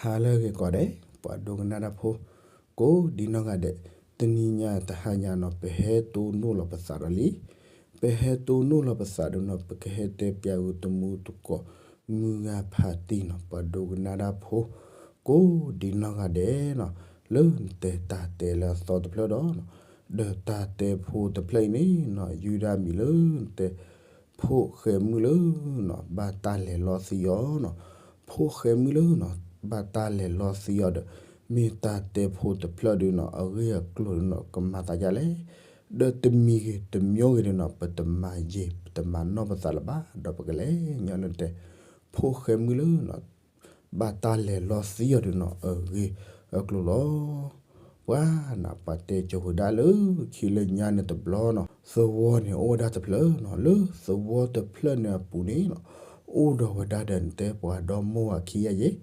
ဟါလၢအဂ့ၤကိးဂၤဒဲး ပှၤဒိကနၣ်တၢ်ဖိ ကိးဒံနီၢ်ဂၤဒဲး, တနံၤညါတဟါညါနီၤ ပဟဲတိၢ်နီၣ်လီၤပသးဒီးလံ. ပဟဲတိၢ်နီၣ်လီၤပသးဒီးနီၤ ပကဟဲတဲပျးဝံၤတမူတကိး မုၢ်ဂၤဖးတံၢ်နီၤ ပှၤဒိကနၣ်တၢ်ဖိ ကိးဒံနီၢ်ဂၤဒဲးနီၤ, လၢနတဲတၢ်တဲလၢအသီတဖျၢၣ်ဒီး ဒီးတၢ်တဲဖိတဖျၢၣ်အံၤန့ၣ်နီၤ ယုၢ်ဒၣ်မံၤလၢနတဲ ဖိၣ်ဃဲမုၣ်လၢနီၤ ဘၣ်တၢ်လဲၤလီသံအီၤနီၤ, ဖိၣ်ဃဲမုၣ်လၢနီၤ ဘၣ်တၢ်လဲၤလီသံအီၤဒီး မ့ၢ်တၢ်တဲဖိတဖျၢၣ်ဒီးနီၤ အဂ့ၢ်အကျိၤဒီးနီၤ ကမၤသးဒ်လဲၣ်. ဒီးတမံၤဂ့ၤတမံၤဂ့ၤဒီးနီၤ ပတမၤယံာ် ပတမၤနီၢ်ပသးလၢၤဘၣ် ဒီးပကလဲၤညီလၢနတဲ ဖိၣ်ဃဲမုၣ်လၢနီၤ ဘၣ်တၢ်လဲၤလီသံအီၤဒီးနီၤ အဂ့ၢ်အကျိၤလီၤ. ပှၤနီၤ ပှၤတဲကၠိၤဝဲဒၣ်လၢခံလၢညါန့ၣ်တဘျီနီၤ သဝီန့ၣ်အိၣ်ဝဲဒၣ်တဖျၢၣ်နီၤ လၢသဝီတဖျၢၣ်န့ၣ်အပူၤန့ၣ်နီၤ အိၣ်ဒီးဝဲဒၣ်ဒီးနတဲပှၤဒီမါဝၤခံဂၤယဲၢ်,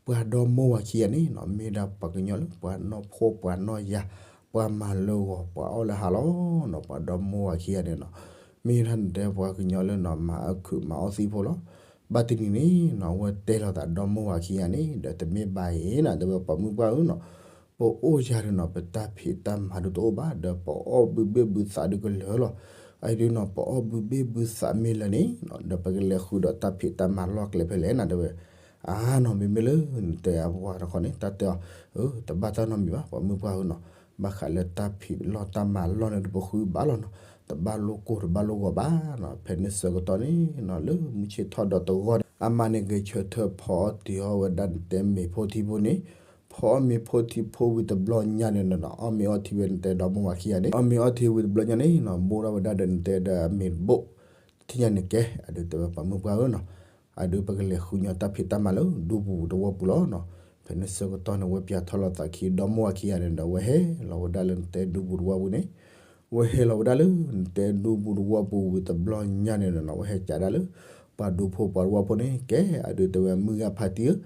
ပှၤဒီမါဝၤခံဂၤန့ၣ်နီၤ မ့ၢ်ဒၣ်ပှၤကညီလၢပှၤနီၢ်ဖှီၣ်ပှၤနီၢ်ယာ် ပှၤမၤလၢဂီၤပှၤအီၣ်လၢဟါလီၤနီၤ ပှၤဒီမါဝၤခံဂၤန့ၣ်နီၤ မ့ၢ်ဒၣ်နတဲပှၤကညီလၢနီၤ မၤအခုးမၤအီၣ်သံဖိလီၤ. ဘၣ်တနံၤန့ၣ်နီၤ အဝဲတဲလီၤသးဒီမါဝၤခံဂၤန့ၣ် ဒီးတမ့ၢ်ဘၣ်အံၤနီၤ တဲဝဲပှၤမုၢ်ပှၢ်ဧၢနီၤ ပအိၣ်ယၤဒီးနီၤ ပတၢ်ဖံးတၢ်မၤဒုးတအိၣ်ဘၣ် ဒီးပအီၣ်ဘုဘ့ၣ်ဘုသးဒုးကလၢာ်လီၤ. အအံၤဒုးနီၤ ပအီၣ်ဘုဘ့ၣ်ဘုသးမ့ၢ်လၢာ်န့ၣ်နီၤ ဒီးပကလဲၤဃုာ်ဒီးတၢ်ဖံးတၢ်မၤလီၢ်ကျဲဖဲလဲၣ်နၤ တဲဝဲ အါနီၤ မ့မ့ၢ်လၢနတဲအဝၤတခီန့ၣ် တၢ်တဲအီၤ တဘၣ်တၢ်နီတမံၤဘၣ် ပှၤမုၢ်ပှၢ်ဧၢနီၤ ဘၣ်ဃးလၢတၢ်ဖံးလီၢ်တၢ်မၤလီၢ်န့ၣ် တပဃုဘၣ်လီၤနီၤ တဘၣ်လိၣ်ကိၢ်တဘၣ်လိၣ်ဂီၤဘၣ်နီၤ ဖဲန့ၣ်ဆၢကတီၢ်န့ၣ်နီၤ လၢမုၢ်ဆ့ၣ်ထီၣ်ဒီးတဂီၢ်န့ၣ် အမါန့ၣ်ဂဲၤဆၢထၢၣ်ဖီအီၣ်တ့ၤအီၣ်ဝဲဒၣ်နတဲမ့ၤဖိထံဖိန့ၣ် ဖီအီၣ်မ့ၤဖိထံဖိဝံၤတဘျီညါန့ၣ်နီၤ အီၣ်မ့ၤအီထံဝဲနတဲဒီမါဝၤခံဂၤန့ၣ် အီၣ်မ့ၤအီထံဝံၤတဘျီညါန့ၣ်နီၤ ဘိၣ်ထီၣ်ဝဲဒၣ်ဒီးနတဲဒီးအမ့ၤတဘိၣ် ထံၣ်ညါန့ၣ်ကဲ အဒုးတဲဝဲပှၤမုၢ်ပှၢ်ဧၢနီၤ အဒုးပကလဲၤဃုာ်ညီတၢ်ဖံးတၢ်မၤလၢဒူပူၤတဝီပူၤလီၤနီၤ. ဖဲန့ၣ်ဆၢကတီၢ်န့ၣ် ဝဲပၠးထီၣ်လီၤသးခံဒီမါဝၤခံဂၤန့ၣ်ဒီး ဝဲဟဲလီၤဝဲဒၣ်လၢနတဲဒူပူၤတဝီပူၤန့ၣ် ဝဲဟဲလီၤဝဲဒၣ်လၢနတဲဒူပူၤတဝီပူၤဝံၤတဘျီညါန့ၣ်နီၤ ဝဲဟဲကးဒၣ်လၢ ပှၤဒူဖိပှၤတဝီဖိန့ၣ် ကဲအဒုးတဲဝဲမုၢ်ဂၤဖးတံၢ်ဧၢ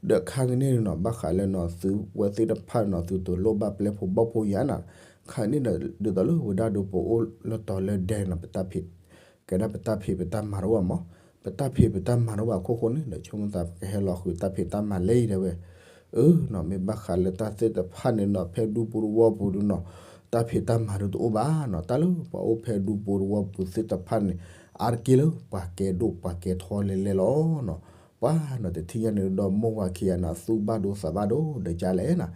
ဒီးခါကန့ၣ်နီၤ ဘၣ်ဃးလၢနီၤ သုဝဲသ့ၣ်တဖၣ်နီၤ သုတလိၣ်ဘၣ်ပျဲဖိဘီၣ်ဖိယၤနီၤ ခါန့ၣ်ဒီး ဒ်သိးလၢဝဲဒၣ်ဒီးပအိၣ်လၢတီၤလၢဒဲနီၤ ပတၢ်ဖံး ကဲဒၣ်ပတၢ်ဖံးပတၢ်မၤတအိၣ်ဘၣ်မး ပတၢ်ဖံးပတၢ်မၤတအိၣ်ဘၣ်အခိၣ်ဃိန့ၣ် ဒီးဆိကမိၣ်သး ပကဟဲလီၤဃုာ်တၢ်ဖံးတၢ်မၤလဲၤအံၤတဲဝဲ အၢနီၤ မ့ၢ်ဘၣ်ဃးလၢတၢ်သ့ၣ်တဖၣ်န့ၣ်နီၤ ဖဲဒူပူၤတဝီပူၤဒုးနီၤ တၢ်ဖံးတၢ်မၤဒုးတအိၣ်ဘၣ်နီၤ တၢ်လၢပှၤအိၣ်ဖဲဒူပူၤတဝီပူၤသ့ၣ်တဖၣ်န့ၣ် အါတက့ၢ်လၢပှၤကဲဒိၣ်ပှၤကဲထီလဲၤလဲၤလီၤနီၤ ပှၤနီၤ တထံၣ်ညါန့ၣ်ဒီးမါဝၤခံဂၤနီၤ သူၣ်ဘၣ်ဒိသးဘၣ်ဒိ ဒီးကလဲၣ်နီၤ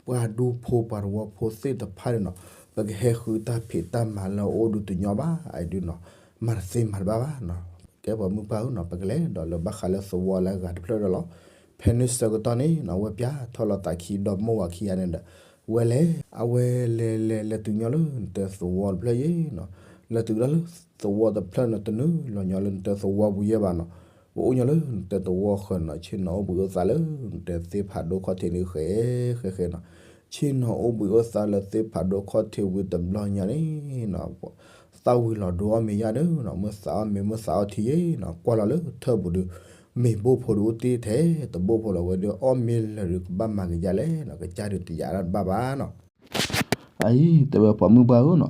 ပှၤဒူဖိပှၤတဝီဖိသ့ၣ်တဖၣ်န့ၣ်နီၤ ပကဟဲဃုတၢ်ဖံးတၢ်မၤလၢအအိၣ်ဒုးတညီဘၣ် အဒုးနီၤ မၤတသ့မၤတဘၣ်ဘၣ်နီၤ ကဲပှၤမုၢ်ပှၢ်ဧၢနီၤ ပကလဲၤဒီးလၢဘၣ်ဃးလၢသဝီလၢအဂၤတဖျၢၣ်ဒီးလီၤ. ဖဲန့ၣ်ဆၢကတီၢ်န့ၣ်နီၤ ဝဲပၠးထီၣ်လီၤသးခံဒီမါဝၤခံဂၤန့ၣ်ဒီး ဝဲလဲၤ အဝဲလဲၤလဲၤလဲၤတုၤညီလၢနတဲသဝီတဖျၢၣ်ယဲနီၤ လဲၤတုၤဒၣ်လၢသဝီတဖျၢၣ်န့ၣ် တနုာ်လီၤညီလၢနတဲသဝီပူၤယဲဘၣ်နီၤ ပအိၣ်ညီလၢနတဲသဝီဃၢၤနီၤ ဆ့ၣ်နီၤအိၣ်ဘှံးအိၣ်သါလၢနတဲသ့ၣ်ဖးဒိၣ်ခီၣ်ထံးန့ၣ်ဃဲဃဲဃဲနီၤ ဆ့ၣ်နီၤအိၣ်ဘှံးအိၣ်သါလၢသ့ၣ်ဖးဒိၣ်ခီၣ်ထံးဝံၤတဘျီညါန့ၣ်နီၤ သၣ်ဝံၤလီၤဒိအီၣ်မ့ၤယါဒီးနီၤ မ့ၢ်သးအီၣ်မ့ၤမ့ၢ်သးအီၣ်ထံယဲနီၤ ကွၢ်လီၤလၢထၢၣ်ပူၤဒီး မ့ၤဘိၣ်ဖိဒုးအိၣ်တ့ၢ်ထဲတဘိၣ်ဖိလီၤဝဲဒီး အီၣ်မ့ၤလၢာ်ဒီးကဘၣ်မၤကယါလဲၣ်နီၤ ကစၢ်ဒုးတယာ်ဒၣ်တဘၣ်ဘၣ်နီၤ အအံၤတဲဝဲပှၤမုၢ်ပှၢ်ဧၢနီၤ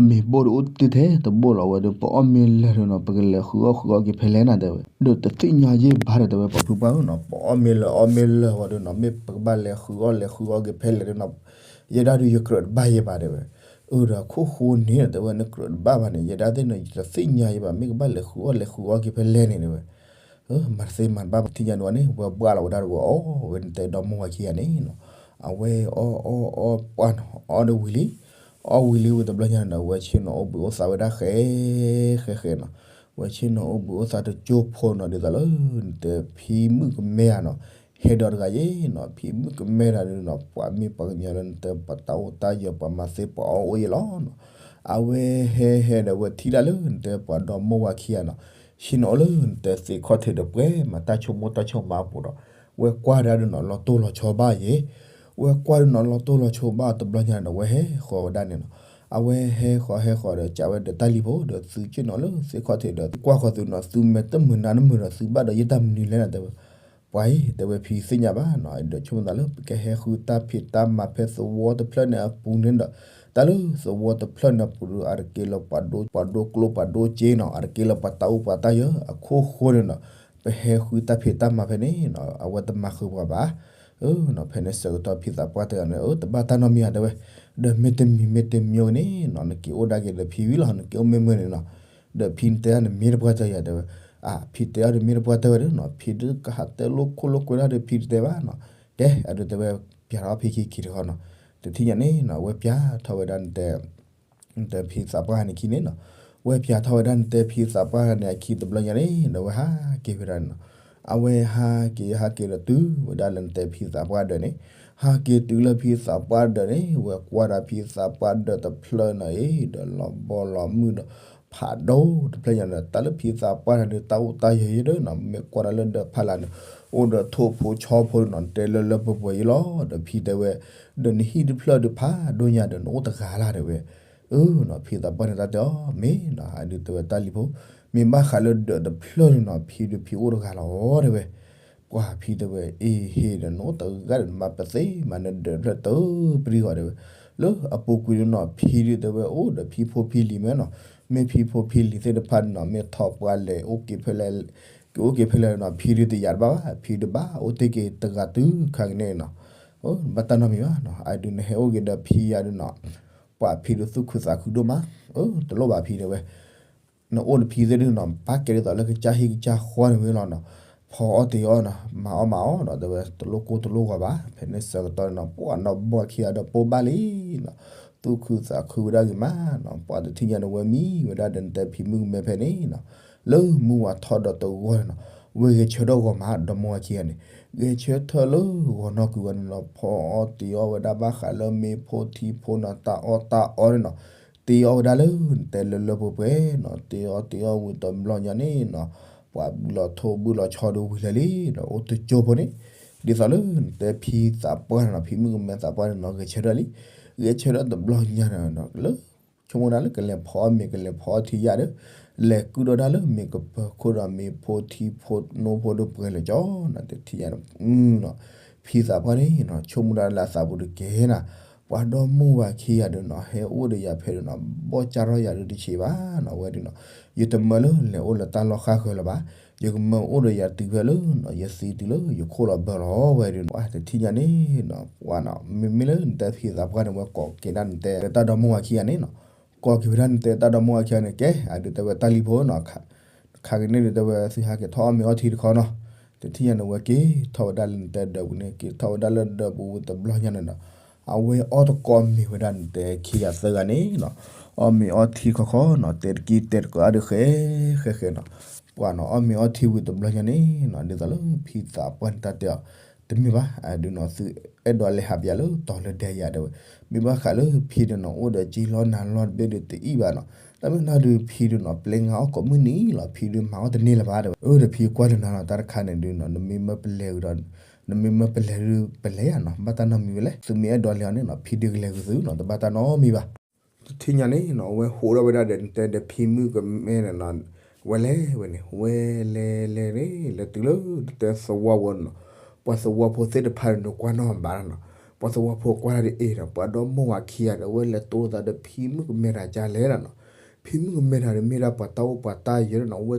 မ့ၤဘိၣ်ဒီးအိၣ်တ့ၢ်ထဲတဘိၣ်လီၤဝဲဒီး ပအီၣ်မ့ၤလၢာ်ဒီးနီၤ ပကလဲၤဃုအီၣ်ဃုအီက့ၤဖဲလဲၣ်နၤတဲဝဲ ဒီးတသ့ၣ်ညါယဲၢ်ဘၣ်ဒီးတဲဝဲပှၤမုၢ်ပှၢ်ဧၢနီၤ ပအီၣ်မ့ၤလၢာ်အီၣ်မ့ၤလၢာ်ဝဲဒီးနီၤ မ့ၢ်ပကဘၣ်လဲၤဃုအီၣ်လဲၤဃုအီက့ၤဖဲလဲၣ်ဒီးနီၤ ယဲဒၣ်ဒုးယကြၢးတဘၣ်ယဲၢ်ဘၣ်တဲဝဲ အၢဒီးခိၣ်ဃိန့ၣ်တဲဝဲ နကြၢးတဘၣ်ဘၣ်န့ၣ် ယဲဒၣ်သ့ၣ်နီၤ ယတသ့ၣ်ညါယဲၢ်ဘၣ် မ့ၢ်ကဘၣ်လဲၤဃုအီၣ်လဲၤဃုအီက့ၤဖဲလဲၣ်န့ၣ်တဲဝဲ မၤတသ့မၤတဘၣ်ဘၣ် ထံၣ်ညါန့ၣ်ဝဲန့ၣ် ဝဲဘှၣ်လီၤဝဲဒၣ်တဂီၤအီၣ်ဝဲနတဲဒီမါဝၤခံဂၤန့ၣ်နီၤ အဝဲအီၣ်အီၣ်အီၣ်ပှၢ်နီၤ အီၣ်ဒီးဝံၤလံ အီၣ်ဝံၤလံဝံၤတဘျီညါန့ၣ်ဒီး ဝဲဆ့ၣ်နီၤအိၣ်ဘှံးအိၣ်သါဝဲဒၣ်ဃဲ ဃဲဃဲနီၤ ဝဲဆ့ၣ်နီၤအိၣ်ဘှံးအိၣ်သါတကၠိဖိနီၤ ဒ်သိးလၢ နတဲဖံမုၣ်ကမဲဧါနီၤ ဟဲဒီးတဂၤယဲနီၤ ဖံမုၣ်ကမဲတဂၤဒီးနီၤ ပှၤမ့ၢ်ပှၤကညီလၢနတဲပှၤတၢ်အိၣ်တၢ်ယၢၤ ပှၤမၤသ့ပှၤအီၣ်အိၣ်ယဲလီၤနီၤ အဝဲဟဲဟဲဒီးဝဲထံၣ်ဒၣ်လၢနတဲပှၤဒီမါဝၤခံဂၤနီၤ ဆ့ၣ်နီၤအိၣ်လၢနတဲသ့ၣ်ခီၣ်ထံးဒီးပှဲၤမၤတၢ်ဆိကမိၣ်တၢ်ဆိကမးအပူၤဒီး ဝဲကွၢ်ဒၣ်ဒီးနီၤ လီၤတိၢ်လီၤဆီဘၣ်ယဲ ဝဲကွၢ်ဒီးနီၤ လီၤတိၢ်လီၤဆီဘၣ်တဘျီညါဒီး ဝဲဟဲဃီၤဝဲဒၣ်န့ၣ်နီၤ အဝဲဟဲဃီၤဟဲဃီၤဒီး ကးဝဲဒီးတၢ်လံၤဖိဒီး သုဆ့ၣ်နီၤလၢသ့ၣ်ခီၣ်ထံးဒီး သုကွၢ်ဃီၤသုနီၤ သုမဲာ်တမုာ်နါတမုာ်ဒီး သုဘၣ်ဒီးယတၢ်မနုၤလဲၣ်နၤတဲဝဲ ပှၤအံၤ တဲဝဲဖံသ့ၣ်ညါဘၣ်နီၤ ဒီးဆိကမိၣ်သးလၢ ပကဟဲဃုတၢ်ဖံးတၢ်မၤဖဲသဝီတဖျၢၣ်န့ၣ်အပူၤန့ၣ်ဒီး တၢ်လၢသဝီတဖျၢၣ်န့ၣ်အပူၤဒီး အါတက့ၢ်လၢပှၤဒိ ပှၤဒိကျိပှၤဒိစ့နီၤ အါတက့ၢ်လၢပှၤတၢ်အိၣ်ပှၤတၢ်ယၢၤအခိၣ်ဃိန့ၣ်နီၤ ပဟဲဃုတၢ်ဖံးတၢ်မၤဖဲန့ၣ်နီၤ အဝဲတမၤဃုာ်ပှၤဘၣ် ဖဲန့ၣ်ဆၢကတီၢ်ဖံသးပှၢ်တဲအီၤန့ၣ် အၢ တဘၣ်တၢ်နီတမံၤဧါ တဲဝဲ, ဒီးမ့တမံၤမ့တမံၤန့ၣ်နီၤ နက့ၤအိၣ်ဒၣ်က့ၤဒီးဖံဝံၤလီၤ နက့ၤအိၣ်မ့ၢ်မုာ်န့ၣ်နီၤ, ဒီးဖံနတဲဒၣ်နမ့ၢ်တပှၢ်တၢၢ်ယၤတဲဝဲ, အၢ ဖံတဲအီၤဒီးမ့ၢ်တပှၢ်တၢၢ်ဝဲဒီးနီၤ ဖံဒုးကဟးတဲလိာ်ခိၣ်လိာ်ကွဲဒၣ်ဒီးဖံတတဲဘၣ်နီၤ, ကဲ အဒုးတဲဝဲ ပၠးထီၣ်ဖံခံခံတခီနီၤ, တထံၣ်ညါန့ၣ်နီၤ ဝဲပၠးထီၣ်ဝဲဒၣ်နတဲ နတဲဖံသးပှၢ်န့ၣ်ခံန့ၣ်နီၤ, ဝဲပၠးထီၣ်ဝဲဒၣ်နတဲဖံသးပှၢ်န့ၣ်အခံတဘျီညါန့ၣ် ဒီးဝဲဟးက့ၤဝဲဒၣ်န့ၣ်နီၤ, အဝဲဟးက့ၤဟးက့ၤဒီးတုၤဝဲဒၣ်လၢနတဲဖံသးပှၢ်ဒၢးန့ၣ်, ဟးက့ၤတုၤလၢဖံသးပှၢ်ဒၢးန့ၣ် ဝဲကွၢ်ဒီးဖံသးပှၢ်ဒၢးတဖျၢၣ်န့ၣ်အံၤ ဒီးလီၤဘီလီၤမုၢ်ဒီး ဖးဒိၣ်တဖျၢၣ်ညါန့ၣ် တၢ်လၢဖံသးပှၢ်န့ၣ်ဒီး တၢ်အိၣ်တၢ်ယၢၤယဲဒီးနီၤ မ့ၢ်ကွၢ်ဒီးလၢဒၢးဖးလၢ်န့ၣ် အိၣ်ဒီးထိၣ်ဖိဆီဖိဒီးနီၤ တဲလၢလၢပှဲၤပှဲၤယဲလီၤ ဒီးဖံတဲဝဲ, ဒီးနဟံၣ်တဖျၢၣ်ဒီးဖးဒိၣ်ညါဒီး နအိၣ်တဂၤလၢ်တဲဝဲ, အၢနီၤ ဖံသးပှၢ်န့ၣ်တၢ်တဲအီၤ မ့ၢ်နီၤ အဒုးတဲဝဲတၢ်လံၤဖိ, မ့ၢ်ဘၣ်ဃးလၢဒၢးတဖျၢၣ်န့ၣ်နီၤ ဖံဒီးဖံအိၣ်တဂၤလီၤတဲဝဲ, ပှၤဖံတဲဝဲ အ့ဟ့ၣ်ဒီးနအိၣ်တဂၤဒီး နမၤပသ့မၤနဒၢးတဖျၢၣ်တပျံၤဂီၤတဲဝဲ, လၢအပူၤကွံာ်ဒီးနီၤ ဖံဒုးတဲဝဲအိၣ်ဒီးဖံဖိဖံလံၤမ့ၢ်နီၤ, မ့ၢ်ဖံဖိဖံလံၤသ့ၣ်တဖၣ်န့ၣ်နီၤ မ့ၢ်ထီၣ်ပှၢ်လဲၤအိၣ်က့ၤဖဲလဲၣ်, က့ၤအိၣ်က့ၤဖဲလဲၣ်နီၤ ဖံဒုးတယာ်တဘၣ်ဘၣ် ဖံဒုးဘၣ်အိၣ်တ့ၢ်က့ၤတဂၤတုၤခါကန့ၣ်နီၤ, ဘၣ်တၢ်နီတမံၤဘၣ်နီၤ အဒုးနဟဲအိၣ်က့ၤဒီးဖံယၤဒုးနီၤ, ပှၤဖံဒုးသူၣ်ခုသးခုဒိၣ်မး, အၢ တလိၣ်ဘၣ်ဖံတဲဝဲ နအိၣ်ဒီးဖံသ့ၣ်ဒုးနီၤ ပာ်ကဲဒ်သိးလၢကစၢ်ဟံၣ်ကစၢ်ဃီန့ၣ်ဝဲလီၤနီၤ, ဖီအီၣ်တ့ၤအီၣ်နီၤ မၤအီၣ်မၤအီၣ်နီၤ တဲဝဲ တလိၣ်ကိၢ်တလိၣ်ဂီၤဘၣ် ဖဲန့ၣ်ဆၢကတီၢ်န့ၣ်နီၤ ပှၤနီၢ်ဘီခံဂၤဒီးပိာ်ဘၣ်လံနီၤ, သူၣ်ခုသးခုဝဲဒၣ်ဂ့ၤမးနီၤ, ပှၤတထံၣ်ညါန့ၣ်ဝဲမံဝဲဒၣ်ဒီးနတဲဖံမုၣ်ကမဲဖဲန့ၣ်နီၤ, လၢမုၢ်ဝါထီၣ်ဒီးတဂီၢ်န့ၣ်နီၤ, ဝဲဂဲၤဆၢထၢၣ်ဂီၤမး ဒီမါဝၤခံဂၤန့ၣ်, ဂဲၤဆၢထၢၣ်လၢဂီၤနီၢ်ကွံာ်ဝဲန့ၣ်နီၤ ဖီအီၣ်တ့ၤအီၣ်ဝဲဒၣ်ဘၣ်ဃးလၢမ့ၤဖိထံဖိနီၤ တၢ်အီၣ်တၢ်အီန့ၣ်နီၤ တ့အီၣ်ဝဲဒၣ်လၢနတဲလၢလၢပှဲၤပှဲၤနီၤ, တ့အီၣ်တ့အီၣ်ဝံၤတဘျီညါန့ၣ်နီၤ, ပှၤဘုၣ်လီၤထိၣ်ဘုၣ်လီၤဆီဒီးဝံၤလၢာ်လံဒီး အိၣ်တကၠိဖိန့ၣ်, ဒ်သိးလၢနတဲဖံသးပှၢ်န့ၣ်နီၤ ဖံမုၣ်ကမဲသးပှၢ်န့ၣ်နီၤ ဂဲၤဆၢထၢၣ်လံ, ဂဲၤဆၢထၢၣ်တဘျီညါန့ၣ်နီၤ လၢ ဆိကမိၣ်ဒၣ်လၢကလဲၤဖီအီၣ်မ့ၤ ကလဲၤဖီအီၣ်ထံယၣ်ဒီး လဲၤကုၢ်ဒီးဒၣ်လၢမ့ၤကပၢၤခိၣ်ဒီးမ့ၤဖိထံဖိနိဖိဒီးပှဲၤလၢာ်ကၠီနီၤ, တထံၣ်ညါန့ၣ် ဖံသးပှၢ်န့ၣ်နီၤ ဆိကမိၣ်ဒၣ်လၢအသးပူၤတကဲနၤ, ပှၤဒီမါဝၤခံဂၤဒီးနီၤ ဟဲအိၣ်ဒီးယၤဖဲဒီးနီၤ ဘီၣ်ကၢ်ထီၣ်ယၤဒီးတဆံးဘၣ်နီၤ ဝဲဒီးနီၤ, ယတမၢလၢလဲၤအိၣ်လၢတၢ်လီၢ်ဃၣ်ဃၢၤလၢၤဘၣ်, ယကမၢအိၣ်ဒီးယၤတုၤဖဲလၢနီၤ ယသံတုၤလၢယခိၣ်လီၤဘၢလီၤဝဲဒီး, တထံၣ်ညါန့ၣ်နီၤ ပှၤနီၤ မ့မ့ၢ်လၢနတဲဖံသးပှၢ်န့ၣ် ဝဲကိးက့ၤဒၣ်နတဲတၢ်ဒီမါဝၤခံဂၤန့ၣ်နီၤ, ကိးက့ၤဝဲဒၣ်နတဲတၢ်ဒီမါဝၤခံဂၤန့ၣ် ကဲ အဒုးတဲဝဲတၢ်လံၤဖိနီၤ ခါကန့ၣ်ဒုးတဲဝဲသုဟးက့ၤထီၣ်အီၣ်မ့ၤအီထံတခီနီၤ, တထံၣ်ညါန့ၣ် ဝဲက့ၤထီၣ်ဝဲဒၣ်လၢနတဲဒၢးပူၤန့ၣ် က့ၤထီၣ်ဝဲဒၣ်လၢဒၢးပူၤဝံၤတဘျီညါန့ၣ်ဒီး အဝဲအီၣ်တကိးမ့ၤဝဲဒၣ်နတဲခံဂၤသၢဂၤန့ၣ်နီၤ, အီၣ်မ့ၤအီထံခီခီနီၤ တဲတကံတဲတကီးအါဒုးဃဲဃဲဃဲနီၤ, ပှၤနီၤ အီၣ်မ့ၤအီထံဝံၤတဘျီညါန့ၣ်နီၤ ဒ်သိးလၢဖံသးပှၢ်န့ၣ်တၢ်တဲအီၤ တမ့ၢ်ဘၣ် အဒုးနီၤ သုအဲၣ်ဒိးလဲၤဟးပယီၤလၢတီၤလၢဒဲးယၤတဲဝဲ, မ့ၢ်ဘၣ်ဃးလၢဖံဒုးနီၤ အိၣ်ဒီးစ့လီၤနၤလီၤတဘ့ၣ်ဒုးတအံၣ်ဘၣ်နီၤ, တၢ်မ့ၢ်နီၤဒုးဖံဒုးနီၤ ပျဲငါအီၣ်ကိးမုၢ်နံၤလီၤ ဖံဒုးမၤအီၣ်တန့ၢ်လၢၤဘၣ်တဲဝဲ, အၢ ဒီးဖံကွၢ်လၢနၤလီၤ တၢ်တခါန့ၣ်ဒုးနီၤ နမ့ၢ်မၢပလဲၤဝံၤဒီး နမ့ၢ်မၢပလဲၤဒုးပလဲၤယၤနီၤ ဘၣ်တၢ်နီတမံၤဝဲလဲၣ် သုမ့ၢ်အဲၣ်ဒိးလဲၤအီၤန့ၣ်နီၤ ဖံဒုးကလဲၤဝံၤသုနီၤ တဘၣ်တၢ်နီတမံၤဘၣ် တထံၣ်ညါန့ၣ်နီၤ အဝဲဟးထီၣ်ဝဲဒၣ်ဒီးနတဲဒီးဖံမုၣ်ကမဲန့ၣ်နီၤ, ဝဲလဲၤဝဲန့ၣ် ဝဲလဲၤလဲၤန့ၣ် လဲၤတုၤလၢနတဲသဝီဖိန့ၣ်နီၤ, ပှၤသဝီဖိသ့ၣ်တဖၣ်န့ၣ် နကွၢ်နီၣ်ဘၣ်နီၤ, ပှၤသဝီဖိကွၢ်တၢ်ဒ်အံၤဒီး ပှၤဒီမါဝၤခံဂၤဒီး အဝဲလဲၤတိသးဒီးဖံမုၣ်ကမဲတၢ်ကလဲၣ်နီၤ, ဖံမုၣ်ကမဲတၢ်ဒီးမ့ၢ်ဒၣ်ပှၤတၢ်အိၣ်ပှၤတၢ်ယၢၤနီၤ အဝဲ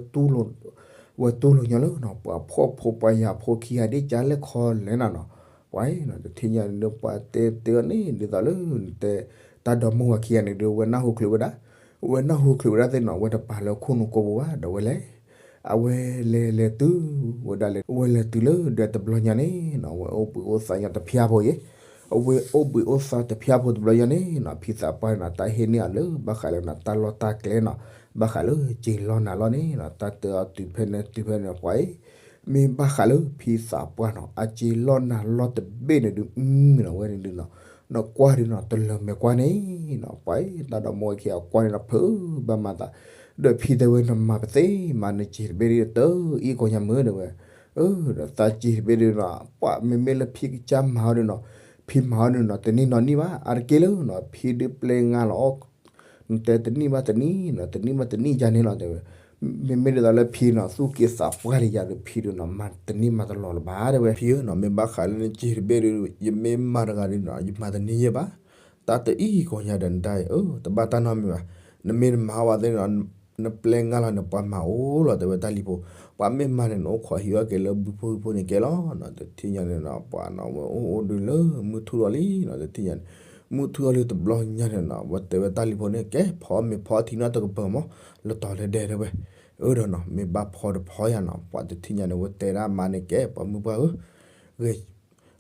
ဝဲတူၢ်လိာ်ညီလၢနီၤ ပှၤဖှီၣ်ဖိပှၤယာ်ဖိခံဂၤဒ်ကလဲၣ်ခီလဲၣ်နၤနီၤ, ပှၤနီၤ တထံၣ်ညါန့ၣ်ဒီး ပှၤတဲတဲအီၤန့ၣ် ဒ်သိးလၢနတဲ တၢ်ဒီမါဝၤခံဂၤန့ၣ်ဒီး ဝဲနၢ်ဟူချုးဝဲဒၣ်, ဝဲနၢ်ဟူချုးဝဲဒၣ်သ့ၣ်နီၤ ဝဲတပာ်လၢခိၣ်နူာ်ကိာ်ပူၤဘၣ် ဒီးဝဲလဲၤ, အဝဲလဲၤလဲၤတုၤဝဲဒၣ်လဲၤ ဝဲလဲၤတုၤလၢဒၢးတဘျီညါန့ၣ်နီၤ ဝဲအိၣ်ဘှံးအိၣ်သါညါတဖျၢၣ်ဖိအံၤ, အဝဲအိၣ်ဘှံးအိၣ်သါတဖျၢၣ်ဖိတဘျီညါန့ၣ်နီၤ ဖံသးပှၢ်န့ၣ်နီၤ တၢ်ဟ့ၣ်န့ၢ်အီၤလၢဘၣ်ဃးလၢနီၤ တၢ်လီၢ်တၢ်ကျဲနီၤ ဘၣ်ဃးလၢစ့လီၤနၤလီၤန့ၣ်နီၤ တၢ်တဲအီၤတုၤဖဲန့ၣ်တုၤဖဲန့ၣ် ပှၤအံၤ မ့ၢ်ဘၣ်ဃးလၢဖံသးပှၢ်နီၤ အစ့လီၤနၤလီၤတဘ့ၣ်န့ၣ်ဒုး မ့ၢ်နီၤ ဝဲန့ၣ်ဒုးနီၤ နကွၢ်ဒုးနီၤ တလၢၤမဲာ်ကွၢ်န့ၣ်နီၤ ပှၤအံၤ တၢ်ဒီမါဝၤခံဂၤကွၢ်န့ၣ်နီၤ ဖုးဘၣ်မၤသး, ဒီးဖံတဲဝဲ နမၤပသ့မၤနစ့တဘ့ၣ်ဒုး တအံၣ်ကိးညါမုၢ်တဲဝဲ, အၢ ဒီးသးစ့တဘ့ၣ်ဒုးနီၤ ပှၤမ့မ့ၢ်လၢဖံကစၢ်မၤအီၤဒုးနီၤ ဖံမၤအီၤဒုးနီၤ တနံၣ်နီတနံၣ်ဘၣ် အါတက့ၢ်လၢနီၤ ဖံဒုးပျဲငါလီၤအီၣ် နတဲတနံၣ်ဘၣ်တနံၣ်နီၤ တနံၣ်ဘၣ်တနံၣ်ယါန့ၣ်လီၤတဲဝဲ, မ့မ့ၢ်ဒ်သိးလၢဖံနီၤ သူၣ်က့သးပှၢ်လံယၤဒီး ဖံဒုးနီၤ မၤတနံၣ်မၤတလီၤလၢၤဘၣ်တဲဝဲ, ဖံဧၢနီၤ မ့ၢ်ဘၣ်ဃးလၢနစ့တဘ့ၣ်ဒုး ယမ့ၢ်မၤတဂၤဒုးနီၤ ယမၤတန့ၢ်ယဲၢ်ဘၣ်, တၢ်တအံၣ်ကိးညါဒီးနတၢ်အံၤ အၢ တဘၣ်တၢ်နီတမံၤဘၣ်, နမ့ၢ်တမၤဘၣ်သ့ၣ်နီၤ နပျဲငါလီၤန့ၣ် ပှၤမၤအိၣ်လီၤ တဲဝဲတၢ်လံၤဖိ, ပှၤမ့ၢ်မၤန့ၣ် နအိၣ်ခိးဟံးအီၣ်က့ၤလၢဘုဖိဟံၣ်ဖိန့ၣ်ကဲလီၤနီၤ. တထံၣ်ညါန့ၣ်နီၤ ပှၤနီၤ ဝဲအိၣ်အိၣ်ဒုးလၢမုၢ်ထူၣ်လီၤလံနီၤ. တထံၣ်ညါန့ၣ် မုၢ်ထူၣ်လီၤလံတဘျီညါန့ၣ်နီၤ ဝဲတဲဝဲတၢ်လံၤဖိန့ၣ် ကဲဖီအီၣ်မ့ၤဖီအီၣ်ထံနီတကပၤမး လၢတီၤလၢဒဲတဲဝဲ. အၢဒီးနီၤ မ့ၢ်ဘၣ်ဖီတဖီယၤနီၤ ပှၤတထံၣ်ညါန့ၣ် ဝဲတဲဒၣ်မါန့ၣ် ကဲပှၤမုၢ်ပှၢ်ဧၢ ဂ့ၤ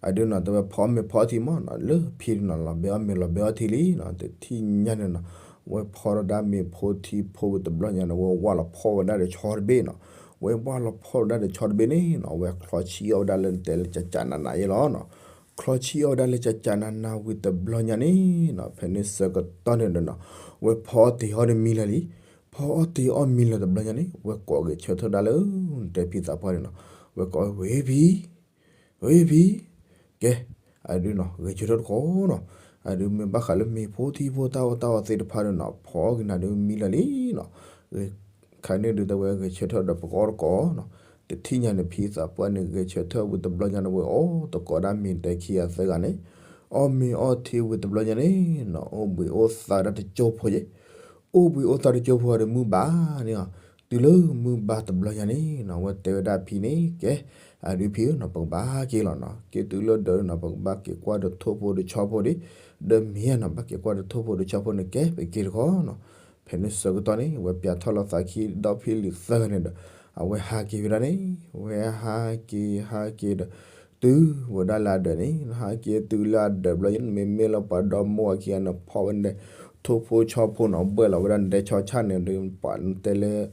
အဒုးနီၤ တဲဝဲဖီအီၣ်မ့ၤဖီအီၣ်ထံမးနီၤ လၢဖံဒုးနီၤ လီၤဘဲအီၣ်မ့ၤလီၤဘဲအီၣ်ထံလံနီၤ. တထံၣ်ညါန့ၣ်နီၤ ဝဲဖီထီၣ်ဒၣ်မ့ၤဖိထံဖိဝံၤတဘျီညါန့ၣ် ဝဲဝၢ်လီၤဖီၣ်ဝဲဒၣ်ဒီးဆီတဘ့ၣ်နီၤ. ဝဲဝၢ်လီၤဖီၣ်ဝဲဒၣ်ဒီးဆီတဘ့ၣ်န့ၣ်နီၤ ဝဲချီဆံးအီၣ်ဝဲဒၣ်လၢနတဲလၢကၠးကၠးနးနးယဲလီၤနီၤ. ချီဆံးအီၣ်ဝဲဒၣ်လၢကၠးကၠးနးနးဝံၤတဘျီညါန့ၣ်နီၤ ဖဲန့ၣ်ဆၢကတီၢ်န့ၣ်ဒီးနီၤ ဝဲဖီအီၣ်တ့ၤအီၣ်ဒီးမံလၢာ်လံ. ဖီအီၣ်တ့ၤအီၣ်မံလၢာ်တဘျီညါန့ၣ် ဝဲကိးဂဲၤဆၢထၢၣ်ဒၣ်လၢ နတဲဖံသးပှၢ်န့ၣ်နီၤ ဝဲကိးဝဲ ဝ့ၢ်ဖံ ဝ့ၢ်ဖံ ကဲ အဒုးနီၤ ဂဲၤဆၢထၢၣ်တကိးနီၤ. အဒုးမ့ၢ်ဘၣ်ဃးလၢမ့ၤဖိထံဖိတၢ်အီၣ်တၢ်အီသ့ၣ်တဖၣ်ဒီးနီၤ ဖီအီၣ်က့ၤနၤဒုးမံလၢာ်လံနီၤ. ခါန့ၣ်ဒုးတဲဝဲဂဲၤဆၢထၢၣ်ဒီးပကအီၣ်တကိးနီၤ. တထံၣ်ညါန့ၣ် ဖံသးပှၢ်န့ၣ် ဂဲၤဆၢထၢၣ်ဝံၤတဘျီညါန့ၣ် ဝဲအီၣ်တကိးဒၣ်မ့ၤတဲခံဂၤသၢဂၤန့ၣ် အီၣ်မ့ၤအီၣ်ထံဝံၤတဘျီညါန့ၣ်နီၤ အိၣ်ဘှံးအိၣ်သါဒၣ်တကၠိဖိယဲ အိၣ်ဘှံးအိၣ်သါတကၠိဖိဒီးမုၢ်ဘၣ်န့ၣ်လီၤ. တုၤလၢမုၢ်ဘၣ်တဘျီညါန့ၣ်နီၤ ဝဲတဲဝဲဒၣ်ဖံန့ၣ် ကဲ အဒုးဖံဧၢနီၤ ပကဘၣ်က့ၤလီၤနီၤ. က့ၤတုၤလၢဒၢးနီၤ ပကဘၣ်က့ၤကွၢ်ဒီးထိၣ်ဖိဒီးဆီဖိဒီး ဒီးမ့ၢ်ဧါနီၤ ဘၣ်က့ၤကွၢ်ဒီးထိၣ်ဖိဒီးဆီဖိန့ၣ် ကဲပက့ၤတခီနီၤ. ဖဲန့ၣ်ဆၢကတီၢ်န့ၣ် ဝဲပျးထီၣ်လီၤသးခံဒီဖံလံၤသၢဂၤန့ၣ်ဒီး အဝဲဟးက့ၤဝဲဒၣ်န့ၣ် ဝဲဟးက့ၤဟးက့ၤဒီး တုၤဝဲဒၣ်လၢအဒၢးန့ၣ် ဟးက့ၤတုၤလၢအဒၢးဘျီန့ၣ် မ့မ့ၢ်လၢပှၤဒီမါဝၤခံဂၤန့ၣ် ဖီဝဲန့ၣ် ထိၣ်ဖိဆီဖိနီၤ ဘှဲၣ်လီၤဝဲဒၣ်နတဲဆီဆၣ်န့ၣ်ဒီး ပှၤနတဲလၢ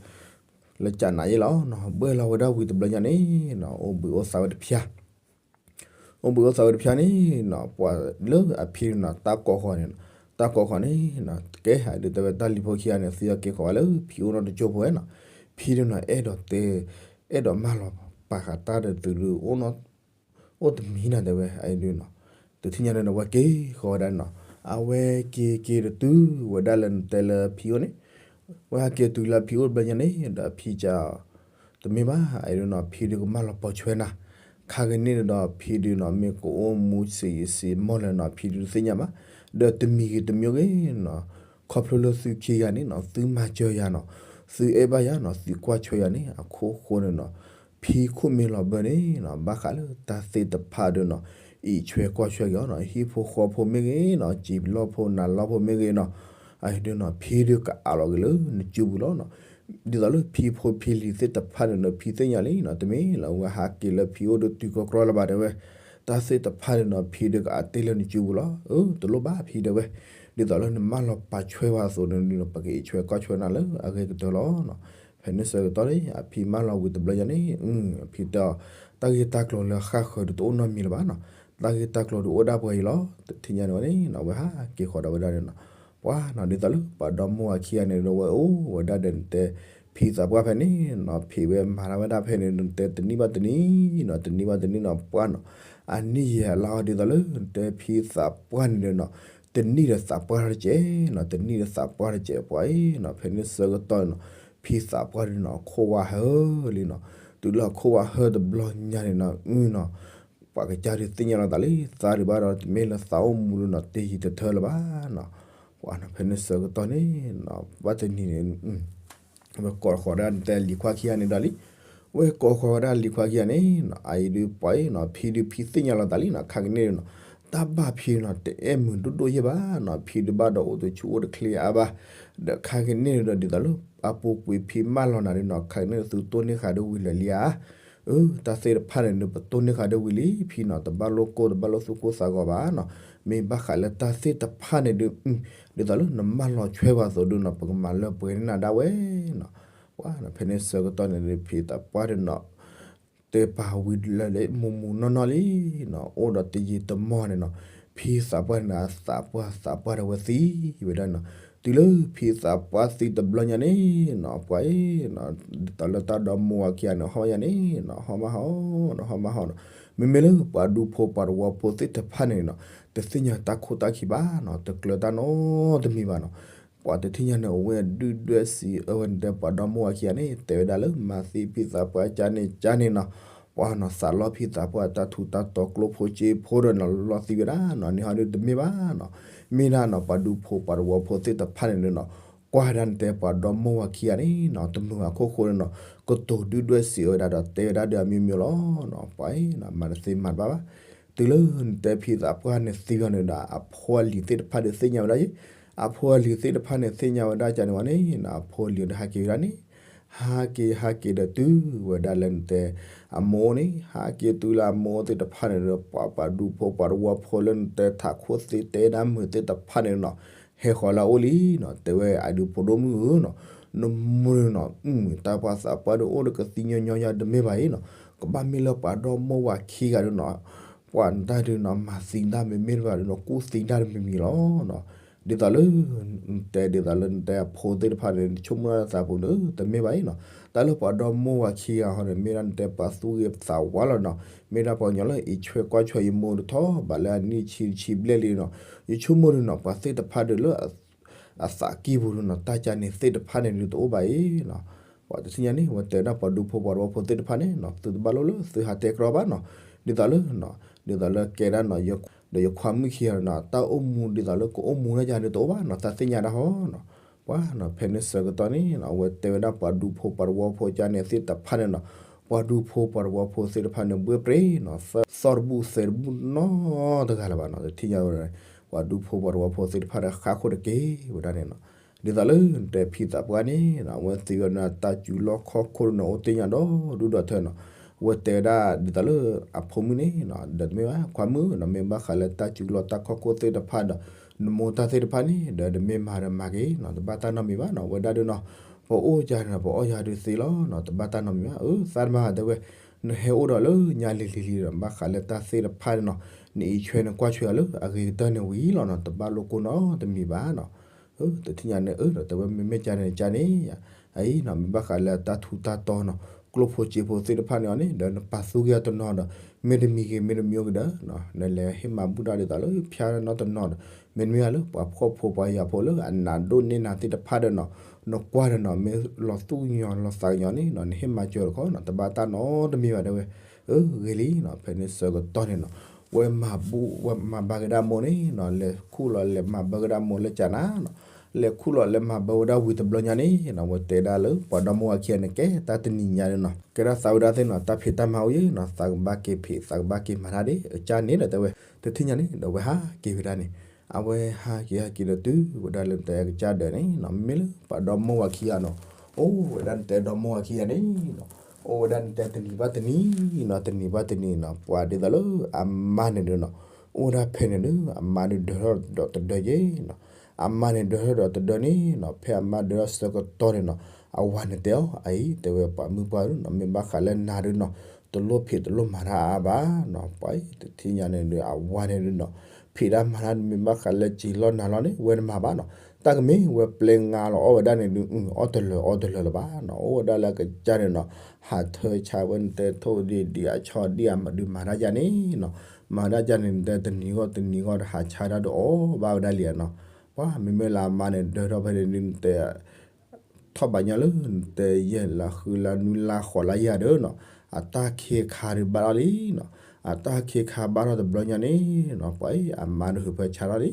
လၢကၠးနးယဲလီၤနီၤ. ဘှဲၣ်လီၤဝဲဒၣ်ဝံၤတဘျီညါန့ၣ်နီၤ အိၣ်ဘှံးအိၣ်သါဝဲတဖၠါ အိၣ်ဘှံးအိၣ်သါဝဲတဖၠါန့ၣ်နီၤ ပှၤလၢအဖံန့ၣ်နီၤ တၢ်ကိးဃီၤန့ၣ်နီၤ တၢ်ကိးဃီၤန့ၣ်နီၤ ကဲဟးဒုးတဲဝဲတၢ်လံၤဖိခံဂၤန့ၣ် သုအီၣ်က့ၤဃီၤဝဲလၢဖံအိၣ်နီတကၠိဖိဝဲနီၤ. ဖံဒုးနီၤ အဲၣ်ဒိးတဲ အဲၣ်ဒိးမၢလီၤပာ်ဃာ်တၢ်ဒီးသုဒုး အိၣ်တမံၤနီၤ တဲဝဲအဒုးနီၤ. တထံၣ်ညါန့ၣ်ဒီး ဝဲက့ၤဃီၤဝဲဒၣ်န့ၣ်နီၤ အဝဲက့ၤက့ၤဒီးတုၤဝဲဒၣ်လၢနတဲလၢဖံအိၣ်န့ၣ် ဝဲဟးက့ၤတုၤလၢဖံအိၣ်တဘျီညါန့ၣ်ဒီး ဖံက တမ့ၢ်ဘၣ် အဒုးနီၤ ဖံဒုးကမၢလီၤပိာ်ဆွဲနၤ ခါကန့ၣ်ဒီး ဖံဒုးနီၤ မ့ၢ်ကအိၣ်မူစံးယံာ်စံးမီၢ်လၢၤနီၤ ဖံဒုးတသ့ၣ်ညါဘၣ်. ဒီးတမံၤဂ့ၤတမံၤဂ့ၤနီၤ ခီဖျိလၢသုခံဂၤန့ၣ်နီၤ သုမၤစၢၤယၤနီၤ သုအဲၣ်ဘၣ်ယၤနီၤ သုကွၢ်ဆွဲယၤန့ၣ် အခိၣ်ဃိန့ၣ်နီၤ ဖံခိၣ်မ့ၢ်လီၤဘၢန့ၣ်နီၤ ဘၣ်ဃးလၢတၢ်သ့ၣ်တဖၣ်ဒီးနီၤ အံးဆွဲကွၢ်ဆွဲက့ၤအီၤနီၤ ဟံၣ်ဖိဃီဖိမ့ၢ်ဂ့ၤနီၤ စံာ်လီၢ်ဖိနးလီၢ်ဖိမ့ၢ်ဂ့ၤနီၤ အဒုးနီၤ ဖံဒုးကအးလီၤက့ၤလၢနစုပူၤလီၤနီၤ. ဒ်သိးလၢဖံဖိဖံလံၤသ့ၣ်တဖၣ်န့ၣ်ဒီး ဖံသ့ၣ်ညါလံနီၤ တမ့ၢ်လၢ ဝဲဟးက့ၤလၢဖံအိၣ်ဒီးတုၤကီကီလၢၤဘၣ်တဲဝဲ တၢ်သ့ၣ်တဖၣ်န့ၣ်နီၤ ဖံဒုးကအးတ့ၢ်လၢနစုပူၤလီၤ. အၢ တလိၣ်ဘၣ်ဖံတဲဝဲ ဒ်သိးလၢနမၢလီၤပာ်ဆွဲဝဲအသိးန့ၣ်နီၤ ပကအံးဆွဲကွၢ်ဆွဲနၤလၢအဂ့ၤကတၢၢ်လီၤနီၤ. ဖဲန့ၣ်ဆၢကတီၢ်န့ၣ် အဖံမၢလီၤဝံၤတဘျီညါန့ၣ် အဖံတဲအီၤ တၢ်ဂ့ၢ်တၢ်ကျိၤလၢဃၣ်ဃၢၤဒီးတအိၣ်နီတမံၤလၢၤဘၣ်နီၤ တၢ်ဂ့ၢ်တၢ်ကျိၤဒီးအိၣ်ဒၣ်ပှဲၤအံၤလီၤ. တထံၣ်ညါန့ၣ်ဝဲန့ၣ်နီၤ ဝဲဟးက့ၤဃီၤဒီးဝဲဒၣ်န့ၣ်နီၤ ပှၤနီၤ ဒ်သိးလၢပှၤဒီမါဝၤခံဂၤန့ၣ်ဒီး ဝဲအိၣ်ဝဲဒၣ်ဒီးနတဲ ဖံသးပှၢ်ဖဲန့ၣ်နီၤ ဖံးဝဲမၤတၢ်ဝဲဒၣ်ဖဲန့ၣ် နတဲတနံၣ်ဘၣ်တနံၣ်နီၤ တနံၣ်ဘၣ်တနံၣ်နီၤ ပှၤနီၤ အနံၣ်ယဲၢ်လါအီၤဒ်သိးလၢနတဲဖံသးပှၢ်န့ၣ်ဒီးနီၤ တနံၣ်ဒီးသးပှၢ်တကဲးနီၤ တနံၣ်ဒီးသးပှၢ်တကဲး ပှၤအံၤနီၤ ဖဲန့ၣ်ဆၢကတီၢ်န့ၣ်နီၤ ဖံသးပှၢ်ဒုးနီၤ ခိၣ်ဝါဟၢလံနီၤ တုၤလၢအခိၣ်ဝါဟၢတဘျီညါန့ၣ်နီၤ အနီၤ ပှၤကစၢ်ဒုးသ့ၣ်ညါလီၤသးလံ သးဒုးဘၣ်ဒီး တမ့ၢ်လၢသးအိၣ်မူလၢနီၤ တယံာ်တထၢလၢၤဘၣ်နီၤ ပှၤနီၤ ဖဲန့ၣ်ဆၢကတီၢ်န့ၣ်နီၤ ဘၣ်တနံၤန့ၣ် ဝဲကိးဃီၤဒၣ်နတဲလံၤခွါခံဂၤန့ၣ်ဒီးလံ ဝဲကိးဃီၤဝဲဒၣ်လံၤခွါခံဂၤန့ၣ် အအံၤဒုးပှၤအံၤနီၤ ဖံဒုးဖံသ့ၣ်ညါလီၤသးလံနီၤ ခါကန့ၣ်နီၤ တၢ်ဘၣ်ဖံနီၤ တအဲၣ်မုာ်ဒိၣ်ဒိၣ်ယဲၢ်ဘၣ်နီၤ ဖံဒုးဘၣ်ဒီးအိၣ်တဆူၣ်အိၣ်တချ့အါဘၣ် ဒီးခါကန့ၣ်ဒီးဒ်သိးလၢ အပူၤကွံာ်ဖံမၢလီၤနၤဒုးနီၤ ခါကန့ၣ်သုတိၢ်န့ၢ်ဃာ်ဒုးဝံၤလၢာ်လံဧါ အၢ တၢ်သ့ၣ်တဖၣ်န့ၣ်ဒုး ပတိၢ်န့ၢ်ဃာ်ဒုးဝံၤလံ ဖံနီၤ တဘၣ်လိၣ်ကိၢ် တဘၣ်လိၣ်သူၣ်ကိၢ်သးဂီၤဘၣ်နီၤ မ့ၢ်ဘၣ်ဃးလၢတၢ်သ့ၣ်တဖၣ်န့ၣ်ဒုး ဒ်သိးလၢနမၢလီၤဆွဲဝဲအသိးဒုးနီၤ ပကမၤလၢပှဲၤန့ၢ်နၤဒၣ်ဝဲနီၤ ပှၤနီၤ ဖဲန့ၣ်ဆၢကတီၢ်န့ၣ်ဒုး ဖံသးပှၢ်ဒုးနီၤ တဲပာ်ဝံၤလၢာ်လၢမုၢ်မုၢ်နီၢ်နီၢ်လံနီၤ အိၣ်ဒီးတယံာ်တမီၢ်န့ၣ်နီၤ ဖံသးပှၢ်န့ၣ် အသးပှၢ်သးပှၢ်ဒီးဝဲသံဝဲဒၣ်နီၤ တုၤလၢဖံသးပှၢ်သံတဘျီညါန့ၣ်နီၤ ပှၤအံၤနီၤ ဒ်သိးလၢတၢ်ဒီမါဝၤခံဂၤန့ၣ် ဟီၣ်ညါန့ၣ်နီၤ ဟီၣ်မးဟီၣ်နီၤ ဟီၣ်မးဟီၣ်နီၤ မ့မ့ၢ်လၢပှၤဒူဖိပှၤသဝီဖိသ့ၣ်တဖၣ်န့ၣ်နီၤ တသ့ၣ်ညါတၢ်ခိၣ်တၢ်ခံဘၣ်နီၤ တကျၢၤတၢ်နီတမံၤဘၣ်နီၤ ပှၤတထံၣ်ညါန့ၣ် အဝဲဒုၣ်ဒွဲၣ်စံးအၢဝဲန့ၣ်ဒီး ပှၤဒီမါဝၤခံဂၤန့ၣ် တဲဝဲဒၣ်လၢ မၤသံဖံသးပှၢ်ကၢ်န့ၣ်ကၢ်န့ၣ်နီၤ ပှၤနီၤ သးလီဖံသးပှၢ်တၢ်ထူးတၢ်တီၤကျိဖိစ့ဖိဒီးနီၤ လီၤသံဝဲဒၣ်နီၤ န့ၣ်ဟီဒုးတမ့ၢ်ဘၣ်နီၤ မ့ၢ်ဒၣ်နီၤ ပှၤဒူဖိပှၤသဝီဖိသ့ၣ်တဖၣ်န့ၣ်နီၤ ကွၢ်ဒၣ်နတဲပှၤဒီမိၢ်ဝၤခံဂၤန့ၣ်နီၤ တမုာ်ဘၣ်အခိၣ်ဃိန့ၣ်နီၤ ကတိၤဒုၣ်ဒွဲၣ်စံးဝဲဒၣ်ဒီးတဲဝဲဒၣ်ဒီးအမ့ၢ်မ့ၢ်လီၤနီၤ ပှၤအံၤနီၤ မၤတသ့မၤတဘၣ်ဘၣ်. တုၤလၢနတဲဖံသးပှၢ်န့ၣ်သံအီၤန့ၣ်ဒီး အဖိအလံၤသ့ၣ်တဖၣ်ဒီးသ့ၣ်ညါဝဲဒၣ်ယဲ, အဖိအလံၤသ့ၣ်တဖၣ်န့ၣ်သ့ၣ်ညါဝဲဒၣ်ကန့ၣ်ဝဲန့ၣ်နီၤ အဖိအလံၤဒီးဟးက့ၤဝဲဒၣ်န့ၣ် ဟးက့ၤဟးက့ၤဒီးတုၤဝဲဒၣ်လၢနတဲ အမိၢ်န့ၣ် ဟးက့ၤတုၤလၢအမိၢ်သ့ၣ်တဖၣ်န့ၣ်ဒီး ပှၤပှၤဒူဖိပှၤတဝီဖိလၢနတဲထးခိၣ်သ့တဲဒၣ်မုာ်သ့ၣ်တဖၣ်န့ၣ်နီၤ ဟဲဃီၤလၢအအိၣ်လံနီၤ တဲဝဲအဒုးဖိဒိၣ်မုၣ်ဧၢနီၤ နမိၢ်နီၤ တၢ်ပှၤသးပှၢ်ဒီးအိၣ်ဒီးကသံညီညီယါတမ့ၢ်ဘၣ်အံၤနီၤ ကဘၣ်မ့ၢ်လၢပှၤဒီမိၢ်ဝၤခံဂၤဒီးနီၤ ပှၤတၢ်ဒုးနီၤ မၤသံတၢ်မ့မ့ၢ်တဘၣ်ဒီးနီၤ ကူၣ်သံတၢ်တမံၤမံၤလီၤနီၤ ဒ်သိးလၢ တဲဒ်သိးလၢနတဲအဖိသ့ၣ်တဖၣ်န့ၣ် နဆိကမိၣ်တၢ်သးပူၤန့ၣ် တမ့ၢ်ဘၣ်အံၤနီၤ တၢ်လၢပှၤဒီမိၢ်ဝၤခံဂၤဟီန့ၣ် မ့ၢ်ဒၣ်နတဲပှၤသူၣ်ဂ့ၤသးဝါလီၤနီၤ မ့ၢ်ဒၣ်ပှၤကညီလၢအံးဆွဲကွၢ်ဆွဲယမိၢ်တထီၣ်ဘၣ်လၢအနံၣ်ဆံဆံဘျဲၣ်လံနီၤ ယဆိကမိၣ်ဒီးနီၤ ပှၤသ့ၣ်တဖၣ်ဒီးလၢ အသးကံၢ်ပူၤဒုးနီၤ တၢ်ကန့ၣ်သ့ၣ်တဖၣ်န့ၣ်ဒုးတအိၣ်ဘၣ်အံၤနီၤ ပှၤတထံၣ်ညါန့ၣ် ဝဲတဲဒၣ်ပှၤဒူဖိပှၤတဝီဖိသ့ၣ်တဖၣ်န့ၣ်နီၤ သုတဘၣ်လိၣ်လၢသုဟးတဲကြီဘၣ်နီၤ ဒ်သိးလၢ ဒ်သိးလၢကဲဒၣ်နီၤ ဒီးယခွါမုၣ်ခံဂၤနီၤ တၢ်အိၣ်မူဒ်သိးလၢကအိၣ်မူဒၣ်ယၤဒုးတအိၣ်ဘၣ်နီၤ တၢ်သ့ၣ်ညါဒၣ်ဟီနီၤ ပှၤနီၤ ဖဲန့ၣ်ဆၢကတီၢ်န့ၣ်နီၤ အဝဲတဲဝဲဒၣ်ပှၤဒူဖိပှၤတဝီဖိကန့ၣ်သ့ၣ်တဖၣ်န့ၣ်နီၤ ပှၤဒူဖိပှၤတဝီဖိသ့ၣ်တဖၣ်န့ၣ် ဘှ့ၣ်ပြ့နီၤ သီၣ်တဘူၣ်သဲးတဘူၣ်နီတဂၤလၢၤဘၣ်နီၤ တထံၣ်ညါဝဲ ပှၤဒူဖိပှၤတဝီဖိသ့ၣ်တဖၣ်ဒီးဃါခိၣ်တက့ၢ်ဝဲဒၣ်န့ၣ်နီၤ ဒ်သိးလၢနတဲဖံသးပှၢ်န့ၣ်နီၤ အဝဲသ့ၣ်ဝဲဒၣ်တၢ်စူၤလီၢ်ခီၣ်ခိၣ်န့ၣ် အိၣ်သ့ၣ်ညါဒီဒူၣ်ဒီထၢနီၤ အဝဲတဲဝဲဒၣ်ဒ်သိးလၢအဖိမုၣ်န့ၣ်နီၤ ဒီးတမ့ၢ်ဘၣ် ခွါမုၣ်နီၤ မ့ၢ်ဘၣ်ဃးလၢတၢ်စူၤလီၢ်တၢ်ခီၣ်ခိၣ်သ့ၣ်တဖၣ်ဒီး နမိၢ်တၢ်သ့ၣ်တဖၣ်န့ၣ် ဒီးနမ့ၢ်မၤဒီးမၤက့ၤနီၤ တဘၣ်တၢ်နီတမံၤဘၣ်နီၤ ဝဲဒၣ်ဒုးနီၤ ပအိၣ်ယၤန့ၣ် ပအီၣ်ယၤဒုးသ့လီၤနီၤ တဘၣ်တၢ်နီတမံၤဘၣ် အၢ သးတမၤတဲဝဲ နဟဲအိၣ်ဒီးလၢညါလံၤလံၤလံၤဒီး ဘၣ်ဃးလၢတၢ်သ့ၣ်တဖၣ်န့ၣ်နီၤ နအံးဆွဲနကွၢ်ဆွဲအီၤလၢအဂ့ၤကတၢၢ်န့ၣ်ဝံၤလီၤနီၤ တဘၣ်လိၣ်ကိၢ်နီတမံၤဘၣ်နီၤ တထံၣ်ညါန့ၣ် အၢ ဒီးတဲဝဲမ့မ့ၢ်ကန့ၣ်ကန့ၣ် အအံၤနီၤ မ့ၢ်ဘၣ်ဃးလၢတၢ်ထူးတၢ်တီၤနီၤ ကျိဖိစ့ဖိသ့ၣ်တဖၣ်န့ၣ်အီၤန့ၣ် ဒီးနပာ်သူက့ၤအီၤတနီၤဒီး မ့တမံၤဂ့ၤ မ့တမံၤအိၣ်ကဒီးနီၤ နလဲၤဟ့ၣ်မၤဘူၣ်တၢ်ဒ်သိးလၢဖၠါနီတနီၤဒီး မ့တမ့ၢ်လၢပှၤဖှီၣ်ဖိပှၤယာ်ဖိလၢအနးဒိၣ်န့ၢ်နၤသ့ၣ်တဖၣ်ဒီးနီၤ နကွၢ်ဒီးနီၤ မ့ၢ်လီၤသူၣ်ကညီၤလီၤသးကညီၤန့ၣ်နီၤ နဟ့ၣ်မၤစၢၤတခီနီၤ တဘၣ်တၢ်နီတမံၤဘၣ်တဲဝဲ အၢ ဂ့ၤလံနီၤ ဖဲန့ၣ်ဆၢကတီၢ်န့ၣ်နီၤ ဝဲမၤဘူၣ် ဝဲမၤဘၣ်က့ၤဒၣ်မိၢ်န့ၣ်နီၤ လဲၤခူၣ်လီၤလဲၤမၤဘၣ်က့ၤဒၣ်မိၢ်လၢကနၤနီၤ လဲၤခူၣ်လီၤလဲၤမၤဘၣ်ဝဲဒၣ်ဝံၤတဘျီညါန့ၣ်နီၤ ဝဲတဲဒၣ်လၢပှၤဒီမိၢ်ဝၤခံဂၤန့ၣ် ကဲတၢ်တနံၤညါန့ၣ်နီၤ ကဲဒၣ်သးဝဲဒၣ်သ့ၣ်နီၤ တၢ်ဖံးတၢ်မၤအိၣ်ယဲနီၤ သးကဘၣ်က့ၤဖံး သးကဘၣ်က့ၤမၤတၢ်ဒ်အကန့ၣ်ဒီးတဲဝဲ တထံၣ်ညါန့ၣ်ဒီးဝဲဟးက့ၤဝဲဒၣ်န့ၣ် အဝဲဟးက့ၤဟးက့ၤဒီးတုၤဝဲဒၣ်လၢနတဲကစၢ်ဒၢးန့ၣ်နီၤ မ့မ့ၢ်လၢပှၤဒီမိၢ်ဝၤခံဂၤနီၤ အိၣ်ဝဲဒၣ်နတဲဒီမိၢ်ဝၤခံဂၤန့ၣ်နီၤ အိၣ်ဝဲဒၣ်နတဲတနံၤဘၣ်တနံၤနီၤ တနံၤဘၣ်တနံၤနီၤ ပှၤဒ်သိးလၢအမါန့ၣ်ဒီးနီၤ အိၣ်ဝဲဒၣ်ဖဲန့ၣ်ဒီး အမါန့ၣ်ဒၢထီၣ်ဒီးတဒၢယဲနီၤ အမါန့ၣ်ဒၢထီၣ်ဒီးတဒၢန့ၣ်နီၤ ဖဲအမါဒၢထီၣ်ဆၢကတီၢ်န့ၣ်နီၤ အဝၤန့ၣ်တဲအီၤ အအံၤ တဲဝဲပှၤမုၣ်ပှၢ်ဧၢနီၤ မ့ၢ်ဘၣ်ဃးလၢနၤဒီးနီၤ တလိၣ်ဖံးတလိၣ်မၤတၢ်အါအါဘၣ်နီၤ ပှၤအံၤ တထံၣ်ညါန့ၣ်ဒီး အဝၤန့ၣ်ဒီးနီၤ ဖံးတၢ်မၤတၢ်မ့ၢ်ဘၣ်ဃးလၢစံာ်လီၢ်နၤလီၢ်န့ၣ် ဝဲတမၤဘၣ်နီၤ တၢ်ကမ့ၢ်ဝဲပျဲငါလီၤအီၣ်ဝဲဒၣ်န့ၣ်ဒီး အီၣ်တလၢာ်အီတလၢာ်လၢၤဘၣ်နီၤ အိၣ်ဝဲဒၣ်လၢအကစၢ်န့ၣ်နီၤ ဟးထၢဆါဝဲနတဲထိၣ်ဒံးဒံးအဆီဒံးအမဒုးမၤတၢ်ယါန့ၣ်နီၤ မၤတၢ်ယါန့ၣ် နတဲတနံၤဂီၢ်တနံၤဂီၢ်ဒီးဟးဆါတၢ်ဒီးအီၣ်ဘၣ်ဝဲဒၣ်လံနီၤ ပှၤမ့မ့ၢ်လၢအမါန့ၣ်ဒၢထီၣ်ဖဲန့ၣ်ဒုးနတဲ ထီၣ်ဘးညီလၢ နတဲယဲၢ်လါဃုလါနွံလါဃိးလါယဲၢ်ဒီးနီၤ အတၢ်ခ့ခါဒုးဘၣ်ထီၣ်လံနီၤ အတၢ်ခ့ခါဘၣ်ထီၣ်တဘျီညါန့ၣ်နီၤ ပှၤအံၤ အမါဒုးဟုးဖၢဆါထီၣ်လံ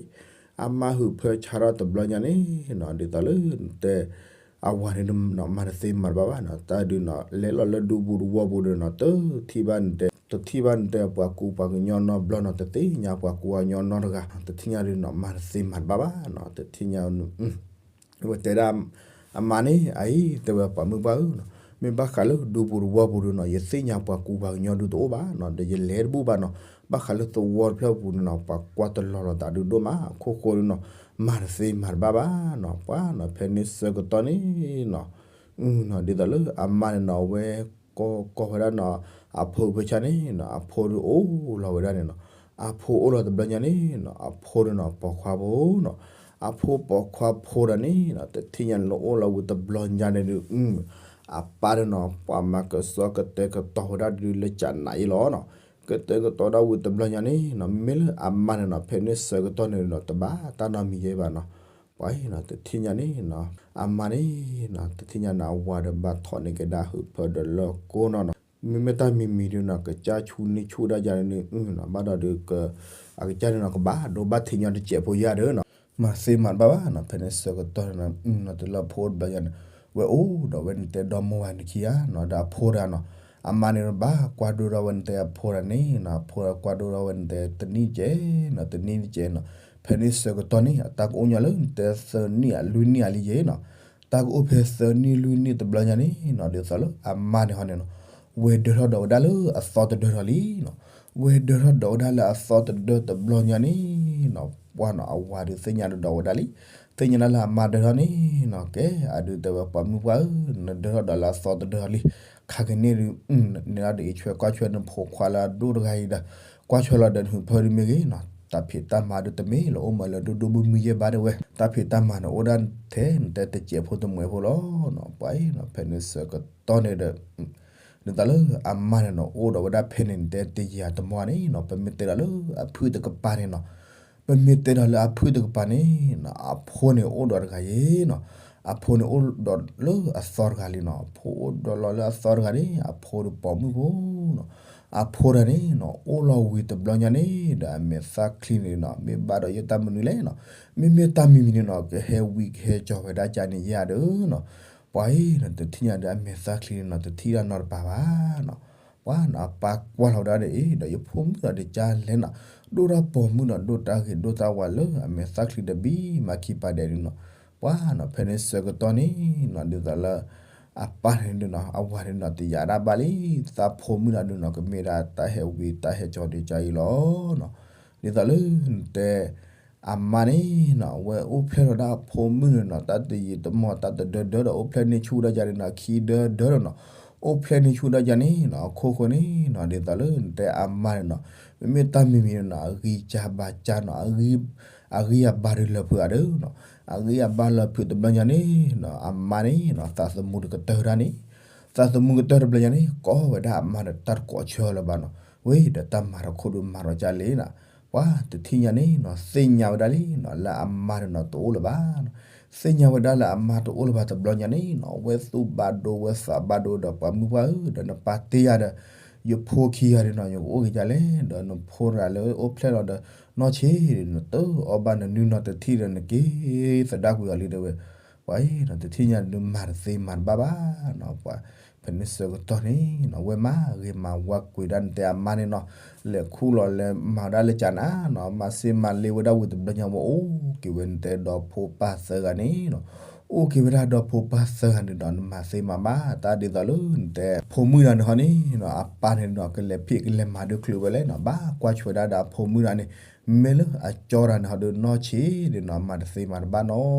အမါဟုးဖၢဆါထီၣ်တဘျီညါန့ၣ်နီၤ ဒ်သိးလၢနတဲ အဝၤန့ၣ်နီၤ မၤတသ့မၤတဘၣ်ဘၣ်နီၤ တၢ်ဒုးနီၤ လဲၤလီၤလၢဒူပူၤတဝီပူၤဒီးနီၤ တထံၣ်ဘၣ်နတဲ တထံၣ်ဘၣ်နတဲပှၤကူပှၤကညီနီတဘျီနီၤ တသ့ၣ်ညါပှၤကူပှၤကညီနီတဂၤ တထံၣ်ညါဒုးနီၤ မၤတသ့မၤတဘၣ်ဘၣ်နီၤ တထံၣ်ညါ ဝဲတဲဒၣ် အမါန့ၣ် အအံၤ တဲဝဲပှၤမုၣ်ပှၢ်ဧၢနီၤ မ့ၢ်ဘၣ်ဃးလၢဒူပူၤတဝီပူၤဒီးနီၤ ယသ့ၣ်ညါပှၤကူပှၤကညီဒုးတအိၣ်ဘၣ်နီၤ ဒီးယလဲၤတဘူၣ်ဘၣ်နီၤ ဘၣ်ဃးလၢသဝီတဖျၢၣ်ပူၤန့ၣ်နီၤ ပှၤကွၢ်တလီၤလီၤသးဒုးဒိၣ်မး အခိၣ်ဃိန့ၣ်နီၤ မၤတသ့မၤတဘၣ်ဘၣ်နီၤ ပှၤနီၤ ဖဲန့ၣ်ဆၢကတီၢ်န့ၣ်နီၤ ဒ်သိးလၢအမါန့ၣ်နီၤ အဝဲကိးကိးဝဲဒၣ်နီၤ အဖိဖဲဆါန့ၣ်နီၤ အဖိဒုးအိၣ်လီၤဝဲဒၣ်န့ၣ်နီၤ အဖိအိၣ်လီၤတဘျီညါန့ၣ်နီၤ အဖိဒုးနီၤ ပိာ်ခွါဖိနီၤ အဖိပိာ်ခွါဖိဒီးန့ၣ်နီၤ တထံၣ်ညါန့ၣ်လၢအိၣ်လီၤဝံၤတဘျီညါန့ၣ်ဒုး အပၢ်ဒုးနီၤ ပှၤမၤကစီကတဲာ်ကတီၤဝဲဒၣ်ဒုးလၢကနးအံၤလီၤနီၤ ကတဲာ်ကတီၤဒၣ်ဝံၤတဘျီညါန့ၣ်နီၤ မ့မ့ၢ်လၢအမါန့ၣ်နီၤ ဖဲန့ၣ်ဆၢကတီၢ်န့ၣ်နီၤ တဘၣ်တၢ်နီတမံၤယဲဘၣ်နီၤ ပှၤအံၤနီၤ တထံၣ်ညါန့ၣ်နီၤ အမါန့ၣ်နီၤ တထံၣ်ညါန့ၣ် အဝၤဒီးဘၣ်ထီၣ်န့ၢ်က့ၤဒၣ်ဟုးဖၢဒီးလၢကိနီၤနီၤ မ့မ့ၢ်တၢ်မံၤမံၤဒုးနီၤ ကစၢ်ဆူန့ၢ်ဆူၣ်ဒၣ်ယၤန့ၣ်နီၤ ဘၣ်ဒီးဒုး အကစၢ်န့ၣ်နီၤ ကဘၣ်ဒိဘၣ်ထံးညီတစဲးဖိယၤဒီးနီၤ မၤသ့မၤတဘၣ်ဘၣ်နီၤ. ဖဲန့ၣ်ဆၢကတီၢ်န့ၣ်နီၤ တုၤလၢအဖိတဘျီညါန့ၣ် ဝဲအိၣ်ဒီးဝဲနတဲဒီမါဝၤနခံဂၤနီၤ ဒီးအဖိတဂၤနီၤ. အမါန့ၣ်ဘၣ်ကွၢ်ဒိၣ်ထီၣ်ဝဲ နတဲအဖိတဂၤန့ၣ်နီၤ အဖိကွၢ်ဒိၣ်ထီၣ်ဝဲ နတဲတနံၣ်တကဲးနီၤ တနံၣ်တကဲးနီၤ. ဖဲန့ၣ်ဆၢကတီၢ်န့ၣ် အတၢ်ကအိၣ်ညီလၢနတဲသၢနံၣ်အလွံၢ်နံၣ်အလံယဲနီၤ. တၢ်ကအိၣ်ဖဲသၢနံၣ်လွံၢ်နံၣ်တဘျီညါန့ၣ်နီၤ ဒ်သိးလၢအမါန့ၣ်ဟီန့ၣ်နီၤ ဝဲဒၢထီၣ်ဒီးဝဲဒၣ်လၢအသီတဒၢထီၣ်လံနီၤ. ဝဲဒၢထီၣ်ဒီးဝဲဒၣ်လၢအသီတဒၢတဘျီညါန့ၣ်နီၤ ပှၢ်နီၤ အဝၤဒုးသ့ၣ်ညါဒီးဝဲဒၣ်လံ. သ့ၣ်ညါဒၣ်လၢအမါဒၢထီၣ်န့ၣ်နီၤ ကဲအဒုးတဲဝဲ ပှၤမုၣ်ပှၢ်ဧၢ, နဒၢထီၣ်ဒီးလၢအသီတဒၢထီၣ်လံ. ခါကန့ၣ်ဒုး နဒုးအံးထွဲကွၢ်ထွဲနဖိခွါလၢအဒိၣ်တဂၤအံၤဒီး ကွၢ်ထွဲလီၤဒီးနဟုးဖၢဒုးမ့ၢ်ဂ့ၤနီၤ တၢ်ဖံးတၢ်မၤဒုးတမ့ၢ်လၢအိၣ်မးလၢဒိၣ်ဒိၣ်မုၢ်မုၢ်ယဲၢ်ဘၣ်တဲဝဲ. တၢ်ဖံးတၢ်မၤန့ၣ်အိၣ်ဒၣ်ထဲနတဲတစဲးဖိတမှဲးဖိလီၤနီၤ. ပှၤအံၤနီၤ ဖဲန့ၣ်ဆၢကတီၢ်န့ၣ်ဒီး ဒ်သိးလၢအမါန့ၣ်နီၤ အိၣ်ဒီးဝဲဒၣ်ဖဲန့ၣ် နတဲတယံာ်တမီၢ်န့ၣ်နီၤ ပမ့ၢ်တဲဒီးလၢအဖုၣ်တကပၤန့ၣ်နီၤ ပမ့ၢ်တဲဒီးလၢအဖုၣ်တကပၤန့ၣ်နီၤ အဖိန့ၣ်အိၣ်ဒီးတဂၤယဲနီၤ. အဖိန့ၣ်အိၣ်ဒီးလၢအသီတဂၤလံနီၤ. အဖိအိၣ်ဒီးလီၤလၢအသီတဂၤန့ၣ် အဖိဒီးပိာ်မုၣ်ဖိနီၤ. အဖိတဂၤန့ၣ်နီၤ အိၣ်လီၤဝံၤတဘျီညါန့ၣ်ဒီး အမဲာ်သၣ်ချံန့ၣ်နီၤ မ့ၢ်ဘၣ်ဒီးယဲၢ်တၢ်မနုၤလဲၣ်နီၤ. မ့မ့ၢ်တၢ်မံၤမံၤန့ၣ်နီၤ ကဟဲဝံကဟဲကၠီၤဝဲဒၣ်ကန့ၣ်ယဲၢ်ဒီးနီၤ. ပှၤအံၤနီၤ တထံၣ်ညါဒီးအမဲာ်သၣ်ချံန့ၣ်နီၤ တထံၣ်ဒၣ်နီတပၤဘၣ်နီၤ. ပှၤနီၤ အပၢ်ကွၢ်လီၤဝဲဒၣ်ဒီး အ့ ဒီးယဖိမုၣ်ဒီးတကါလဲၣ်နီၤ ဒိၣ်တၢ်ပိာ်မုၣ်နီၤ ဒိၣ်တၢ်ဂ့ၤဒိၣ်တၢ်ဝါလၢအမဲာ်သၣ်ချံတဘံၣ်မၤခံပာ်ဒဲးဒုးနီၤ. ပှၤနီၤ ဖဲန့ၣ်ဆၢကတီၢ်န့ၣ်နီၤ ဒ်သိးလၢ အပၢ်န့ၣ်ဒုးနီၤ အဝၤဒုးနီၤ တယာ်ဒၣ်ဘၣ်လံ. သးဖိမုၣ်ဒၣ်ဒုးနီၤ ကမ့ၢ်ဒၣ်တၢ်ဟဲဝံတၢ်ဟဲကၠီၤဒုးကါအံၤလီၤနီၤ. ဒ်သိးလၢနတဲ အမါန့ၣ်နီၤ အဝဲအိၣ်ဖျဲၣ်ထီၣ်ဒၣ်အဖိမုၣ်န့ၣ်နီၤ တၢ်တယံာ်တမီၢ် တၢ်တဒၢဒၢဒီး အိၣ်ဖျဲၣ်န့ၢ်ဆူၣ်ဒၣ်ယါန့ၣ်နီၤ ခံဒၢဒၢဒီးနီၤ အိၣ်ဖျဲၣ်န့ၢ်ဆူၣ်ဒၣ်ယါန့ၣ်နီၤ အခိၣ်ဃိန့ၣ်နီၤ ဒ်သိးလၢနတဲအမါန့ၣ်နီၤ မ့မ့ၢ်တၢ်မံၤမံၤန့ၣ်နီၤ အဂံၢ်စၢ်ဘါစၢ်နီၤ အဂံၢ်အဘါဒုးလၢာ်ဖုးဂၤဒီးနီၤ အဂံၢ်အဘါလၢာ်ဖုးတဘျီညါန့ၣ်နီၤ အမါန့ၣ်နီၤ သးသမူတကတၢၢ်တၢ်န့ၣ် သးသမူကတၢၢ်တဘျီညါန့ၣ် ကိးဝဲဒၣ်အမါဒီးတၢ်တကိးဆၢလၢၤဘၣ်နီၤ. ဝဲဒီးတၢ်မၤတခိၣ်ဒုးမၤဒီးကၢ်လံနီၤ ပှၤတထံၣ်ညါန့ၣ်နီၤ သ့ၣ်ညါဝဲဒၣ်လံနီၤ လၢအမါန့ၣ်နီၤ တအိၣ်လၢၤဘၣ်နီၤ. သ့ၣ်ညါဝဲဒၣ်လၢအမါတအိၣ်လၢၤဘၣ်တဘျီညါန့ၣ်နီၤ ဝဲသူၣ်ဘၣ်ဒိဝဲသးဘၣ်ဒိဒီး ပှၤမုၣ်ပှၢ်ဧၢ ဒီးနပၢ်တ့ယၤဒီး ယဖိခံဂၤဒုးနီၤ ယကအိၣ်က့ၤဒ်လဲၣ် ဒီးနဖိတဂၤလၢအိၣ်ဖျဲၣ်လီၤဒီး နီၢ်ဆံး နတအီၣ်ဘၣ်နနုၢ်နီၢ်တထံၣ်ဒီး နက့ၤသဒၣ်ကွံာ်အီၤလံတဲဝဲ. ပှၤအံၤနီၤ တထံၣ်ညါဒုးမၤတသ့မၤတဘၣ်ဘၣ်နီၤ ပှၤ ဖဲန့ၣ်ဆၢကတီၢ်န့ၣ်နီၤ ဝဲမၤဂ့ၤမၤဝါကွံာ်ဒၣ်နတဲအမါန့ၣ်နီၤ လဲၤခူၣ်လီၤလဲၤမၤဒၣ်လၢကၢ်နၤနီၤ မၤစ့မၤလ့ဝဲဒၣ်ဝံၤတဘျီညါဝဲအိၣ်က့ၤဝဲနတဲဒီဖိပၢ်သၢဂၤန့ၣ်နီၤ အိၣ်က့ၤဝဲဒၣ်ဒီဖိပၢ်သၢဂၤန့ၣ်ဒီး နမၤသ့မၤဘၣ် တၢ်ဒ်သိးလၢနတဲ ဖိမုၣ်တဂၤန့ၣ်ဟီန့ၣ်နီၤ အပၢ်န့ၣ်နီၤ ကလဲၤဖံးကလဲၤမၤဒုးချုးဝဲလဲၣ်နီၤ ဘၣ်ကွၢ်ဆွဲဒၣ်ဒီးအဖိမုၣ်တဂၤန့ၣ် မ့ၢ်လၢအကၠီတဂၤန့ၣ်ဟီဒုး နီၢ်ဆံးဒုးနီၤ မၤတသ့မၤတဘၣ်န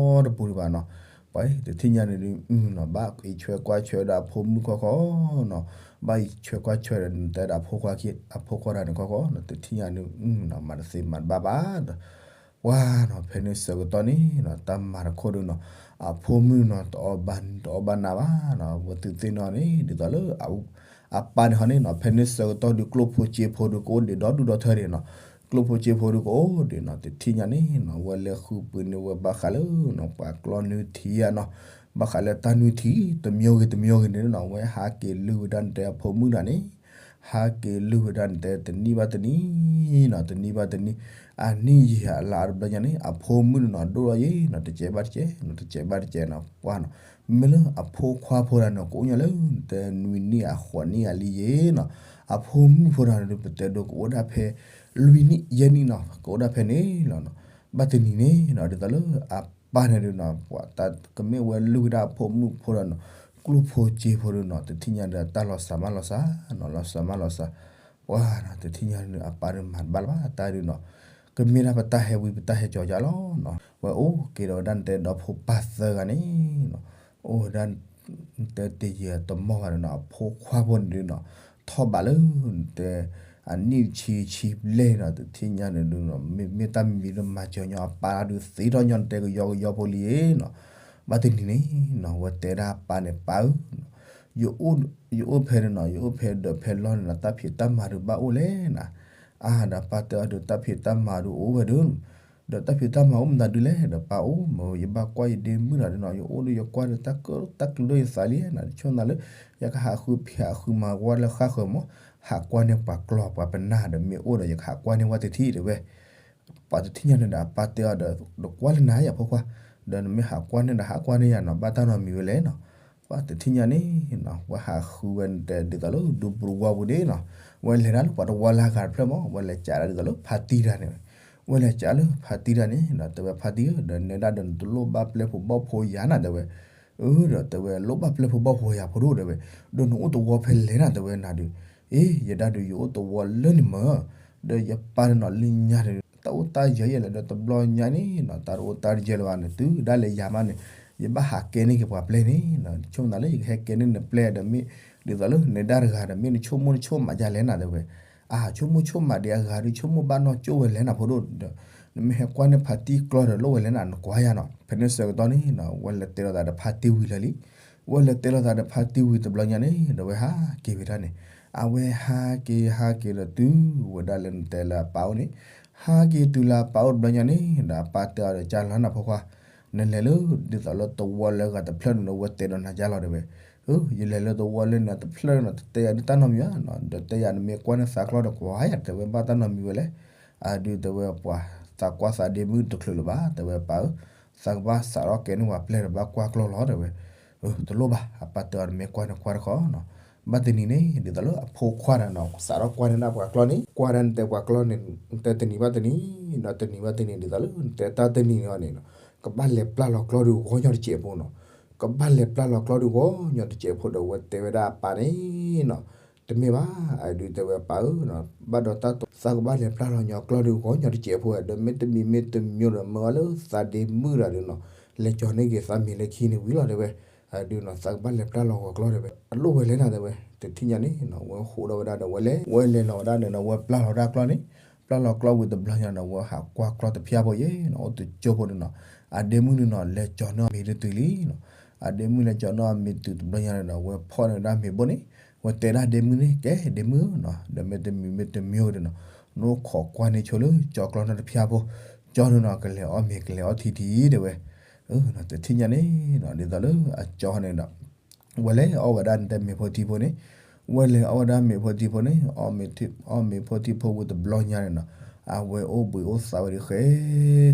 ီတပူၤဒံးဘၣ်နီၤ ပှၤတထံၣ်ညါန့ၣ်ဒုးနီၤ ဘၣ်အံးဆွဲကွၢ်ဆွဲဒီးအဖိမုၣ်ခီခီနီၤ ဘၣ်အံးဆွဲကွၢ်ဆွဲဒီးနတဲဒီးအဖိခွါခံ အဖိခွါတဂၤန့ၣ်ခီခီနီၤ တထံၣ်ညါန့ၣ်နီၤ မၤတသ့မၤတဘၣ်ဘၣ်ဒီး ပှၤနီၤ ဖဲန့ၣ်ဆၢကတီၢ်န့ၣ်နီၤ တၢ်မၤတခိၣ်ဒုးနီၤ အဖိမုၣ်နီၤ တအီၣ်ဘၣ် တအီၣ်ဘၣ်နၤဘၣ်နီၤ ဝဲသုသ့ၣ်နီၣ်န့ၣ် ဒ်သိးလၢ အပၢ်န့ၣ်ဟီန့ၣ်နီၤ ဖဲန့ၣ်ဆၢကတီၢ်ဒုး ကျိၣ်ဖိစ့ဖိဒုးကအိၣ်ဒံးဒီဒူၣ်ဒီထၢဒံးနီၤ ကျိၣ်ဖိစ့ဖိဒုးကအိၣ်ဒံးနီၤ တထံၣ်ညါန့ၣ်နီၤ ဝဲလဲၤဃုပှ့ၤန့ၢ်ဝဲဘၣ်ဃးလၢနီၤ ပှၤကျီနုၢ်ထံဧါနီၤ ဘၣ်ဃးလၢတၢ်နုၢ်ထံ တမံၤဂ့ၤတမံၤဂ့ၤန့ၣ်နီၤ ဝဲဟးက့ၤလုၢ်ဝဲဒၣ်နတဲအဖိမုၣ်တဂၤန့ၣ် ဟးက့ၤလုၢ်ဝဲဒၣ်နတဲတနံၣ်ဘၣ်တနံၣ်နီၤ တနံၣ်ဘၣ်တနံၣ် အနံၣ်ယံာ်အလါတဘျီညါန့ၣ် အဖိမုၣ်န့ၣ်နီၤ ဒိၣ်ထီၣ်ယဲနီၤ တစဲးဘၣ်တစဲးနီၤ ပှၤနီၤ မ့ၢ်လၢအဖိခွါဖိတဂၤန့ၣ် ကအိၣ်ညီလၢနတဲနွံနံၣ်အဃိးနံၣ်အလံယဲနီၤ အဖိမုၣ်ဖိတဂၤန့ၣ်ဒုး ပတဲဒိးကအိၣ်ဒၣ်ဖဲ လွံၢ်နံၣ်ယဲၢ်နံၣ်နီၤ ကအိၣ်ဒၣ်ဖဲန့ၣ်လီၤနီၤ ဘၣ်တနံၤန့ၣ်နီၤ ဒ်သိးလၢအပၢ်န့ၣ်ဒုးနီၤ ပှၤတၢ်ကမ့ၢ်ဝဲလုၢ်ဝဲဒၣ်အဖိမုၣ်ဖိတဂၤနီၤ ကျိၣ်ဖိစ့ဖိဒုးနီၤ တထံၣ်ညါဒီးတၢ်လီၤစၢ်မးလီၤစၢ်နီၤ လီၤစၢ်မးလီၤစၢ် ပှၤနီၤ တထံၣ်ညါန့ၣ် အပၢ်ဒုးမၤတဘၣ်လၢၤဘၣ် တၢ်ဒုးနီၤ ကမ့ၢ်ဒၣ်ပတၢ်ဟဲဝံပတၢ်ဟဲကၠီၤယါလီၤနီၤ ဝဲအိၣ်က့ၤဒီးဝဲဒၣ်နတဲဒီဖိပၢ်သၢဂၤန့ၣ်နီၤ အိၣ်ဝဲဒၣ် နတဲတယံာ်တမီၢ်ဘၣ်န့ၣ်နီၤ အဖိခွါဖိန့ၣ်ဒုးနီၤ ထီၣ်ဘးလၢနတဲ အနံၣ်ဆံဆံဘျဲၣ်နီၤ တထံၣ်ညါန့ၣ်ဒုးနီၤ မ့မ့ၢ်တၢ်မံၤမံၤလၢမၤစၢၤညီအပၢ်တၢ်ဒုး သ့ထီၣ်ညီနတဲကယီကယီဖိလံနီၤ ဘၣ်တနံၤန့ၣ်နီၤ ဝဲတဲဒၣ်အပၢ်န့ၣ် ပၢ်ဧၢ ယအိၣ်ဖဲန့ၣ်နီၤ ယအိၣ်ဖဲဒီးဖဲလီၢ်န့ၣ်နီၤ တၢ်ဖံးတၢ်မၤဒုးဘၣ်အိၣ်လဲၣ်နီၤ အါ ဒီးပၢ်တဲအီၤဒုး တၢ်ဖံးတၢ်မၤဒုးအိၣ်ဝဲဒုး ဒီးတၢ်ဖံးတၢ်မၤအိၣ်မနုၤဒုးလဲၣ် ဒီးပၢ်အိၣ်မ့ၢ် ယဘၣ်ကွၢ်ယဒ့မုၣ်တဂၤဒုးနီၤ ယအိၣ်ဒီးယကွၢ်ဒီးတၢ်က တၢ်ကျုးဒီးယသးလံနီၤ ယဆိမိၣ်လၢ ယကဟးဃုဖံးဟးဃုမၤဝဲလၢဃၣ်ဃၢၤမး ဟးကွၢ်န့ၢ်ပှၤကျီၢ်ပှၤပနၢ်ဒီးမ့ၢ်အိၣ်ဒီးယကဟးကွၢ်န့ၢ်ဝဲတထံၣ်တဲဝဲ ပှၤတထံၣ်ညါန့ၣ်ဒီး အပၢ်တဲအီၤဒီး နကွၢ်လၢနၤယၤဖိခွါ, ဒီးနမ့ၢ်ဟးကွၢ်န့ၣ်ဒီး ဟးကွၢ်န့ၢ်ယၤနီၤ, ဘၣ်တၢ်နီတမံၤဝဲလဲၣ်နီၤ. ပှၤတထံၣ်ညါန့ၣ်နီၤ ဝဲဟးဃုဝဲနတဲဒ်သိးလၢဒူပူၤဝါပူၤဒ့နီၤ, ဝဲလဲၤဒၣ်လၢပှၤတဝီလၢအဂၤတဖျၢၣ်မး, ဝဲလဲၤကးဒၣ်ဒ်သိးလၢဖါတံၢ်တၢ်န့ၣ်, ဝဲလဲၤကးလၢဖါတံၢ်တၢ်န့ၣ်ဒီး တဲဝဲဖါတံၢ်ဧၢ, ဒီးနဲဒၣ်ဒီးနတလိၣ်ဘၣ်ပျဲၢ်ဖိဘီၣ်ဖိယၤနၤ တဲဝဲ, အၢ ဒီးတဲဝဲလိၣ်ဘၣ်ပျဲၢ်ဖိဘီၣ်ဖိယၤဖိဒိၣ်တဲဝဲ, ဒီးနအိၣ်တဝီဖဲလဲၣ်နၤ တဲဝဲနၤဒုး, အ့ ယဲဒၣ်ဒုးယအိၣ်တဝီလၢန့ၣ်မၢ်, ဒီးယပၢ်န့ၣ်နီၤလၢညါဒီး တၢ်အိၣ်တၢ်ယၢၤယဲလဲၣ်ဒီး တဘျီညါန့ၣ်နီၤ တၢ်တအိၣ်တၢ်တယၢၤလၢၤဘၣ်န့ၣ် တုၤဒၣ်လဲာ်ယၤမးန့ၣ် ယဘၣ်ဟးကဲန့ၢ်က့ၤပှၤပျဲၢ်န့ၣ်နီၤ, ဆိကမိၣ်သးလၢယကဟဲကဲန့ၢ်နပျဲၢ်ဒီးမ့ၢ် ဒ်သိးလၢနဲဒၣ်တဂၤဒီး မ့ၢ်နဆိကမိၣ်နဆိကမးယၤလဲၣ်နၤ တဲဝဲ, အါ ဆိကမိၣ်ဆိကမးဒံးအဂၤဒုး ဆိကမိၣ်ဘၣ်နီၢ်ကၠိဝဲလဲၣ်နၤဖိဒိၣ်ဒီး နမ့ၢ်ဟဲကွၢ်န့ၢ်ဖါတံၢ်ကျီဒီးလိၣ်ဝဲလဲၣ်နၤ နကွၢ်ယၤနီၤ, ဖဲန့ၣ်ဆၢကတီၢ်န့ၣ်နီၤ ဝဲလဲၤတဲလိာ်သးဒီးဖါတံၢ်ဝံၤလၢာ်လံ, ဝဲလဲၤတဲလိာ်သးဒီးဖါတံၢ်ဝံၤတဘျီညါန့ၣ် ဒီးဝဲဟးက့ၤဝဲဒၣ်န့ၣ်, အဝဲဟးက့ၤဟးက့ၤဒီးတုၤဝဲဒၣ်လၢနတဲလၢအပၢ်အိၣ်န့ၣ်, ဟးက့ၤတုၤလၢအပၢ်အိၣ်တဘျီညါန့ၣ်ဒီး အပၢ်တဲအီၤဒီး ကၢ်လီၤနၤဖိခွါ, နလဲၤလၢဒ်သိးလၢတဝီလၢအဂၤတဖျၢၣ်န့ၣ်ဒီး ဝဲတဲဒီးနၤကၢ်လီၤတဲဝဲ, အၢ ယလဲၤလၢတဝီလၢန့ၣ်တဖျၢၣ်န့ၣ် တတဲယၤဒ်တၢ်နီတမံၤဘၣ်နီၤ, ဒီးတဲယၤနမ့ၢ်ကွၢ်န့ၢ်သးကျီဒီးကွၢ်ယၤ တဲဝဲဘၣ်တၢ်နီတမံၤဝဲလဲၣ်, အဒုးတဲဝဲပှၤ သးကွၢ်သးဒ့မုၣ်တချုးလၢၤဘၣ် တဲဝဲပၢ်ဧၢ, သးကဘၣ်စးထီၣ်ကဲန့ၢ်ပှၤပျဲၢ်ဒီးဘၣ်ကွၢ်ကျီလီၤတဲဝဲ, တလိၣ်ဘၣ် အပၢ်တဲအီၤနမ့ၢ်ကွၢ်န့ၣ်ကွၢ်တခီနီၤ, ဘၣ်တနံၤန့ၣ် ဒ်သိးလၢအဖိခွါတဂၤနီၤ စးထီၣ်ကွၢ်န့ၢ်ဒၣ်ပှၤကျီန့ၣ် ကွၢ်ဒၣ်နတဲပှၤကျီန့ၣ် နတဲတနံၤဘၣ်တနံၤ ဒီးတနံၤဘၣ်တနံၤ ဒ်သိးလၢနတဲတၢ်တနံၤန့ၣ်အီၤန့ၣ်နီၤ ကဘၣ်လဲၤပျၢ်လီၤကျီဒုးဂီၢ်ညီတစဲးဖိနီၤ, ကဘၣ်လဲၤပျၢ်လီၤကျီဒုးဂီၢ်ညီတစဲးဖိဒီး ဝဲတဲဝဲဒၣ်အပၢ်န့ၣ်နီၤ, တမ့ၢ်ဘၣ် အဒုးတဲဝဲပၢ်ဧၢ, ဘၣ်ဒီးတၢ်တိာ် သးကဘၣ်လဲၤပျၢ်လီၤညီကျီဒုးဂီၢ်ညီတစဲးဖိ ဒီးမ့တမံၤမ့တမံၤဒီး မၢအီၤလၢသးဒ့မုၣ်တဂၤဒီးနီၤ, လဲၤကၠီၤန့ၢ်က့ၤသးမ့ၤလၢခံန့ၣ်ဝံၤလီၤတဲဝဲ, အဒုးနီၤ သးကဘၣ်လဲၤပျၢ်လီၤဂီၤကျီတဲဝဲ, အလိၣ်ဝဲလဲၣ်နၤတဲဝဲ, တထံၣ်ညါန့ၣ်နီၤ ဝဲဟးဒီးဝဲဒၣ်ဒီးဝဲလဲၤ ဝဲလဲၤလီၤဝဲဒၣ်န့ၣ်နီၤ ဝဲပျၢ်လီၤဒၣ်ကျီန့ၣ်, ပျၢ်လီၤကျီဝံၤတဘျီညါဒီး ဝဲဟးကွၢ်ကျီတဖျၢၣ်ဖိယဲနီၤ အိၣ်တကၠိဖိန့ၣ်နီၤ, အဒ့မုၣ်န့ၣ်နီၤ လဲၤကၠီၤန့ၢ်အီၤမ့ၤတတုၤလံနီၤ, အဒ့မုၣ်လဲၤကၠီၤန့ၢ်အီၤမ့ၤတုၤတဘျီညါန့ၣ်ဒီး ဝဲဖီၣ်န့ၢ်ဝဲဒၣ်မ့ၤဘိန့ၣ်, ဝဲတဲဒၣ်ဒ့မုၣ်န့ၣ် ကဲဒ့မုၣ်ဧၢနီၤ ဒီးမ့တမံၤမ့တမံၤဒီးနီၤ, နအိၣ်ခိးကွၢ်န့ၢ်ဆိလၢကၠီၤကျီန့ၣ်တဖျၢၣ်ဖိ, ကၠီန့ၣ်နီၤ ကလဲၤအီၣ်မ့ၤကလဲၤအီထံထံတဲဝဲ, တထံၣ်ညါန့ၣ်နီၤ ဒ်သိးလၢအကၠီန့ၣ်ဒီး ဝဲလဲၤအီၣ်ဝဲဒၣ်နတဲမ့ၤဖိထံဖိန့ၣ်, ဝဲလဲၤအီၣ်ဝဲဒၣ်မ့ၤဖိထံဖိန့ၣ်, အီၣ်မ့ၤဖိထံဖိဝံၤတဘျီညါန့ၣ်နီၤ, အဝဲအိၣ်ဘှံးအိၣ်သါဝဲဒၣ်ဃဲ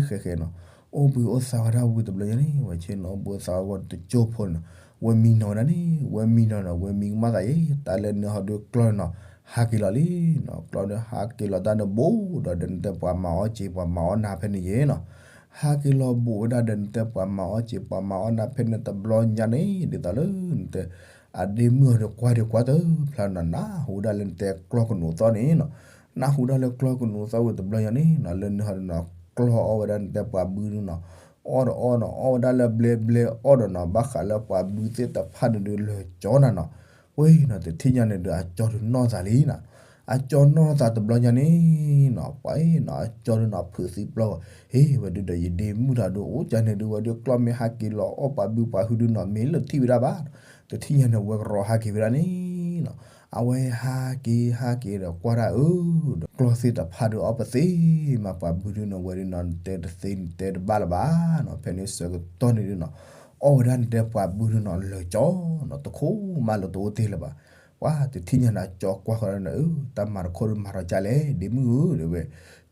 ဃဲဃဲနီၤ, အိၣ်ဘှံးအိၣ်သါဝဲဒၣ်ဝံၤတဘျီညါန့ၣ် ဝဲဆ့ၣ်နီၤအိၣ်ဘှံးအိၣ်သါဝဲတကၠိဖိန့ၣ်နီၤ, ဝဲမံနီၤဝဲဒၣ်န့ၣ် ဝဲမံနီၤနီၤ ဝဲမံကမၣ်သးယဲ တၢ်လၢနဟီဒုးကျီန့ၣ်နီၤ, ဟးက့ၤလီၤလံနီၤ, ကျီဒီးဟးက့ၤလီၤတၢ်န့ၣ်ဘူးဒီး ဒီးနတဲပှၤမၤအီၣ်စ့ပှၤမၤအီၣ်နၤဖဲန့ၣ်ယဲနီၤ ဟးက့ၤလီၤဘူးဝဲဒၣ်ဒီး နတဲပှၤမၤအီၣ်စ့ပှၤမၤအီၣ်နၤဖဲန့ၣ်တဘျီညါန့ၣ် ဒ်သိးလၢနတဲ အဒ့မုၣ်အီၤဒီးကွၢ်ဒီးကွၢ်တဖျါနီၤ နၢ်ဟူဒၣ်လၢနတဲကျီကနူးသီၣ်န့ၣ်နီၤ, နၢ်ဟူဒၣ်လၢကျီကနူးသီၣ်ဝံၤတဘျီညါန့ၣ်နီၤ လၢနဟီဒီးနီၤ ကျီအီၣ်ဝဲဒၣ်နတဲပှၤဘုန့ၣ်နီၤ, အီၣ်ဒီးအီၣ်နီၤ အီၣ်ဝဲဒၣ်လၢဘျဲဘျဲအီၣ်ဒီးနီၤ ဘၣ်ဃးလၢပှၤဘုသ့ၣ်တဖၣ်န့ၣ်ဒုးလၢာ်ကၠီနၤနီၤ, ဝဲနီၤ တထံၣ်ညါန့ၣ်ဒီး အကၠီဒုးနီၢ်သးလံနီၤ အကၠီနီၢ်သးတဘျီညါန့ၣ်နီၤ ပှၤနီၤ အကၠီဒုးနီၤ ဖုးသံပျီၢ်ဂီၤ ဟ့ၣ် ဝဲဒုးဒီးယဒ့မုၣ်တၢ်ဒုးအိၣ်ကၢန့ၣ်ဒုး ဝဲဒုးကျီမ့ၢ်ဟးက့ၤလီၤအီၣ်ပှၤဘုပှၤဟုဒုးနီၤ မ့ၢ်လၢထံၣ်ဝဲဒၣ်ဘၣ်, တထံၣ်ညါန့ၣ် ဝဲကရီဟးက့ၤဝဲဒၣ်န့ၣ်နီၤ, အဝဲဟးက့ၤဟးက့ၤဒီးကွၢ်ဒၣ်အၢ ဒီးကျီသ့ၣ်တဖၣ်ဒုးအီၣ်ပသ့မး ပှၤဘုဒုးနီၤ ဝဲဒုးနီၤ နတဲတသ့နတဲတဘၣ်လၢၤဘၣ်နီၤ ဖဲန့ၣ်ဆၢကတီၢ်န့ၣ်ဒုးနီၤ အီၣ်ဝဲဒၣ်နတဲပှၤဘုဒုးနီၤ လၢာ်ကၠီနီၤ တခိၣ်မးလၢတအိၣ်တ့ၢ်လၢၤဘၣ်, ပှၤတထံၣ်ညါန့ၣ် ကၠီကွၢ်ဃီဒီးန့ၣ် အၢ တၢ်မၤတခိၣ်ဒုးမၤထီၣ်ကၢ်လဲၣ် ဒ့မုၣ်ဧၢ တဲဝဲ,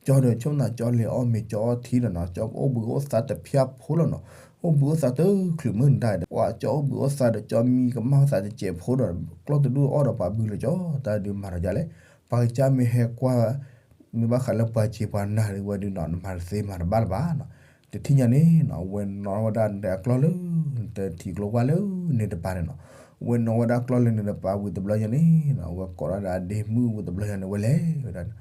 ကၠီဒီးဆိကမိၣ်သး ကၠီလဲၤအီၣ်မ့ၤ ကၠီအီထံဒီးနီၤ ကၠီကအိၣ်ဘှံးအိၣ်သါတဖျါဖိလီၤနီၤ, အိၣ်ဘှံးအိၣ်သါတချုးမုၢ်နံၤဒၣ်ဒီး ပှၤကၠီအိၣ်ဘှံးအိၣ်သါဒီး ကၠီမံကမၣ်သးတစဲးဖိဒီး ကျီတဒုအီၣ်ဒီးပှၤဘုလၢာ်ကၠီ တၢ်ဒုးမၤထီၣ်ကၢ်လဲၣ်, ပှၤကစၢ်မ့ၢ်ဟဲကွၢ် မ့ၢ်ဘၣ်ဃးလၢပှၤစ့ပှၤနၤဒုး ဝဲဒုးနီၤ နမၤတသ့မၤတဘၣ်လၢၤဘၣ်နီၤ, တထံၣ်ညါန့ၣ်နီၤ ဝဲနီၣ်ဝဲဒၣ်နတဲအကျီၢ်လၢ နတဲထံကျိဝၢ်လၢန့ၣ်တပၤန့ၣ်နီၤ, ဝဲနီၣ်ဝဲဒၣ်ကျီၢ်လၢန့ၣ်တပၤဝံၤတဘျီညါန့ၣ်နီၤ ဝဲကိးဒၣ်ဒီးအဒ့မုၣ်ဝံၤတဘျီညါန့ၣ် ဝဲလဲၤဝဲဒၣ်န့ၣ်,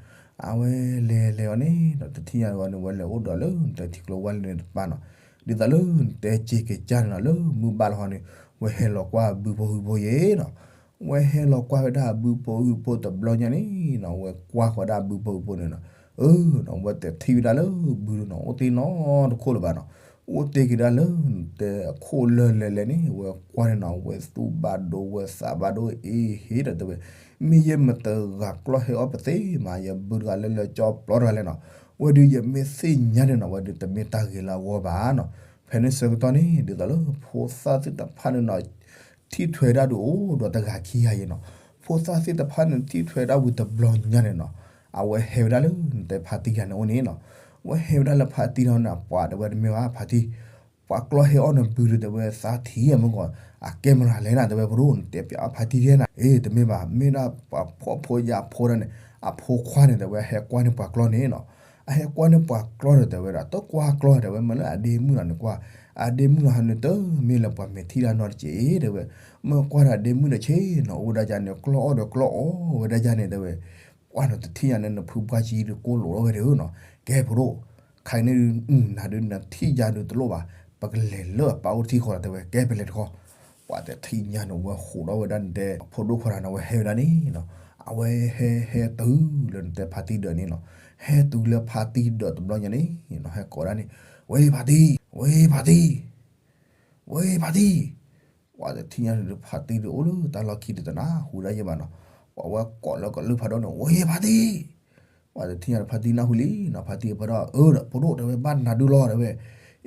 အဝဲလဲၤလဲၤအီၤန့ၣ်ဒီး တထံၣ်ညါန့ၣ်ဝဲန့ၣ် ဝဲလဲၤအိၣ်ဒီးလၢနတဲထံကျိဝၢ်လၢန့ၣ်တပၤနီၤ, ဒ်သိးလၢနတဲစ့က့ၤကၢ်န့ၣ်နီၤ လၢမုၢ်ဘၣ်လီၤဟီန့ၣ် ဝဲဟဲလီၤကွၢ်အဘုဖိဟုဖိယဲနီၤ ဝဲဟဲလီၤကွၢ်ဝဲဒၣ်အဘုဖိဟုဖိတဘျီညါန့ၣ်နီၤ ဝဲကွၢ်ဃီၤဒၣ်အဘုဖိဟုဖိန့ၣ်နီၤ, အၢ ဝဲတထံၣ်ဝဲဒၣ်လၢဘုဒုးနီၤ အိၣ်တ့ၢ်နီတခိၣ်လၢၤဘၣ်နီၤ, အိၣ်တ့ၢ်က့ၤဒၣ်လၢတဲအခိၣ်လၢလဲၤလဲၤန့ၣ် ဝဲကွၢ်န့ၣ်နီၤ ဝဲသူၣ်ဘၣ်ဒိဝဲသးဘၣ်ဒိအ့ဟ့ဒီးတဲဝဲ, မ့ၢ်ယဲမတဂၤကျီၢ်ဟဲအီၣ်ပသ့မး ယဘုတဂၤလၢလၢကၠီပျီတဂၤလဲၣ်နီၤ, ဝဲဒုးယမ့ၢ်သ့ၣ်ညါန့ၣ်နီၤ ဝဲဒုးတမ့ၢ်တၢ်ဂ့ၤလၢအဂီၢ်ဘၣ်နီၤ, ဖဲန့ၣ်ဆၢကတီၢ်န့ၣ် ဒ်သိးလၢဖိသၣ်သ့ၣ်တဖၣ်န့ၣ်နီၤ ထံၣ်ထွဲဒၣ်ဒုးအိၣ်ဒီးတဂၤခံဂၤယဲနီၤ, ဖိသၣ်သ့ၣ်တဖၣ်န့ၣ်ထံၣ်ထွဲဒၣ်ဝံၤတဘျီညါန့ၣ်နီၤ, အဝဲဟဲဝဲဒၣ်လၢနတဲဖါတံၢ်တဂၤန့ၣ်အိၣ်န့ၣ်နီၤ, ဝဲဟဲဝဲဒၣ်လၢဖါတံၢ်ဒီးန့ၣ် အပှၤတဲဝဲတမ့ၢ်ဘၣ် ဖါတံၢ်, ပှၤကျီၢ်ဟဲအီၣ်နဘုဒီး တဲဝဲသးထံၣ်မ့ၢ်ဂီၤ, အကဲမရၤလဲၣ်နၤ တဲဝဲ ဖိဒိၣ် နတဲပျးအီၣ်ဖါတံၢ်ဒဲနၤ, အ့ တမ့ၢ်ဘၣ် မ့ၢ်ဒၣ်ပှၤဖှီၣ်ဖိယာ်ဖိဒၣ်န့ၣ် အဖိခွါန့ၣ် တဲဝဲ ဟဲကွၢ်န့ၢ်ပှၤကျီၢ်န့ၣ်နီၤ, အဟဲကွၢ်န့ၢ်ပှၤကျီၢ်ဒီး တဲဝဲဒၣ် တကွၢ်ကျီၢ် တဲဝဲ မ့ၢ်လၢအဒ့မုၣ်နီၤန့ၣ်ကွၢ်, အဒ့မုၣ်နီၤဟးနုာ်တမ့ၢ်လၢပှၤမဲာ်ထံၣ်တၢ်နီတစဲး တဲဝဲ, မ့ၢ်ကွၢ်ဒီးအဒ့မုၣ်ဒီးဆ့ၣ်နီၤ အိၣ်ဝဲဒၣ်ယါန့ၣ် ကျီၢ်အီၣ်ဒီးကျီၢ်အီၣ်ဝဲဒၣ်ယါန့ၣ် တဲဝဲ ပှၢ်နီၤ တထံၣ်ညါန့ၣ် နဖုပှၢ်ကံဒီးကိၢ်လိာ်ထီၣ်ဝဲဒၣ်နီၤ, ကဲဖိဒိၣ်, ခဲအံၤန့ၣ်ဒုး နၤဒုးနထံၣ်ယါဒုးတလိၣ်ဘၣ်, ပကလဲၤလၢအပၢ်အိၣ်တထံၣ်ဃီလီၤ တဲဝဲ ကဲပလဲၤတခီ, ပှၢ်တထံၣ်ညါန့ၣ် ဝဲဟးထီၣ်ဝဲဒၣ်န့ၣ်တဲ ဖိဒိၣ်ခွါတဂၤန့ၣ် ဝဲဟဲဝဲဒၣ်န့ၣ်နီၤ, အဝဲဟဲဟဲတုၤလၢနတဲဖါတံၢ်ဒၢးန့ၣ်နီၤ, ဟဲတုၤလၢဖါတံၢ်ဒၢးတဘျီညါန့ၣ်နီၤ ဟဲကိးဒၣ်န့ၣ်, ဝဲဖါတံၢ်, ဝဲဖါတံၢ် ဝဲဖါတံၢ်, ပှၢ်တထံၣ်ညါန့ၣ်ဒုး ဖါတံၢ်ဒုးအိၣ်လၢတၢ်လီၢ်ခံဒုးတနၢ်ဟူဒၣ်ယဲဘၣ်နီၤ, ပှၢ်ဝဲကိးလၢကလုၢ်ဖးဒိၣ်န့ၣ် ဝဲဖါတံၢ်, ပှၢ်တထံၣ်ညါန့ၣ် ဖါတံၢ်နၢ်ဟူလံနီၤ, ဖါတံၢ်ပၢဒီး အၢ ဒီးဖိဒိၣ် တဲဝဲ ဘၣ်နၤဒုးလီၤ တဲဝဲ,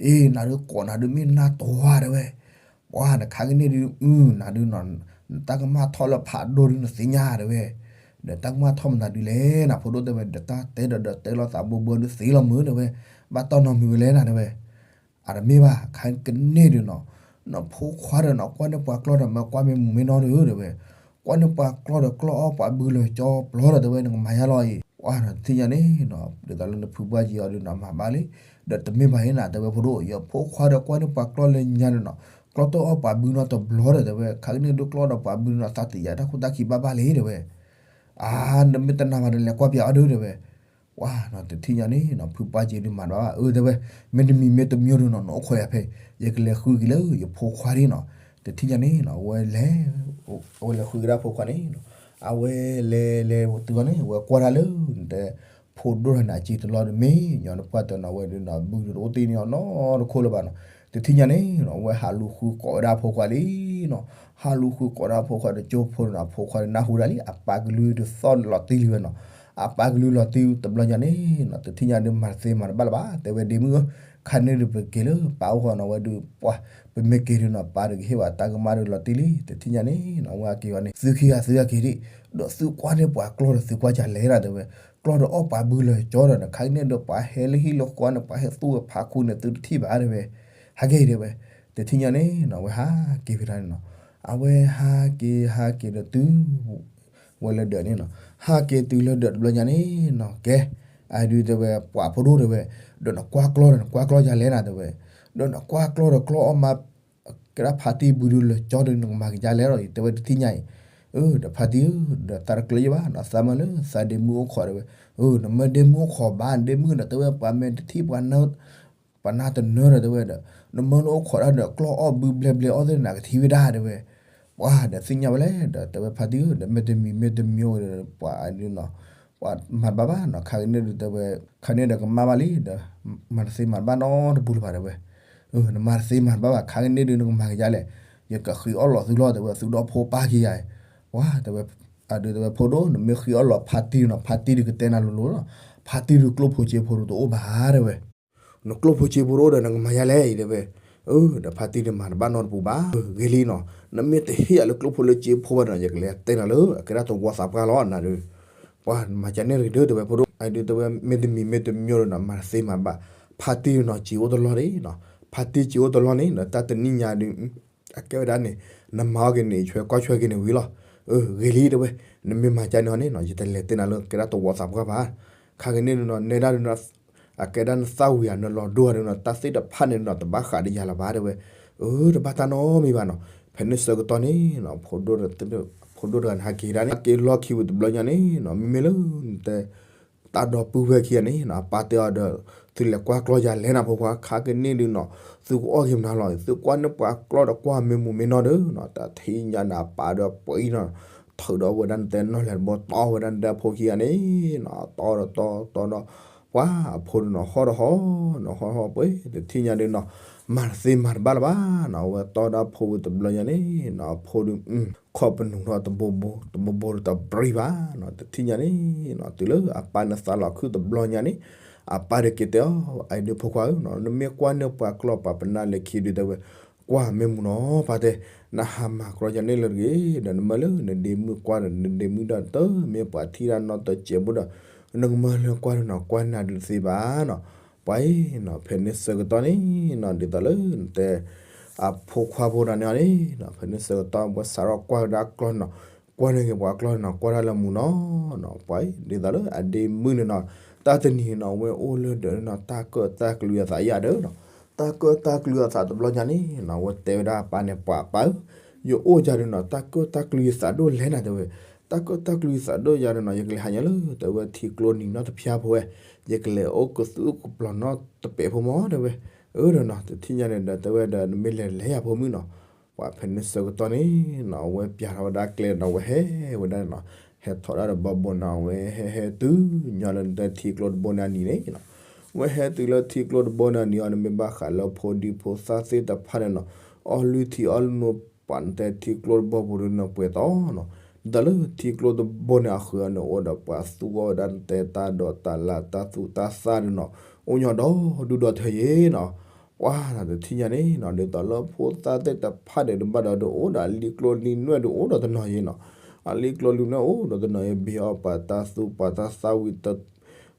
အ့ နၤဒုးကိးနၤဒုးမ့ၢ်နၢ်တွၤ တဲဝဲ, ပှၢ်နခါကန့ၣ်ဒုး အု နၤဒုးနီၤ, နတၢ်ကမၣ်ထီၣ်လၢဖးဒိၣ်ဒုးနသ့ၣ်ညါ တဲဝဲ, ဒီးတၢ်ကမၣ်ထီၣ်မနုၤဒုးလဲၣ်နၤ ဖိဒိၣ် တဲဝဲ, ဒီးတၢ်တဲဒီးဒီးတဲလီၤသးဘိဘိဒုးသ့လီၤမုာ် တဲဝဲ, ဘၣ်တီၢ်နီတမံၤဝဲလဲၣ်နၤ တဲဝဲ အတမ့ၢ်ဘၣ် ခဲကန့ၣ်ဒုးနီၤ, နဖိခွါဒီးနီၤ ကွၢ်န့ၢ်ပှၤကျီၢ်ဒီး မ့ၢ်ကွၢ်မ့ၢ်မုာ်မ့ၢ်နီတဂၤ တဲဝဲ, ကွၢ်န့ၢ်ပှၤကျီၢ်ဒီးကျီၢ်အီၣ်ပှၤဘုလၢာ်ကၠီပျီဒီး တဲဝဲ နကမၤယါလီၤအံၤ, ပှၢ်နီၤ တထံၣ်ညါန့ၣ်နီၤ ဒ်သိးလၢနဖုပှၢ်ကံအီၤဒုးနီၤ မၤဘၣ်လံ, ဒီးတမ့ၢ်ဘၣ်အံၤနၤ တဲဝဲ ဖိဒိၣ် ယဖိခွါဒီးကွၢ်န့ၢ်ပှၤကျီၢ်လၢညါန့ၣ်နီၤ, ကျီၢ်တအီၣ်ပှၤဘုနီတဘျီဒီး တဲဝဲ ခဲကန့ၣ်ဒုးကျီၢ်ဒီးပှၤဘုနီၤ သးသယၤတၢ်ခိၣ်တၢ်ခံဘၣ်ဘၣ်လံ တဲဝဲ, အါ နမ့ၢ်တနာ်ဘၣ်ဒီး လဲၤကွၢ်ပၠးအီၤဒုး တဲဝဲ, ပှၢ်နီၤ တထံၣ်ညါန့ၣ်နီၤ ဖုပှၢ်ကံဒုးမၤတဘၣ်ဘၣ် အၢ တဲဝဲ, မ့တမံၤမ့တမံၤဒုးနီၤ နအိၣ်ခိးယၤဖဲ ယကလဲၤဃုက့ၤလၢယဖိခွါဒ်နီၤ, တထံၣ်ညါန့ၣ်နီၤ အဝဲလဲၤ အဝဲလဲၤဃုကဒါဖိခွါန့ၣ်နီၤ, အဝဲလဲၤလဲၤတုၤအီၤန့ၣ် အဝဲကွၢ်ဒၣ်လၢ နတဲ ဖိဒိၣ်တဂၤန့ၣ် အစ့တလီၤတမ့ၢ်ညီနပှၢ်တနီၤ အဝဲဒုးနီၤ ဘုဒုးတအိၣ်တ့ၢ်န့ၢ်အီၤနီတခိၣ်လၢၤဘၣ်နီၤ, တထံၣ်ညါန့ၣ်နီၤ အဝဲဟးလူၤဃုကိးဝဲဒၣ်အဖိခွါလံနီၤ, ဟးလူၤဃုကိးဒၣ်အဖိခွါဒီး ကၠိဖိန့ၣ်နီၤ အဖိခွါန့ၣ်နၢ်ဟူဒၣ်လံ အပၢ်ကလုၢ်ဒုးသီၣ်လီၤတံၢ်လံဝဲနီၤ, အပၢ်ကလုၢ်လီၤတံၢ်တဘျီညါန့ၣ်နီၤ တထံၣ်ညါဒုးမၤတသ့မၤတဘၣ်လၢၤဘၣ် တဲဝဲဒ့မုၣ်ဧၢ, ခါန့ၣ်ဒုးပက့ၤလၢပၢ်အိၣ်ဃီနီၤ အဝဲဒုး ပှၢ် ပမ့ၢ်က့ၤဒုးနီၤ ပၢ်ဒုးကဟ့ၣ်ဝဲတၢ်ကမၣ်ဒုးလီၤတံၢ်လံ, တထံၣ်ညါန့ၣ်နီၤ အဝဲက့ၤဝဲန့ၣ် သုခံဂၤသုဂၤက့ၤဒံး, ဒီးသုကွၢ်န့ၢ်ပှၤကျီၢ်ဒီးသုကွၢ်ကလဲၣ်နၤ တဲဝဲ, ကျီၢ်ဒီးအီၣ်ပှၤဘုလၢာ်ကၠီဒီး နခါကန့ၣ်ဒုးပှၤဟဲလၢဟံၣ်လၢဃီန့ၣ် ပှၤဟဲသူၣ်ဝဲဖးခူန့ၣ် သုတထံၣ်ဘၣ် တဲဝဲ, ဟးက့ၤ တဲဝဲ, တထံၣ်ညါန့ၣ်နီၤ အဝဲဟးက့ၤဖဲတၢ်န့ၣ်နီၤ, အဝဲဟးက့ၤဟးက့ၤဒီးတုၤ ဝဲလၢဒၢးန့ၣ်နီၤ, ဟးက့ၤတုၤလၢဒၢးတဘျီညါန့ၣ်နီၤ ကဲ အဒုးတဲဝဲ ပှၢ်ဖိဒိၣ် တဲဝဲ, ဒီးနကွၢ်ကျီၢ်ဒီး နကွၢ်ကျီၢ်ကလဲၣ်နၤ တဲဝဲ, ဒီးနကွၢ်ကျီၢ်ဒီးကျီၢ်အီၣ်မး ကဲဒၣ်ဖါတံၢ်ဘုဒုးလၢာ်ကၠီဒီး နကမၤကဒါလဲၣ်ဒီး တဲဝဲ တထံၣ်ညါအံၤ, အၢ ဒီးဖါတံၢ်ဧၢ ဒီးသးတကျၢၤယဘၣ်နီၤ သးမၢလၢသးဒ့မုၣ်အိၣ်ခိး တဲဝဲ, အၢ နမၢဒ့မုၣ်အိၣ်ခိးဘၣ် ဒ့မုၣ်ဒီး တဲဝဲ ပှၤမဲာ်တထံၣ်ပှၤနၢ ပှၤနၢ်တနၢဒီး တဲဝဲဒီး နမၢလၢအိၣ်ခိးဒၣ်ဒီး ကျီၢ်အီၣ်ဘုဘျဲဘျဲအီၣ်သ့ၣ်နၤကထံၣ်ဝဲဒၣ် တဲဝဲ, ပှၢ်ဒီးသ့ၣ်ညါဝဲလဲၣ်ဒီး တဲဝဲ ဖါတံၢ်ဧၢ ဒီးမ့တမံၤမ့တမံၤဒီး ပှၤဒုးနီၤ ပှၤမၤတဘၣ်ဘၣ်နီၤ ခါကန့ၣ်ဒုး တဲဝဲ ခါန့ၣ်ဒီးကမၣ်ဘၣ်လံဒီး မၤတသ့မၤတဘၣ်နီတပူၤလၢၤဘၣ် တဲဝဲ, နမၤတသ့မၤတဘၣ်ဘၣ် ခါကန့ၣ်ဒုး နကမၤကဒါလဲၣ်, ယကဃ့အီၣ်လီၤသုလီၤ တဲဝဲ သုဒီဖိပၢ်ခံဂၤအံၤ, ပှၢ်တဲဝဲ အဒုးတဲဝဲ ဖိဒိၣ် နမ့ၢ်ဃ့အီၣ်လီၤဖါတံၢ်နီၤ ဖါတံၢ်ဒုးကတဲနၤလိၤလိၤလီၤ, ဖါတံၢ်ဒုးကျိၣ်ဖိစ့ဖိဒုးတအိၣ်ဘၣ် တဲဝဲ နကျိၣ်ဖိစ့ဖိတအိၣ်ဒီး နကမၤယါလဲၣ်အံၤ တဲဝဲ, အၢ ဒီးဖါတံၢ်ဒုးမၤတဘၣ်နီတပူၤဘၣ်, ဂ့ၤလံနီၤ နမ့ၢ်တဟ့ၣ်ယၤလၢကျိၣ်ဖိလၢစ့ဖိဘၣ်ဒီး ယကလဲၤတဲနၤလၢအကဲဒၣ်တဝီသးပှၢ်လီၤ နၤဒုး, ပှၢ်မၤကန့ၣ်တဂ့ၤဒီး တဲဝဲ ဖိဒိၣ် အဒုးတဲဝဲ မ့တမံၤမ့တမံၤဒီးနီၤ မၤတသ့မၤဘၣ်, ဖါတံၢ်နီၤ စ့အိၣ်တလီၢ်ဒံးနီၤ, ဖါတံၢ်စ့အိၣ်တလီၢ်န့ၣ်ဒီး တၢ်တနံၣ်ညါဒုး အကဲဝဲဒၣ်န့ၣ် နမၤအီၣ်က့ၤန့ၣ် ဆွဲကွၢ်ဆွဲက့ၤန့ၣ်ဝံၤလီၤ, အၢ ဂ့ၤလံ တဲဝဲ, နမ့ၢ်မၤကန့ၣ်ဟီန့ၣ်နီၤ ယတလဲၤတဲနၤလၢကဲဒၣ်တဝီသးပှၢ်ဘၣ်, ခါကန့ၣ်ဒုးနီၤ နဲဒၣ်ဒုးနီၤ အကဲဒၣ်နသၣ်ဝံၤဧါ နလီၤဒိဧါဒုးနီၤ တၢ်သ့ၣ်တဖၣ်န့ၣ်နီၤ တဘၣ်ဃးဒီးယၤလၢၤဘၣ် တဲဝဲ, အၢ တဘၣ်တၢ်နီတမံၤဘၣ်နီၤ, ဖဲန့ၣ်ဆၢကတီၢ်န့ၣ်နီၤ ဖိဒိၣ်တဂၤန့ၣ် ဟးက့ၤဒၣ်န့ၣ် ဟးက့ၤလီၢ်ခံဝံၤတဘျီညါန့ၣ်နီၤ မ့မ့ၢ်လၢနတဲ တၢ်ဒီပုၢ်ဝဲၢ်ခံဂၤန့ၣ်နီၤ အပၢ်တဲအီၤဒီး သုလဲၤကွၢ်ကျီၢ်ယၤလဲၣ်နၤ ဖိခွါ ခါကန့ၣ်ဒုးနီၤ သုကအီၣ်က့ၤမနုၤလီၤ သုကွၢ်န့ၢ်ပှၤကျီၢ်ဒီးကွၢ်မ့ၢ်မူမ့ၢ်နီၢ်ဒီးနီၤ တၢ်ထံၣ်ညါန့ၣ် အပၢ်ဒီးပှၤအံၤနီၤ ထုးဒီးဝဲဒၣ်နတဲနီၢ်လဲၤတဘိတီဝဲဒၣ်နတဲအဖိခံဂၤန့ၣ်နီၤ တီဒီးတီတီဒီး ပှၤအဖိဒုးနီၤ ဟီၣ်ဒီးဟီၣ်နီၤ ဟီၣ်ဟီၣ်ပှဲၤ တထံၣ်ညါဒုးနီၤ မၤတသ့မၤတဘၣ်လၢၤဘၣ်နီၤ အဝဲတီဒၣ်ဖိဝံၤတဘျီညါန့ၣ်နီၤ အဖိဒုး ခီၣ်ပနူးထီၣ်တဘိဘိ တဘိဘိဒီးတဘြံၤဘၣ်နီၤ တထံၣ်ညါန့ၣ်နီၤ တုၤလၢအပၢ်န့ၣ်သးလီၤခုၣ်တဘျီညါန့ၣ် အပၢ်ဒုးက့ၤတဲအီၤ အဒုးဖိခွါဧၢနီၤ နမ့ၢ်ကွၢ်န့ၢ်ပှၤကျီၢ်ပှၤပနၢ်လၢခံဒုးတဲဝဲ ကွၢ်မ့ၢ်မူနီၤ ပၢ်တဲ နဟးမၤကြီယၤန့ၣ်လၢတဂ့ၤ ဒီးနမၢလၢနဒ့မုၣ်ကွၢ်ဒီး နဒ့မုၣ်ဒီးတမ့ၢ်ပှၤထံၣ်တၢ်နီတစဲးဖိဒီး နကမၢလၢကွၢ်ဒီးနီၤ ကွၢ်နၤဒုးတသ့ဘၣ်နီၤ ပှၤအံၤနီၤ ဖဲန့ၣ်ဆၢကတီၢ်န့ၣ်နီၤ ဒ်သိးလၢနတဲ အဖိခွါဖိဒီးန့ၣ်အီၤန့ၣ်နီၤ ဖဲန့ၣ်ဆၢကတီၢ် ဝဲစးထီၣ်ကွၢ်ဝဲဒၣ်ကျီၢ်နီၤ ကွၢ်န့ၢ်က့ၤပှၤကျီၢ်နီၤ ကွၢ်တၢ်လၢမူနီၤနီၤ ပှၤအံၤ ဒ်သိးလၢအဒ့မုၣ်န့ၣ်နီၤ တၢ်တနံၤန့ၣ်နီၤ အဝဲအိၣ်လၢဒၢးန့ၣ်နီၤ တၢ်ကၢၣ်တၢ်ကလုာ်အသးယၢ်ဒၢးနီၤ တၢ်ကၢၣ်တၢ်ကလုာ်အသးတဘျီညါန့ၣ်နီၤ အဝဲတဲဝဲဒၣ်အပၢ်န့ၣ် ပှၤအပၢ်ဧၢ ယအိၣ်ယၤဒၢးနီၤ တၢ်ကၢၣ်တၢ်ကလုာ်ယသးဒိၣ်လဲၣ်နၤတဲဝဲ တၢ်ကၢၣ်တၢ်ကလုာ်ယသးဒိၣ်ယၤဒၢးနီၤ ယကလဲၤဟးညါလၢ တဲဝဲထံကျိနံၤနီတဖျၢၣ်ဖိဝဲ ယကလဲၤအိၣ်ကသူၣ်ကပျီၤနီတပဲာ်ဖိမးတဲဝဲ အၢဒီးနီၤ တထံၣ်ညါန့ၣ်ဒီး တဲဝဲဒီးနမ့ၢ်လဲၤလဲၤယၤဖိမုၣ်နီၤ ပှၤဖဲန့ၣ်ဆၢကတီၢ်န့ၣ်နီၤ အဝဲပျၢ်ထီၣ်ဝဲဒၣ်ကျဲဒီး အဝဲဟဲဝဲဒၣ်နီၤ ဟဲထီၣ်ဒၣ်ဒီးဘီဘိနီၤ အဝဲဟဲဟဲတုၤညီလၢနတဲထံကျိတဘိန့ၣ်အနံၤန့ၣ်နီၤ အဝဲဟဲတုၤလၢထံကျိတဘိန့ၣ်အနံၤအီၤန့ၣ် မ့ၢ်ဘၣ်ဃးလၢဖိဒံဖိသၣ်သ့ၣ်တဖၣ်န့ၣ်နီၤ အီၣ်လုၢ်ထံအီၣ်လုၢ်နိ ပှၤနတဲထံကျိတဘိပူၤဒၢးနီၤ ပှဲၤတီနီၤ ဒ်သိးလၢထံကျိတဘိန့ၣ်အဃုာ်အီၤန့ၣ် အိၣ်ဒီးပှၤသူၣ်အီၣ်ဝဲဒၣ်နတဲတၢ်ဒိးတၢ်လၢ်တၢ်သူၣ်တၢ်သၣ်ဒၢးနီၤ အိၣ်ညီဒီဒူၣ်ဒီထၢယ့ၤနီၤ ပှၤနီၤ တထံၣ်ညါန့ၣ်နီၤ ဒ်သိးလၢဖိသၣ်သ့ၣ်တဖၣ်ဒၢးတဘၣ်ဒီး ဒုးအိၣ်ဒီးအလံၤကျိလံၤနွဲၣ်ဒုးအိၣ်ဒီးတနီၤယ့ၤနီၤ အလံၤကျိလံၤနွဲၣ်အိၣ်ဒီးတနီၤယ့ၤ ဘ့ၣ်အီၣ်ပှၤတၢ်သူၣ်ပှၤတၢ်သၣ်ဝံၤ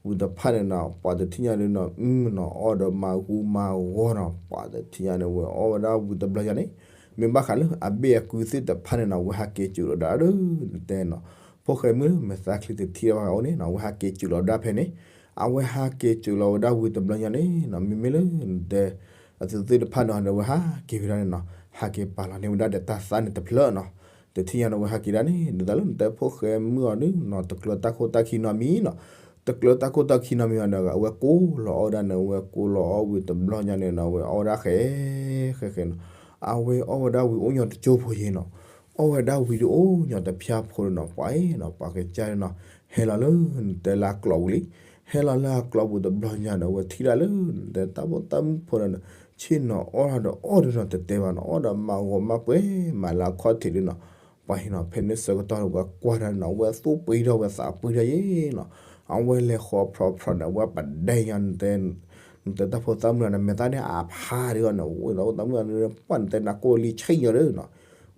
ဝံၤတဖၣ်န့ၣ်နီၤ ပှၤတထံၣ်ညါဒၢးနီၤ အုနီၤ အီၣ်ဒီးမၤဂူမၤဂီၤနီၤ ပှၤတထံၣ်ညါန့ၣ် ဝဲအီၣ်ဝဲဒၣ်ဝံၤတဘျီညါန့ၣ် မ့ၢ်ဘၣ်ဃးလၢအဘ့ၣ်အကုသ့ၣ်တဖၣ်န့ၣ်နီၤ ဝဲဟးက့ၤစူးလီၤဒၣ်ဒီး နတဲနီၤ ဖိၣ်ဃဲမုၣ် မဲာ်သၣ်ချံတထံၣ်ဘၣ်အအိၣ်န့ၣ်နီၤ ဝဲဟးက့ၤစူးလီၤဒၣ်ဖဲန့ၣ် အဝဲဟးက့ၤစူးလီၤဝဲဒၣ်ဝံၤတဘျီညါန့ၣ်နီၤ မ့မ့ၢ်လၢနတဲ အသုသ့ၣ်တဖၣ်န့ၣ်ဒီး ဝဲဟးက့ၤဝဲဒၣ်န့ၣ်နီၤ ဟးက့ၤပာ်လီၤန့ၢ်ဝဲဒၣ်ဒီးတၢ်သၣ်န့ၣ်တဖျၢၣ်နီၤ တထံၣ်ညါန့ၣ် ဝဲဟးက့ၤဒၣ်န့ၣ် ဒ်သိးလၢနတဲဖိၣ်ဃဲမုၣ်အီၤဒၢးနီၤ တကျၢၤတၢ်ခိၣ်တၢ်ခံနီတမံၤနီၤ တကျၢၤတၢ်ခိၣ်တၢ်ခံနီတမံၤအီၤဒီး အဝဲကိးလီၤအီၣ်ဝဲဒၣ်န့ၣ် အဝဲကိးလီၤအီၣ်ဝံၤတဘျီညါန့ၣ်နီၤ အဝဲအီၣ်ဝဲဒၣ်ဃဲ ဃဲဃဲနီၤ အဝဲအီၣ်ဝဲဒၣ်ဝံၤအိၣ်ညီတကၠိဖိယ့ၤနီၤ အီၣ်ဝဲဒၣ်ဝံၤဒီးအိၣ်ညီတဖၠၣ်ဖိဒီးနီၤ ပှၤအံၤနီၤ ပှၤကစၢ်န့ၣ်နီၤ ဟဲလီၤလၢနတဲလၢကျိးပူၤလံ ဟဲလီၤလၢအကျိးပူၤတဘျီညါန့ၣ် အဝဲထံၣ်ဒၣ်လၢနတဲတၢ်ဖိသၣ်မုၣ်ဖိဒီးနီၤ ဆ့ၣ်နီၤအီၣ်ဒီးအီၣ်ဒီးနီၤ တတဲဘၣ်နီၤ အီၣ်ဒီးမၤဂီၤမၤပှဲၤမၤလၢအခီၣ်ထံးဒီးနီၤ ပှၤအံၤနီၤ ဖဲန့ၣ်ဆၢကတီၢ်န့ၣ် ဝဲကွၢ်တၢ်န့ၣ်နီၤ ဝဲသူၣ်ပှံၤထီၣ်ဝဲသးပှံၤထီၣ်ယ့ၤနီၤ အဝဲလဲၤဃီဖျိဖျိန့ၣ် အဝဲပဒဲညါ နတဲတၢ်ဖိသၣ်မုၣ်န့ၣ် မဲာ်သၣ်န့ၣ်အဖးဒ်အီၤန့ၣ် ဝဲသးဖိသၣ်မုၣ်န့ၣ် ပှၢ်နတဲနၤကိၢ်လံဆံးညီဒီးနီၤ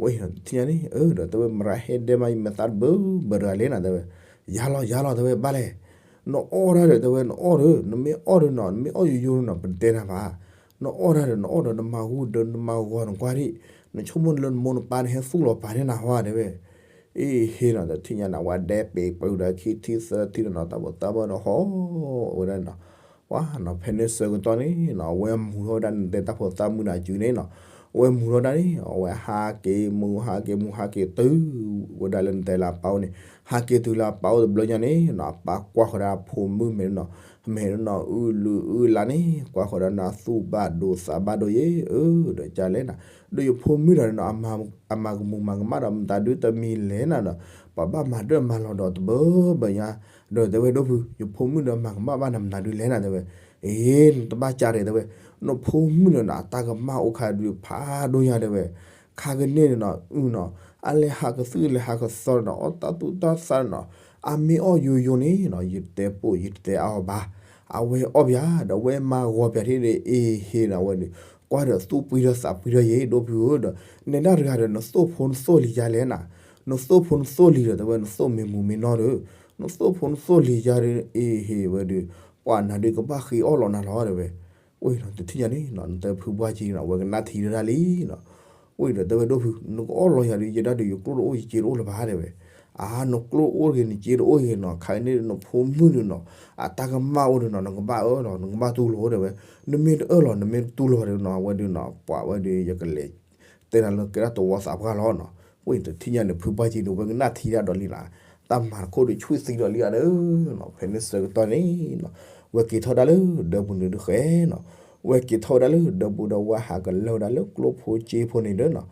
ဝဲအံၤနီၤ တထံၣ်ညါန့ၣ် အၢ ဒီးတဲဝဲ မရၢဟဲဒဲမး ယမဲာ်သၣ်တဘၢဘၢတဂၤလဲၣ်နၤ တဲဝဲ ယၤလီၤယၤလီၤ တဲဝဲ ဘၣ်လဲၣ် နအီၣ်ဒၣ်ဒီး တဲဝဲ နအီၣ်ဒီး နမ့ၢ်အီၣ်ဒီးနီၤ နမ့ၢ်အီၣ်ယိယိနီၤ ပတဲနၤဘၣ် နအီၣ်ဒၣ်ဒီး နအီၣ်ဒီး နမၤဂူာ်ဒီး နမၤဂီၤနကွၢ်ဒံး နဆိကမိၣ်လၢနမိၢ်နပၢ်န့ၣ် ဟဲသူၣ်လီၤပာ်န့ၢ်နၤဟီ တဲဝဲ အ့ဟ့နီၤ တထံၣ်ညါန့ၣ် အဝဲဒဲပ့ၤပှၤဒီးခံထံသၢထံဒီးနီၤ တၢ်ဖိသၣ်မုၣ်ဒီးဟီၣ်ဝဲဒၣ်နီၤ ပှၤနီၤ ဖဲန့ၣ်ဆၢကတီၢ်န့ၣ်နီၤ အဝဲမူၤထီၣ်ဝဲဒၣ်နတဲတၢ်ဖိသၣ်မုၣ်န့ၣ်အစုန့ၣ်နီၤ အဝဲမူၤထီၣ်ဒၣ်န့ၣ် အဝဲဟးက့ၤမူၤ ဟးက့ၤမူၤ ဟးက့ၤတုၤ ဝဲဒၣ်လၢနတဲလၢအပၢ်အိၣ်န့ၣ် ဟးက့ၤတုၤလၢအပၢ်အိၣ်တဘျီညါန့ၣ်နီၤ အပၢ်ကွၢ်ဃီၤဒၣ်အဖိမုၣ်မဲာ်န့ၣ်နီၤ မဲာ်န့ၣ်နီၤ အုလုၢ်အုလါန့ၣ် ကွၢ်ဃီၤဒၣ်နၤသူၣ်ဘၣ်ဒိသးဘၣ်ဒိယ့ၤ အၢ ဒီးကလဲၣ်နၤ ဒီးယဖိမုၣ်ဒီးနီၤ အမၤကမူၤမၤကမၣ်ဒီးမတၤဒုတမံၤလဲၣ်နၤဒီး ပှၤဘၣ်မၤဒၢၣ်မၤလီၤဒီးတဘၢဘၢညါ ဒီးတဲဝဲဒိၣ်ဖု ယဖိမုၣ်ဒီးမၤကမၣ်ဘၣ်နၤမတၤဒုလဲၣ်နၤတဲဝဲ အ့ နတဘၣ်ကးရဲၣ်တဲဝဲ နဖိမုၣ်ဒီးနီၤ အတၢ်ကမၣ်အိၣ်ခါဒုးဖးဒိၣ်ညါတဲဝဲ ခါကန့ၣ်န့ၣ်နီၤ အုနီၤ အလဲၤဟးကသုၣ်လဲၤဟးကသီဒီးနီၤ အီၣ်တၢ်သူၣ်တၢ်သၣ်နီၤ အမ့ၢ်အီၣ်ယိယိန့ၣ်နီၤ ယတဲပိာ်ယတဲအါအီၤဘၣ် အဝဲအီၣ်ပၠး ဒီးအဝဲမၤဂီၤပၠးထံၣ်ဒီး အ့ဟ့နီၤ အဝဲဒီး ကွၢ်ဒီးသူၣ်ပှံၤထီၣ်သးပှံၤထီၣ်ယ့ၤ ဒိၣ်ဖုဧၢဒီး နဲဒၣ်တဂၤဒီး နသိၣ်ဖိနသိၣ်လံၤယါလဲၣ်နၤ နသိၣ်ဖိနသိၣ်လံၤဒီး တဲဝဲ နသိၣ်မ့ၢ်မူၤမ့ၢ်နီၢ်ဒီး နသိၣ်ဖိနသိၣ်လံၤယါဒီး အ့ဟ့ဝဲဒီး ပှၤနၤဒုးကဘၣ်ဃ့အီၣ်လီၤနၤလီၤတဲဝဲ ဝဲနီၤ တထံၣ်ညါန့ၣ်နီၤ နတဲဖုပှၢ်ကံနီၤ အဝဲကနၣ်ထံဒၣ်လံနီၤ ဝဲဒီးတဲဝဲဒိၣ်ဖု နကအီၣ်လီၤယၤဒီး ယဲဒၣ်ဒီးယကျိၣ်တအိၣ်ယစ့တအိၣ်လၢၤဘၣ်တဲဝဲ အါ နကျိၣ်အိၣ်တဂ့ၤ နစ့တအိၣ်တဂ့ၤနီၤ ခါအံၤန့ၣ်နဖိမုၣ်ဒီးနီၤ အတၢ်ကမၣ်အိၣ်ဒီးနီၤ နကဘၣ်အၢလီၤ နကဘၣ်တူၢ်လိာ်တဲဝဲ နမ့ၢ်တအၢလီၤ နမ့ၢ်တတူၢ်လိာ်ဘၣ်ဒီးနီၤ အဝဲဒီးနီၤ ပှၤဝဲဒီးယကလဲၤ တဲနၤလၢကဲဒၣ်တဝီသးပှၢ်လီၤနီၤ ဝဲအံၤတထံၣ်ညါန့ၣ် ဖုပှၢ်ကံန့ၣ် ဝဲကနၣ်ထံဒၣ်ဒီးလံနီၤ တၢ်မၤတခိၣ်ဒီးဆူၣ်သံဒီးလံဧါဒီးနီၤ ဖဲန့ၣ်ဆၢကတီၢ်န့ၣ်နီၤ ဝဲက့ၤထီၣ်ဒၣ်လၢဒၢးပူၤန့ၣ်ဒုးဃဲနီၤ ဝဲက့ၤထီၣ်ဝဲဒၣ်လၢဒၢးပူၤဒီး ဝဲဟးကလၢာ်ဝဲဒၣ်လၢကျိဖိစ့ဖိန့ၣ်ဒီးနီၤ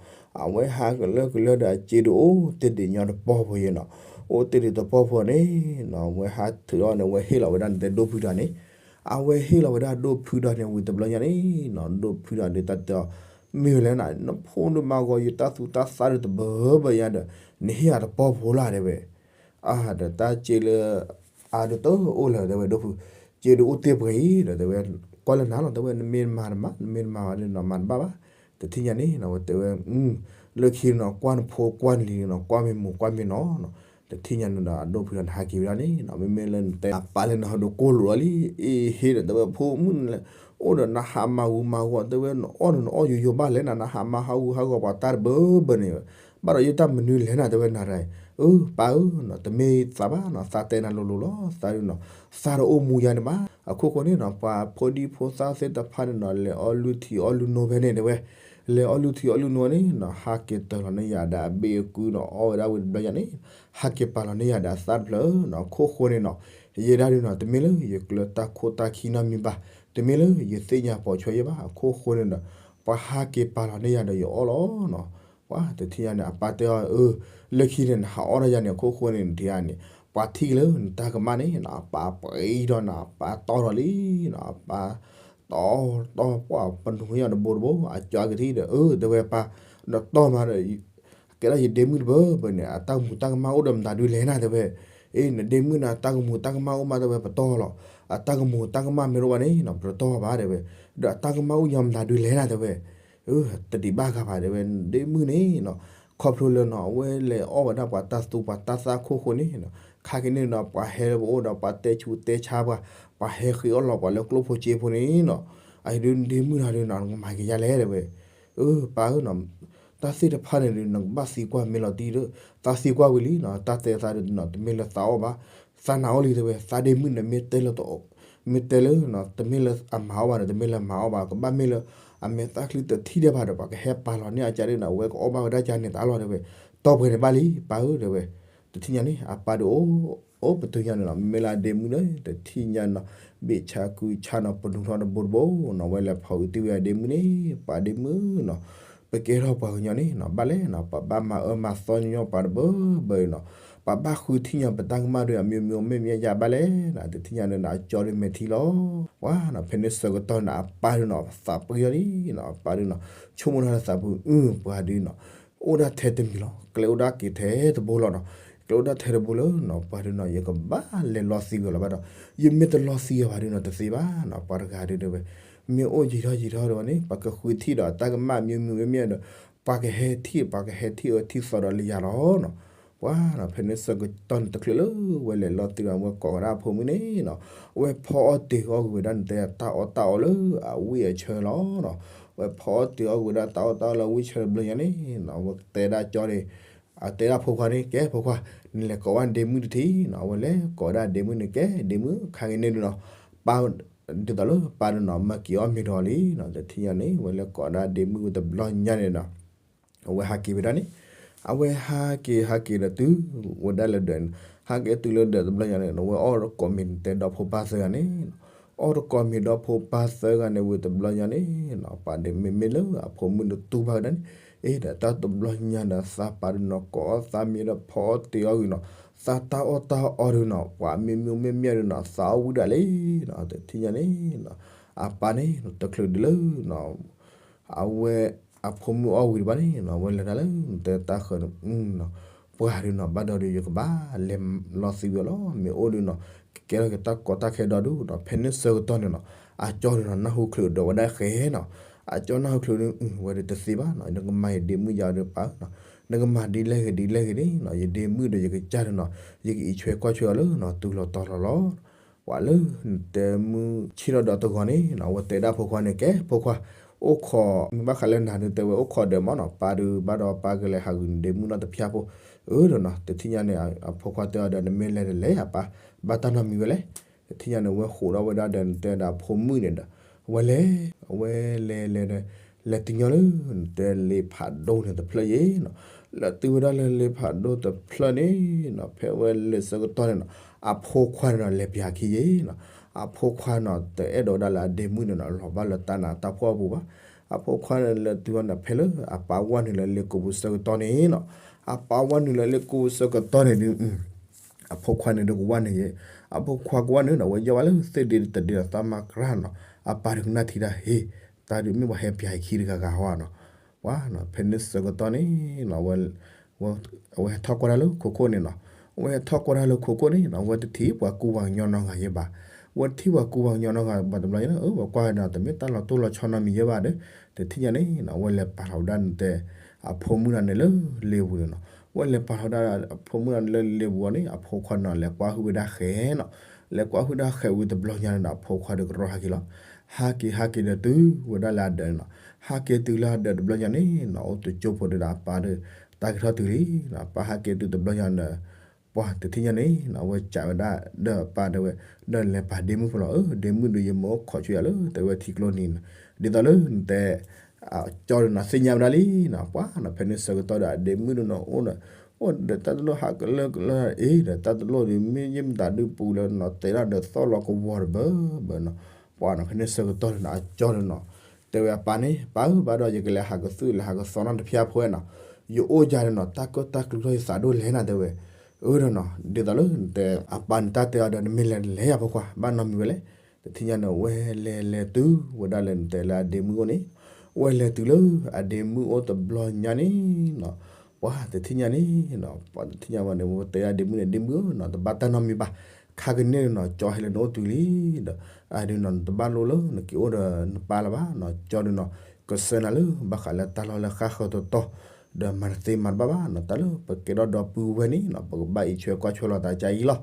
အဝဲဟးကလၢာ်ကလၢာ်ဒီးအစ့ဒုးအိၣ်တ့ၢ်ဒံးညီတပီၢ်ဖိယ့ၤနီၤ အိၣ်တ့ၢ်ဒံးတပီၢ်ဖိန့ၣ်နီၤ ဝဲဟးထုးအီၤန့ၣ် ဝဲဟ့ၣ်လီၤဝဲဒၣ်နတဲဒိၣ်ဖုတၢ်န့ၣ် အဝဲဟ့ၣ်လီၤဝဲဒၣ်ဒိၣ်ဖုတၢ်န့ၣ် ဝံၤတဘျီညါန့ၣ်နီၤ ဒိၣ်ဖုတၢ်န့ၣ် တၢ်တဲအီၤ မ့ၢ်ဝဲလဲၣ်နၤ နဖိဒုးမၤဂီၤယတၢ်သူၣ်တၢ်သးဒုးတဘၢဘၢယါဒီး နဟ့ၣ်ယၤတပီၢ်ဖိလၢတဲဝဲ အါ ဒီးတၢ်စ့လၢ အါဒုးတအိၣ်လၢၤတဲဝဲဒိၣ်ဖု စ့ဒုးအိၣ်တ့ၢ်ပှဲၤအံၤဒီးတဲဝဲ ကွၢ်လၢနၤလီၤတဲဝဲ နမ့ၢ်မၤတမၤ နမ့ၢ်တမၤဘၣ်ဒီးနီၤ မၤတဘၣ်ဘၣ် တထံၣ်ညါန့ၣ်နီၤ ဝဲတဲဝဲ လၢခံနီၤ ကွၢ်နဖိကွၢ်နလံၤနီၤ ကွၢ်မ့ၢ်မူၤကွၢ်မ့ၢ်နီၤနီၤ တထံၣ်ညါန့ၣ်ဒီး အဒိၣ်ဖုဒီးနဟးက့ၤဝဲဒၣ်န့ၣ်နီၤ, မ့မ့ၢ်လၢနတဲအပၢ်လၢနဟးဒိးကိၢ်လိာ်အီၤလံ, အ့ဟ့ဒီး တဲဝဲဖိမုၣ်န့ၣ်လဲၣ်, အိၣ်ဒီးနဟးမၤဂူာ်မၤဂီၤ တဲဝဲ နအီၣ်ဒီးနအီၣ်ယိယိဘၣ်လဲၣ်နၤ, နဟးမၤဟးဂူာ်ဟးဂီၤပှၤတၢ်တဘၢဘၢန့ၣ်, ဘၣ်ဒီးယတၢ်မနုၤလဲၣ်နၤ တဲဝဲနၤတဂၤ, အၢ ပၢ်ဧၢနီၤ, တမ့ၢ်သးဘၣ်နီၤ, သးတဲနၤလိၤလိၤလီၤ, သးဒုနီၤ, သးတအိၣ်မူယါန့ၣ်ဘၣ်, အခိၣ်ဃိန့ၣ်နီၤ ပှၤဖိဒံဖိသၣ်သ့ၣ်တဖၣ်န့ၣ်နီၤ လဲၤအီၣ်လုၢ်ထံအီၣ်လုၢ်နိဖဲန့ၣ်တဲဝဲ လဲၤအီၣ်လုၢ်ထံအီၣ်လုၢ်နိန့ၣ်နီၤ ဟးက့ၤတၢၤလီၤန့ၢ်ယၤဒီးအဘ့ၣ်အကုနီၤ အီၣ်ဝဲဒၣ်ဝံၤတဘျီညါန့ၣ်, ဟးက့ၤပာ်လီၤန့ၢ်ယၤဒီးအသၣ်တဖျၢၣ်နီၤ, အခိၣ်ဃိန့ၣ်နီၤ, ယဲဒၣ်ဒုနီၤ တမ့ၢ်လၢယကျၢၤတၢ်ခိၣ်တၢ်ခံနီတမံၤဘၣ်, တမ့ၢ်လၢယသ့ၣ်ညါပိာ်ထွဲယဲဘၣ်, အခိၣ်ဃိန့ၣ်ဒီး ပှၤဟးက့ၤပာ်လီၤန့ၢ်ယၤဒီးယအီၣ်လီၤနီၤ, ပှၤတထံၣ်ညါန့ၣ် အပၢ်တဲအီၤ အၢ လၢခံန့ၣ် နဟးအီၣ်ဒၣ်ယၤန့ၣ် အခိၣ်ဃိန့ၣ် နထံၣ်ဧါန့ၣ် ပှၤထံၣ်က့ၤလၢနတၢ်ကမၣ်န့ၣ်နီၤ အပၢ်ပှဲၤဒီးနီၤ အပၢ်တီၢ်ထီၣ်လံနီၤ အပၢ်တီၢ်တီၢ်ပှၢ်ပနူၤကညီတဘိတဘိ အကၠီကထံၣ်ဒီး အၢ တဲဝဲပၢ် နတီၢ်မးဒီး ကဲဒၣ်ယဒ့မုၣ်တဘၢဘၢန့ၣ် အတၢ်ကမူၤတၢ်ကမၣ်အိၣ်ဒီးမတၤဒုလဲၣ်နၤ တဲဝဲ, အ့ နဒ့မုၣ်န့ၣ် အတၢ်ကမူၤတၢ်ကမၣ်အိၣ်မး တဲဝဲ ပတီၢ်လီၤ, အတၢ်ကမူၤတၢ်ကမၣ်မ့ၢ်တအိၣ်ဘၣ်န့ၣ်နီၤ ပတတီၢ်ဘၣ် တဲဝဲ, ဒီးအတၢ်ကမၣ်အိၣ်ညီမတၤဒုလဲၣ်နၤ တဲဝဲ, အၢ တဒံးဘၣ်ဂၤဘၣ် တဲဝဲ နဒ့မုၣ်န့ၣ်နီၤ ခီဖျိလၢနီၤ အဝဲလဲၤအီၣ်ဝဲဒၣ်ပှၤတၢ်သူပှၤတၢ်သၣ်အခိၣ်ဃိန့ၣ်နီၤ ခါက့ၤန့ၣ်နီၤ ပှၤဟဲလၢပအိၣ်ဒီးပှၤတဲဆူးတဲဆါပှၤ ပှၤဟဲဃ့အီၣ်လီၤပှၤလၢကျိၣ်ဖိစ့ဖိန့ၣ်နီၤ အဒုနဒ့မုၣ်နၤဒုနီၤ နကမၤက့ၤယါလဲၣ် တဲဝဲ, အၢ ပၢ်ဧၢနီၤ တၢ်သ့ၣ်တဖၣ်န့ၣ်ဒုး နကဘၣ်သံကွၢ်မ့ၢ်လီၤတံၢ်ဒီး သးသံကွၢ်ဝံၤလံနီၤ တၢ်တဲသးဒုးနီၤ တမ့ၢ်လၢသးအီၣ်ဘၣ်, သးနာ်အီၤလံ တဲဝဲ သးဒ့မုၣ်န့ၣ် မ့ၢ်တဲလၢ မ့ၢ်တဲလၢ တမ့ၢ်လၢအမၤအီၣ်ဘၣ်ဒီး တမ့ၢ်လၢမၤအီၣ်ဘၣ် ကဘၣ်မ့ၢ်လၢ အမဲာ်သၣ်ချံတထံၣ်ဒံးဘၣ်ဒီး ပှၤကဟဲပာ်လီၤန့ၢ်အကၢ်ဒုးနီၤ အဝဲကအိၣ်ဘၣ်ဝဲဒၣ်ကၢ်န့ၣ်တၢ်လီၤ တဲဝဲ, တီၢ်ပှဲၤန့ၣ်ဘၣ်လံ ပၢ်ဧၢ တဲဝဲ, တထံၣ်ညါန့ၣ် အပၢ်ဒုးအိၣ် အိၣ်ပတုာ်ညါန့ၣ်နီၤ မ့ၢ်လၢအဒ့မုၣ်န့ၣ် တထံၣ်ညါနီၤ ဘ့ၣ်ဆါကုဆါနီၤ ပနူၤထီၣ်တဘိတဘိနီၤ ဝဲလဲၤဖီၣ်အုးတံၢ်ဝဲအဒ့မုၣ်န့ၣ် ပှၤဒ့မုၣ်နီၤ ပကဲထီၣ်ပှၤကညီန့ၣ်နီၤ ဘၣ်လဲၣ်နီၤ ပှၤဘၣ်မၤအၢမၤသီညီညီပှၤတဘၢဘၢအံၤနီၤ ပှၤဘၣ်ဃုထံၣ်ညါပတၢ်ကမၣ်ဒုး အမံၤမံၤမ့ၢ်မ့ၢ်ယါဘၣ်လဲၣ်နီၤ တထံၣ်ညါန့ၣ်နီၤ အကၠီဒုးမဲာ်ထံလီၤ ပှၤနီၤ ဖဲန့ၣ်ဆၢကတီၢ်န့ၣ် အပၢ်ဒုးနီၤ သးပှံၢ်အီၤလံနီၤ အပၢ်ဒုးနီၤ ဆိကမိၣ်တၢ်လၢသးပူၤ အု ပှၤဒုးနီၤ အိၣ်ဒၣ်ထဲတမံၤလီၤ ကျဲအိၣ်ဒၣ်က့ၤထဲတဘိလီၤနီၤ ကျဲအိၣ်ဒၣ်ထဲတဘိလၢနီၤ ပှၤဒုးနီၤ ယကဘၣ်လဲၤလီၤသံကွံာ်လီၤဘၣ်ဒီး ယမ့ၢ်တလီၤသံအီၤဘၣ်ဒုးနီၤ တသ့ဘၣ်နီၤ ပှၤတဂၤဒုးတဲဝဲ မ့ၢ်အိၣ်ယံာ်ထီၣ်ယံာ်ထီၣ်ဒီးဝဲန့ၣ် ပှၤကဃုထံၣ်ဒီးအတၢ်ကမၣ်မံၤမံၤမ့ၢ်မ့ၢ်ဒီး ပှၤကဟဲထံၣ် ပှၤကဟဲထံၣ်အၢထံၣ်သီဒီးလၢယၤလီၤနီၤ ပှၤနီၤ ဖဲန့ၣ်ဆၢကတီၢ်န့ၣ်တချုးလၢ ဝဲလဲၤလီၤသံဒီး ဝဲကိးဝဲဒၣ်အဖိမုၣ်န့ၣ်နီၤ ဝဲဖီအီၣ်တ့ၢ်အီၣ်ကွံာ်ဝဲဒၣ်န့ၣ် တဲတၢ်အီၣ်တၢ်အီလၢအဝံၣ်အဆၢလီၤနီၤ ဝဲဖီအီၣ်တ့ၢ်အီၣ်ကွံာ်ဝဲဒၣ်တၢ်အီၣ်တၢ်အီလၢအဝံၣ်ဆၢတဘျီညါန့ၣ်နီၤ ဝဲတဲဒၣ်ကၠီန့ၣ် အတဲဒၣ်ဖိခွါန့ၣ် ကဲဖိခွါ နလဲၤကိးဝဲဒ့မုၣ်တထံၣ်နီၤ ဝဲလဲၤကိးဝဲဒၣ်ဒ့မုၣ်န့ၣ် ကဲဒ့မုၣ် ခါက့ၤန့ၣ်ဒုးနီၤ ပၢ် ဒ်သိးလၢပၢ်ဒုးနီၤ မၢက့ၤအီၣ်မ့ၤဒီးလံနီၤ တထံၣ်ညါန့ၣ် ဝဲလဲၤကိးဒၣ်ဒ့မုၣ်ဝဲတဘျီညါန့ၣ်နီၤ အဝဲဟးက့ၤဝဲဒၣ်န့ၣ် အဝဲဟးက့ၤဟးက့ၤဒီးတုၤဝဲဒၣ်လၢဒၢးန့ၣ် ဟးက့ၤတုၤလၢဒၢးတဘျီညါန့ၣ် ဝဲအီၣ်တကိးမ့ၤန့ၣ် တဲဒီဖိပၢ်သၢဂၤန့ၣ် အီၣ်တကိးမ့ၤဒီဖိပၢ်သၢဂၤန့ၣ် ဝံၤတဘျီညါန့ၣ်နီၤ ပှၤဒုးမ့မ့ၢ်လၢအဖိမုၣ်ဒုးတူၢ်ဘၣ်ဝဲဒၣ်န့ၣ် အ့ဒီးတၢ်တဘျီညါဒီး သးပၢ်ဒုးနီၤ ကိးအီၣ်သးမ့ၤဒီးဖီအီၣ်တ့ၢ်အီၣ်ကွံာ်နီၤ သးတၢ်အီၣ်တၢ်အီဒုးနီၤ ပှၤမ့မ့ၢ်မ့ၢ်မ့ၢ်ဒုးနီၤ သးအီၣ်ဝံၣ်ဒၣ်လံနီၤ တထံၣ်ညါန့ၣ်နီၤ အပၢ်န့ၣ် တချုးဒုးလၢ အဝဲ အဖိမုၣ်အီၣ်ဝံၤတဘၣ်န့ၣ်နီၤ အဝဲလဲၤတၢ်လၢ တဲတၢ်ဃၢၤန့ၣ် ပှၤဒုးနီၤ ဘၣ်ဒီးဒုး ယကဘၣ်လဲၤလီၤသံဝံၤလီၤ မ့ၢ်အိၣ်ဒုးနီၤ ကကဲထီၣ်က့ၤတၢ်ကီတၢ်ခဲဒီဒူၣ်နီၤ ဖဲန့ၣ်ဆၢကတီၢ်န့ၣ်နီၤ အကၠီဒုးနီၤ နၢ်ဟူချုးဒီးဝဲဒၣ်ဃဲနီၤ အကၠီနၢ်ဟူချုးဒုး ဝဲဒုးတသ့ဘၣ်နီၤ နကမၤယဒ့မုၣ်ယါဒုးပၢ်နီၤ နကမၤဒ်လဲၣ်ဂ့ၤဒ်လဲၣ်ဂ့ၤန့ၣ်နီၤ ယဒ့မုၣ်ဒီးယကစၢ်ဒုးနီၤ ယကအံးဆွဲကွၢ်ဆွဲအီၤလၢနီၤ တုၤလီၤတီၤလီၤလီၤ ပှၤလၢနတဲမုၣ်ဆံးထီၣ်ဒီးတဂီၤန့ၣ်နီၤ အဝဲတဲဒၣ်ဖိခွါန့ၣ် ကဲဖိခွါ အိၣ်ခိး မ့ၢ်ဘၣ်ဃးလၢနၤဒုး တဲဝဲအိၣ်ခိးဒီးမးနီၤ ပၢ်ဒုးဘၣ်ဒီးပၢ်ကလဲၤဟးဂုာ်နဒ့မုၣ်နီတဖျၢၣ်ဖိ အၢဒီးနီၤ တထံၣ်ညါန့ၣ် အဖိခွါတဲအီၤဒီး နမ့ၢ်လဲၤတလဲၤအပၢ် ဘၣ်တၢ်နီတမံၤဝဲလဲၣ် တထံၣ်ညါန့ၣ် ဝဲဃိးဒီးဝဲဒၣ်ဒီးနတဲဒီးအဖိမုၣ်န့ၣ်ဒီး ဝဲလဲၤ အဝဲလဲၤလဲၤဒီး လဲၤတုၤညီလၢ နတဲလ့ဖးဒိၣ်န့ၣ်တဖျၢၣ်ယဲနီၤ လဲၤတုၤဝဲဒၣ်လၢလ့ဖးဒိၣ်တဖျၢၣ်န့ၣ်နီၤ ဖဲဝဲလဲၤဆၢကတီၢ်န့ၣ်နီၤ အဖိခွါန့ၣ်ဒီးလဲၤပၠးခံယဲနီၤ အဖိခွါနီၤ တအဲၣ်ဒိးဝဲဒၣ်လၢအဒ့မုၣ်န့ၣ်နီၤ လီၤဘၣ်လၢတၢ်နးတၢ်ဖှီၣ်အပူၤဘၣ် အဖိခွါန့ၣ်လဲၤတုၤဝဲန့ၣ် ဖဲလၢအပၢ်ဝဲနုာ်လၢလ့ကိပူၤဆၢကတီၢ်န့ၣ်နီၤ အပၢ်ဝဲနုာ်လၢလ့ကိပူၤဆၢကတီၢ်န့ၣ်ဒုး အဖိခွါန့ၣ်ဒုးကဝဲနုာ်ယဲ အဖိခွါကဝဲနုာ်နီၤ ဝဲယီၢ်ဝဲလၢသ့ၣ်ဒ့တဒ့ဒီးသးမါကရၢ်နီၤ အပၢ်ဒုးကနၣ်ထံတၢ်ဟ့ တၢ်ဒုးမ့ၢ်ပှၤဟဲပၠးအခံတဂၤဂၤဟီနီၤ ပှၤနီၤ ဖဲန့ၣ်ဆၢကတီၢ်န့ၣ်နီၤ အဝဲဟဲထီၣ်ကွၢ်တၢ်လၢခိခိၣ်န့ၣ်နီၤ အဝဲဟဲထီၣ်ကွၢ်တၢ်လၢခိခိၣ်န့ၣ်နီၤ အဝဲတထံၣ်ပှၤကူပှၤကညီနီတဂၤယဲဘၣ် အဝဲတထံၣ်ပှၤကူပှၤကညီနီတဂၤဘၣ်တဘျီန့ၣ် အဝဲကွၢ်ဝဲဒီး တမ့ၢ်တၢ်လီၤတိၢ်လီၤဆီနီတမံၤယဲဘၣ်ဒီး တထံၣ်ညါန့ၣ်နီၤ အဝဲလဲၤပာ်လီၤဝဲဒၣ်နတဲ အဖိမုၣ်တဂၤန့ၣ်လၢလ့ပူၤန့ၣ်နီၤ ဝဲလဲၤပာ်ထီၣ်ဝဲဒၣ်အဖိမုၣ်လၢလ့ပူၤအီၤန့ၣ် အဖိခွါန့ၣ် လဲၤကွၢ်ဟုၣ်ဝဲဒၣ်ဃဲနီၤ. လဲၤကွၢ်ဟုၣ်ဒၣ်ဃဲဝံၤတဘျီညါန့ၣ်ဒီး အဖိခွါဒီးကရီဟဲက့ၤလီၤ. ဟးက့ၤဟးက့ၤဒီးတုၤဝဲဒၣ်လၢအဒၢးန့ၣ်နီၤ. ဟးက့ၤတုၤလၢအဒၢးတဘျီညါန့ၣ်နီၤ အိၣ်တကၠိဖိဒီးအပၢ်ဒီး တၢ်ကထီၣ်တုၤလံနီၤ. အပၢ်ဟးက့ၤတုၤတဘျီညါဒီး ပှၤတထံၣ်ညါန့ၣ်နီၤ အဝဲစံးဝဲဒၣ်ဒီးအပၢ်တဲဝဲ, ဒီးလဲၤပာ်ဒ့မုၣ်ဖိလီၤ. အၢ ဒ့မုၣ်ဒီးယမ့ၢ်အိၣ်ခိးဆူယၤလၢတဲဝဲထံကျိနံၤနီၤ. ဒ်သိးလၢနတဲ အကၠီဒီးနီၤ သ့ၣ်ညါဝဲဒၣ်လံနီၤ. ပှၤနီၤ ဖဲန့ၣ်ဆၢကတီၢ်ဒီးအဒ့မုၣ်ဒီးနီၤ အိၣ်ဒီး အိၣ်ဒီးတၢ်တလိၣ်ဟးကလၢကလၢအံၤဒီး တၢ်တလိၣ်ဒီးမ့ၢ်ယမတၤဒုပူၤလၢနီၤ တဲဒၣ်ဒီးသီၣ်လီၤကဝီၤတဘၢဘၢနီၤ. ပှၤနီၤ ဖဲန့ၣ်ဆၢကတီၢ်န့ၣ်နီၤ အကၠီဒီးနီၤ တဲဝဲအပၢ်န့ၣ် ပၢ်ဧၢ ဘၣ်ဒီးယကလဲၤဟးကသုၣ်လဲၤဟးကသီနီတဖျၢၣ်ဖိနီၤ. ယအိၣ်ယၤဒီးနီၤ တၢ်ကၢၣ်တၢ်ကျူထီၣ်ယသးဒိၣ်လဲၣ်နီၤ တဲဝဲ. အၢဒီးနီၤ ဒ်သိးလၢနတဲ အပၢ်န့ၣ်တၢ်တဲအီၤဒီး နမ့ၢ်လဲၤလဲၤယၤဖိခွါ ဘၣ်နီတမံၤဝဲလဲၣ်. တထံၣ်ညါန့ၣ် ဝဲလဲၤလဲၤတုၤဝဲဒၣ်လၢနတဲလၢအဒ့မုၣ်အိၣ်န့ၣ်, ဝဲလဲၤတုၤလၢအဒ့မုၣ်အိၣ်တဘျီညါန့ၣ်နီၤ, ပှၤတထံၣ်ညါန့ၣ်နီၤ ပှၤတထံၣ်ညါဝဲန့ၣ် ဝဲတဲဒၣ်ဒ့မုၣ်န့ၣ် ဒ့မုၣ်ဧၢနီၤ တဘၣ်တၢ်နီတမံၤဘၣ်, ခါကန့ၢ်န့ၣ်နီၤ ကၠီဟဲလၢနအိၣ်တုၤလံဒီး အဒုးနီၤ နတဘၣ်လိၣ်လၢနက့ၤအိၣ်ဒီးနပၢ်လၢၤဘၣ်နီၤ, ကၠီဒုးနီၤ ကဆှၢနၤလၢဘၣ်ဃးလၢတၢ်လီၢ်လၢဃၣ်ဃၢၤတတီၤ, ဒီးမၤတသ့မၤတဘၣ်ဘၣ်နီၤ, တၢ်လၢပကဲထီၣ်ဒီပုၢ်ဝဲၢ်န့ၣ်နီၤ ပကဘၣ်အံးဆှၢကွၢ်ဆှၢလီၤသးကါအံၤလီၤ.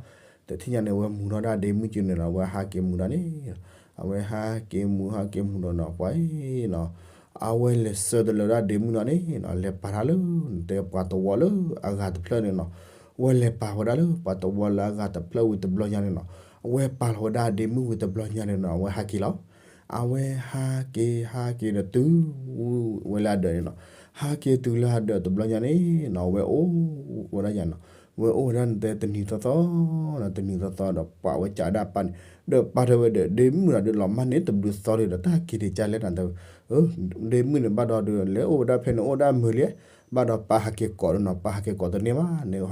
တထံၣ်ညါန့ၣ် ဝဲမူၤထီၣ်ဒၣ်ဒ့မုၣ်က့ၤန့ၣ်နီၤ အဝဲဟးက့ၤမူၤဒီးန့ၣ်, အဝဲဟးက့ၤမူၤ ဟးက့ၤမူၤဒီးနီၤ ပှၤအံၤနီၤ အဝဲလဲၤဆှၢတလၢဒၣ်ဒ့မုၣ်နီၤန့ၣ်နီၤ လဲၤပာ်တၢ်လၢနတဲပှၤတဝီလၢအဂၤတဖျၢၣ်န့ၣ်နီၤ, အဝဲလဲၤပာ်ဝဲဒၣ်လၢပှၤတဝီလၢအဂၤတဖျၢၣ်ဝံၤတဘျီညါန့ၣ်နီၤ, အဝဲပာ်လီၤဝဲဒၣ်ဒ့မုၣ်ဝံၤတဘျီညါန့ၣ်နီၤ အဝဲဟးက့ၤလီၤ. အဝဲဟးက့ၤဟးက့ၤဒီးတုၤဝဲလၢအဒၢးန့ၣ်နီၤ, ဟးက့ၤတုၤလၢအဒၢးတဘျီညါန့ၣ်နီၤ အဝဲအိၣ်ဝဲဒၣ်ယၤနီၤ, ဝဲအိၣ်ဝဲဒၣ်နတဲတနံၤသီသီနီၤ တနံၤသီသီဒီး ပာ်ဝဲကးဒၣ်ပၢ်န့ၣ်, ဒီးပၢ်တဲဝဲဒီး ဒ့မုၣ်နီၤ ဒုးလီၤမၢ်န့ၢ်တဘျုးသီဒီး တၢ်က့ၤဒံးကၢ်လဲၣ်နီၤ တဲဝဲ, ဒ့မုၣ်န့ၣ်ဘၣ်ဒီးဒုး လဲၤအိၣ်ဝဲဒၣ်ဖဲန့ၣ် အိၣ်ဝဲဒၣ်မုာ်လံ, ဘၣ်ဒီးပၢ်ဟးက့ၤကိးဒုးနီၤ ပၢ်ဟးက့ၤကိးတန့ၢ်ဘၣ်န့ၣ်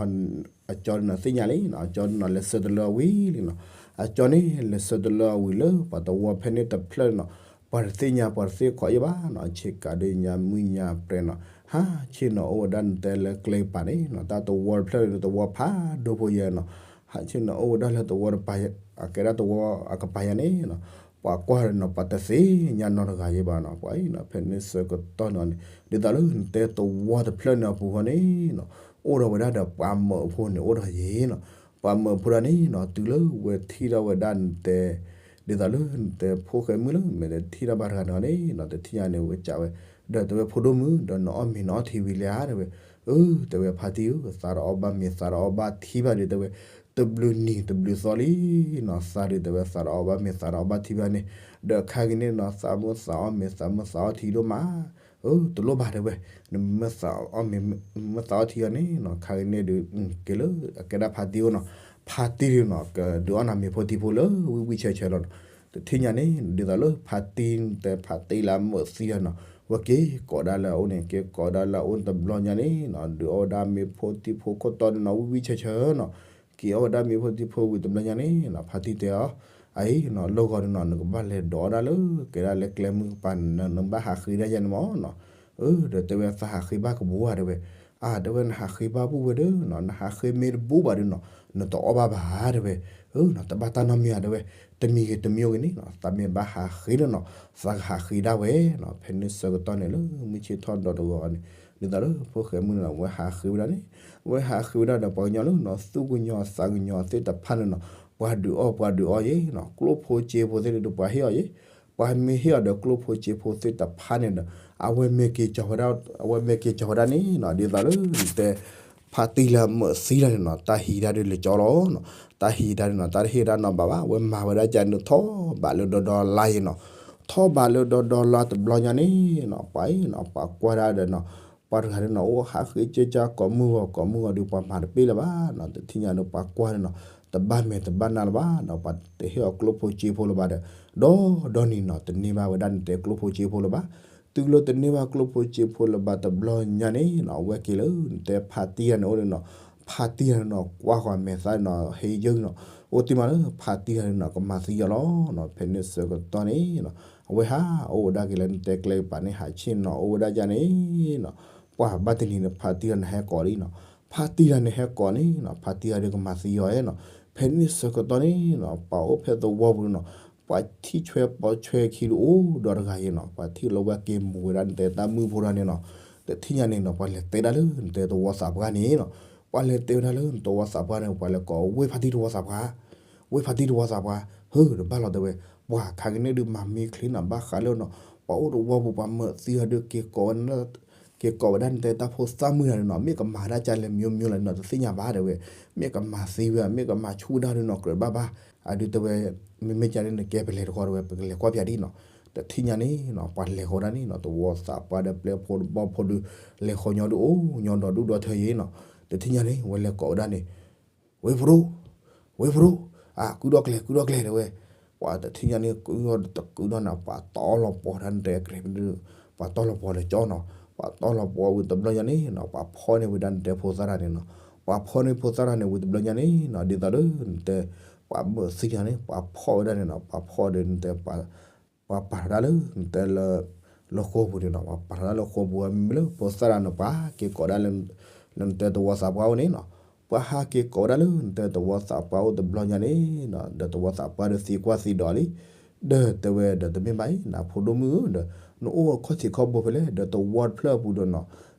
အကၠီဒုးနီၤ သ့ၣ်ညါလံနီၤ, အကၠီဒုးနီၤ လဲၤဆှၢတလၢအဝံၤလံနီၤ, အကၠီန့ၣ် လဲၤဆှၢတလၢအဝံၤလၢပှၤတဝီဖဲန့ၣ်တဖျၢၣ်န့ၣ်နီၤ, ပှၤတသ့ၣ်ညါ ပှၤတသ့ၣ်ခိးယဲၢ်ဘၣ်နီၤ, ဆ့ကၤဒုးညါမုၢ်ညါပြဲၤနီၤ, ဟးဆ့ၣ်နီၤအိၣ်ဝဲဒၣ်နတဲလၢကျဲကပၤန့ၣ်နီၤ, တၢ်တဝီတဖျၢၣ်န့ၣ် တဝီဖးဒိၣ်ဖိယဲၢ်နီၤ, ဟးဆ့ၣ်နီၤအိၣ်ဝဲဒၣ်လၢတဝီတပၤ အကဲဒၣ်တဝီအကပၤယဲၢ်န့ၣ်နီၤ, ပှၤကွၢ်န့ၣ်နီၤ ပှၤတသ့ၣ်ညါနီတဂၤယဲၢ်ဘၣ်နီၤ, ပှၤအံၤနီၤ ဖဲန့ၣ်ဆၢကတီၢ်န့ၣ်န့ၣ် ဒ်သိးလၢနတဲတဝီတဖျၢၣ်န့ၣ်အပူၤဃီန့ၣ်နီၤ, အိၣ်ဒီးဝဲဒၣ်ဒီးပှၤမၢဖိန့ၣ် အိၣ်ဒီးယဲၢ်နီၤ, ပှၤမၢဖိဒၣ်န့ၣ်နီၤ တုၤလၢဝဲထံၣ်ထီၣ်ဝဲဒၣ်နတဲ ဒ်သိးလၢနတဲဖိၣ်ဃဲမုၣ်လၢ မ့ၢ်တဲထံၣ်ထီၣ်ဘၣ်တဂၤန့ၣ်န့ၣ်နီၤ တထံၣ်ညါန့ၣ် ဝဲကးဝဲ, ဒီးတဲဝဲဖိဒိၣ်မုၣ် ဒီးနအီၣ်မ့ၤနအီထံဝံၤလံဧါ တဲဝဲ, အၢ တဲဝဲဖါတံၢ်ဧၢ သးတအီၣ်ဘၣ်မ့ၤသးတအီၣ်ဘၣ်ထံဘၣ်ဒီး တဲဝဲ, တဘျုးနံၤတဘျုးသီလံနီၤ သးဒီး တဲဝဲ သးတအီၣ်ဘၣ်မ့ၤသးတအီၣ်ဘၣ်ထံဘၣ်န့ၣ်, ဒီးခါက့ၤန့ၣ်နီၤ သးမုၢ်သးအီၣ်မ့ၤ သးမုၢ်သးအီၣ်ထံဒိၣ်မး အၢ တလိၣ်ဘၣ်တဲဝဲ, နမ့ၢ်သးအီၣ်မ့ၤ မ့ၢ်သးအီၣ်ထံအီၤန့ၣ်နီၤ ခါက့ၤန့ၣ်ဒီး က့ၤလၢအကဲဒၣ်ဖါတံၢ်အိၣ်နီၤ, ဖါတံၢ်ဒုးနီၤ ကဒုးအီၣ်နၤမ့ၤဖိထံဖိလၢဝံၣ်ဝံၣ်ဆၢဆၢလီၤနီၤ, တထံၣ်ညါန့ၣ် ဒ်သိးလၢဖါတံၢ်တဲ ဖါတံၢ်လၢအမုာ်သံလီၤနီၤ, ဝဲက့ၤကိးဒၣ်လၢအအိၣ်န့ၣ် က့ၤကိးဒၣ်လၢအအိၣ်တဘျီညါန့ၣ်နီၤ ဒုးအီၣ်ဝဲဒၣ်မ့ၤဖိထံဖိခိၣ်တီန့ၣ်နီၤ ဝံၣ်ဝံၣ်ဆၢဆၢနီၤ, က့ၤအီၣ်ဝဲဒၣ်မ့ၤဖိထံဖိဝံၤတဘျီညါန့ၣ်နီၤ ဖါတံၢ်တဲအီၤ, အအံၤနီၤ လီၢ်ဂီၤဒုးနီၤ နကဘၣ်လဲၤဒိးဝဲဒၣ်လၢ ကဲဒၣ်လၢကျဲမုၢ်ကပၤန့ၣ် နဘၣ်ဟးဃ့ဒၣ်ယဲၢ်န့ၣ်မ့ၢ်နီၤ, အၢ ဒီးတဲဝဲသးဟးဃ့ဘၣ်ကဘိဧါတဲဝဲ, အၢ တဲဝဲ နဟးဃ့ဘၣ်ဘူၣ်ဝဲဒၣ်နီၤ နဟးဃ့မ့ၢ်တဘူၣ်ဘၣ်ဒုးနီၤ နတအီၣ်ဘၣ်ဘၣ်တဲဝဲ, အၢ နီၤ တဘၣ်တၢ်နီတမံၤဧါတဲဝဲ, တမံၤဂ့ၤတမံၤအိၣ်ဂ့ၤန့ၣ်နီၤ သးမ့ၢ်ဘၣ်ဟးဃ့ဒီးနီၤ သးကဟးဃ့ဒၣ်ဝဲနီၤ, ဖဲန့ၣ်ဆၢကတီၢ်န့ၣ်လၢမုၢ်ဆ့ၣ်ထီၣ်ဒီတဂီၤန့ၣ်, ဒ်သိးလၢဖိၣ်ဃဲမုၣ်န့ၣ်နီၤ ဝဲဟးဃ့ဝဲဒၣ်န့ၣ်, ဝဲဟးဃ့ဝဲဒၣ်ဒီးပှၤကညီလၢနီၤ သူၣ်ကညီၤသးကညီၤသ့ၣ်တဖၣ်န့ၣ်နီၤ, ပှၤဒုးအီၣ်ပှၤဒုးအီယဲၢ်နီၤ ကျိၣ်ဖိစ့ဖိသ့ၣ်န့ၣ်ဒီးပှၤဟ့ၣ်အီၤယဲၢ်, ပှၤမ့ၢ်ဟ့ၣ်အီၤဒီးကျိၣ်ဖိစ့ဖိသ့ၣ်တဖၣ်န့ၣ်ဒီး အဝဲမ့ၢ်က့ၤကီၤဝဲဒၣ် အဝဲမ့ၢ်က့ၤကီၤဝဲဒၣ်န့ၣ်နီၤ ဒ်သိးလၢတဲ ဖါတံၢ်လၢအမုာ်သံလီၤန့ၣ်နီၤ တၢ်ဟံးဒၣ်ဒုးလၢကၠီလီၤနီၤ, တၢ်ဟံးဒၣ်န့ၣ်နီၤ တၢ်တဟ့ၣ်ဒၣ်နီတဘျီဘၣ် ဝဲမၤဝဲဒၣ်ကန့ၣ်ထီၣ်ဘးလၢဒီဒီလါယဲၢ်နီၤ, ထီၣ်ဘးလၢဒီဒီလါတဘျီညါန့ၣ်နီၤ ပှၤအံၤနီၤ ပှၤကွၢ်ဒၣ်ဒီးနီၤ ပှၤတဂၤန့ၣ်နီၤ အိၣ်ဟးဃ့ကၢကၢကိးမုၢ်ဂီၤကိးမုၢ်ဂီၤဒီးပှၤမၤတပ့ၢ်လၢၤဘၣ်နီၤ, တထံၣ်ညါဒီးပှၤကွၢ်န့ၣ်နီၤ တဘၣ်မဲာ်တဘၣ်နါလၢၤဘၣ်နီၤ ပှၤတဟ့ၣ်အီၤကျိၣ်ဖိစ့ဖိလၢၤဘၣ်ဒီး ဒီဒီနံၤနီၤ တန့ၢ်ဘၣ်ဝဲဒၣ်နတဲကျိၣ်ဖိစ့ဖိလၢၤဘၣ် တုၤလၢတန့ၢ်ဘၣ်ကျိၣ်ဖိစ့ဖိလၢၤဘၣ်တဘျီညါန့ၣ်နီၤ အဝဲက့ၤလၢနတဲဖါတံၢ်ဂၤန့ၣ်အိၣ်န့ၣ်နီၤ, ဖါတံၢ်ဂၤန့ၣ်နီၤ ကွၢ်ဃီၤမဲာ်သၣ်နီၤ ဟ့ယုၢ်နီၤ, အိၣ်တ့ၢ်မးလၢဖါတံၢ်ဂၤန့ၣ်နီၤ ကမၤသံအီၤလီၤနီၤ, ဖဲန့ၣ်ဆၢကတီၢ်န့ၣ်နီၤ အဝဲဟးအိၣ်ဝဲဒၣ်က့ၤလၢနတဲကျဲကပၤန့ၣ် ဟးဆ့ၣ်နီၤအိၣ်ဝဲဒၣ်ယၤန့ၣ်နီၤ, ပှၤဘၣ်တနံၤန့ၣ် ဖါတံၢ်ဂၤန့ၣ်ဟဲကိးလံနီၤ, ဖါတံၢ်ဂၤန့ၣ်ဟဲကိးန့ၣ်နီၤ ဖါတံၢ်ဂၤဒီးကမၤသံအီၤနီၤ, ဖဲန့ၣ်ဆၢကတီၢ်န့ၣ်နီၤ ပှၤအိၣ်ဖဲသဝီပူၤန့ၣ်နီၤ ပှၤထံၣ်ဆွဲပိာ်ဆွဲခံဒုးအိၣ်ဒီးတဂၤယဲၢ်နီၤ, ပှၤထံၣ်လီၤဝဲက့ၤမူၤဝဲဒၣ်နတဲတၢ်မုၢ်ဖိဒၣ်န့ၣ်နီၤ, တထံၣ်ညါန့ၣ်နီၤ ပှၤလဲၤတဲဒၣ်လၢနတဲသဝီသးပှၢ်န့ၣ်နီၤ, ပှၤလဲၤတဲဝဲဒၣ်လၢနသဝီသးပှၢ်န့ၣ် ပှၤလဲၤကိးဝ့ၢ်ဖါတံၢ်သဝီသးပှၢ်, ဝ့ၢ်ဖါတံၢ်သဝီသးပှၢ်, ဟၢတဘၣ်လီၤတဲဝဲ, ပှၤခါကန့ၣ်ဒုးမၤမ့ၢ်ချ့နီၤ ဘၣ်ဃးလၢနီၤ ပှၤအိၣ်သဝီပူၤပှၤမၤသံအီၤဒုး က့ၤကိးဝဲဒၣ်နတဲတၢ်ဖိသၣ်မုၢ်တဂၤန့ၣ်နီၤ မ့ၢ်ကမၤတၢ်ကလဲၤမံၤမံၤလီၤနီၤ တသ့ၣ်ညါဘၣ်တဲဝဲ, မ့ၢ်ကမၤသံဝဲ မ့ၢ်ကမၤဆူၣ်ဒၣ်ဒုးနီၤ ကြၢးဘၣ်ဘၣ်, အဒုးတဲဝဲ, မ့မ့ၢ်ကန့ၣ်နကဲပလဲၤတဃီတဲဝဲ ပကလဲၤကွၢ်ပၠးဒ်နီၤ, တထံၣ်ညါန့ၣ်နီၤ ပှၤလဲၤဃီဒၣ်န့ၣ်နီၤ သဝီသးပှၢ်ဒီးပျဲၢ်ဖိတဘီဖိဒုး လဲၤဃီညီဒုးအိၣ်ညီဒီးဒူၣ်ဒီထၢယ့နီၤ, တထံၣ်ညါန့ၣ် ဝဲလဲၤကိးဝဲဒၣ်န့ၣ် ဝ့ၢ်ဖရူ, ဝ့ၢ်ဖရူ, အကုၢ်ဒီကျဲၤ ကုၢ်ဒီကျဲၤတဲဝဲ, ပှၤတထံၣ်ညါန့ၣ် ကုၢ်ဒီတကုၢ်ဒီန့ၣ် ပှၤတီလီၤပှီၤဒၣ်နတဲကြဲး, ပှၤတီလီၤပှီၤလၢကၠီနီၤ, ပှၤတီလီၤပှီၤဝံၤတဘျီညါန့ၣ်နီၤ ပှၤဖီၣ်န့ၢ်ဝဲဒၣ်နတဲဖိသၣ်တဂၤန့ၣ်နီၤ, ပှၤဖီၣ်န့ၢ်ဖိသၣ်တဂၤန့ၣ်ဝံၤတဘျီညါန့ၣ်နီၤ ဒ်သိးလၢနတဲ, ပှၤမၤသံတဂၤန့ၣ် ပှၤဖီၣ်ဝဲဒၣ်န့ၣ်နီၤ ပှၤဖီၣ်ဒီးနတဲ ပှၤပာ်ထီၣ်ဒၣ်လၢနတဲလၢ, လၢဃိာ်ပူၤန့ၣ်နီၤ ပှၤပာ်ထီၣ်ဒၣ်လၢဃိာ်ပူၤဝဲမ့မ့ၢ်လၢဖိသၣ်တဂၤန့ၣ် ပှၤဟးက့ၤကိးဒၣ်လၢ, လၢနတဲသဝီသးပှၢ်အိၣ်န့ၣ်နီၤ, ပှၤဟးက့ၤကိးဝဲဒၣ်လၢနတဲသဝီသးပှၢ်အိၣ်တဘျီညါန့ၣ်နီၤ ဒီးသဝီသးပှၢ်ဒီးသံကွၢ်သံဒိးလံ, ဒီးတဲဝဲဒီးတမ့ၢ်ဘၣ်အံၤ နဖိဒိၣ်မုၣ်ဧၢဒီး, နအိၣ်ခီၣ်ထံးခီၣ်ဘိဖဲလဲၣ် ဒီးသဝီတဖျၢၣ်အပူၤဒီးနီၤ,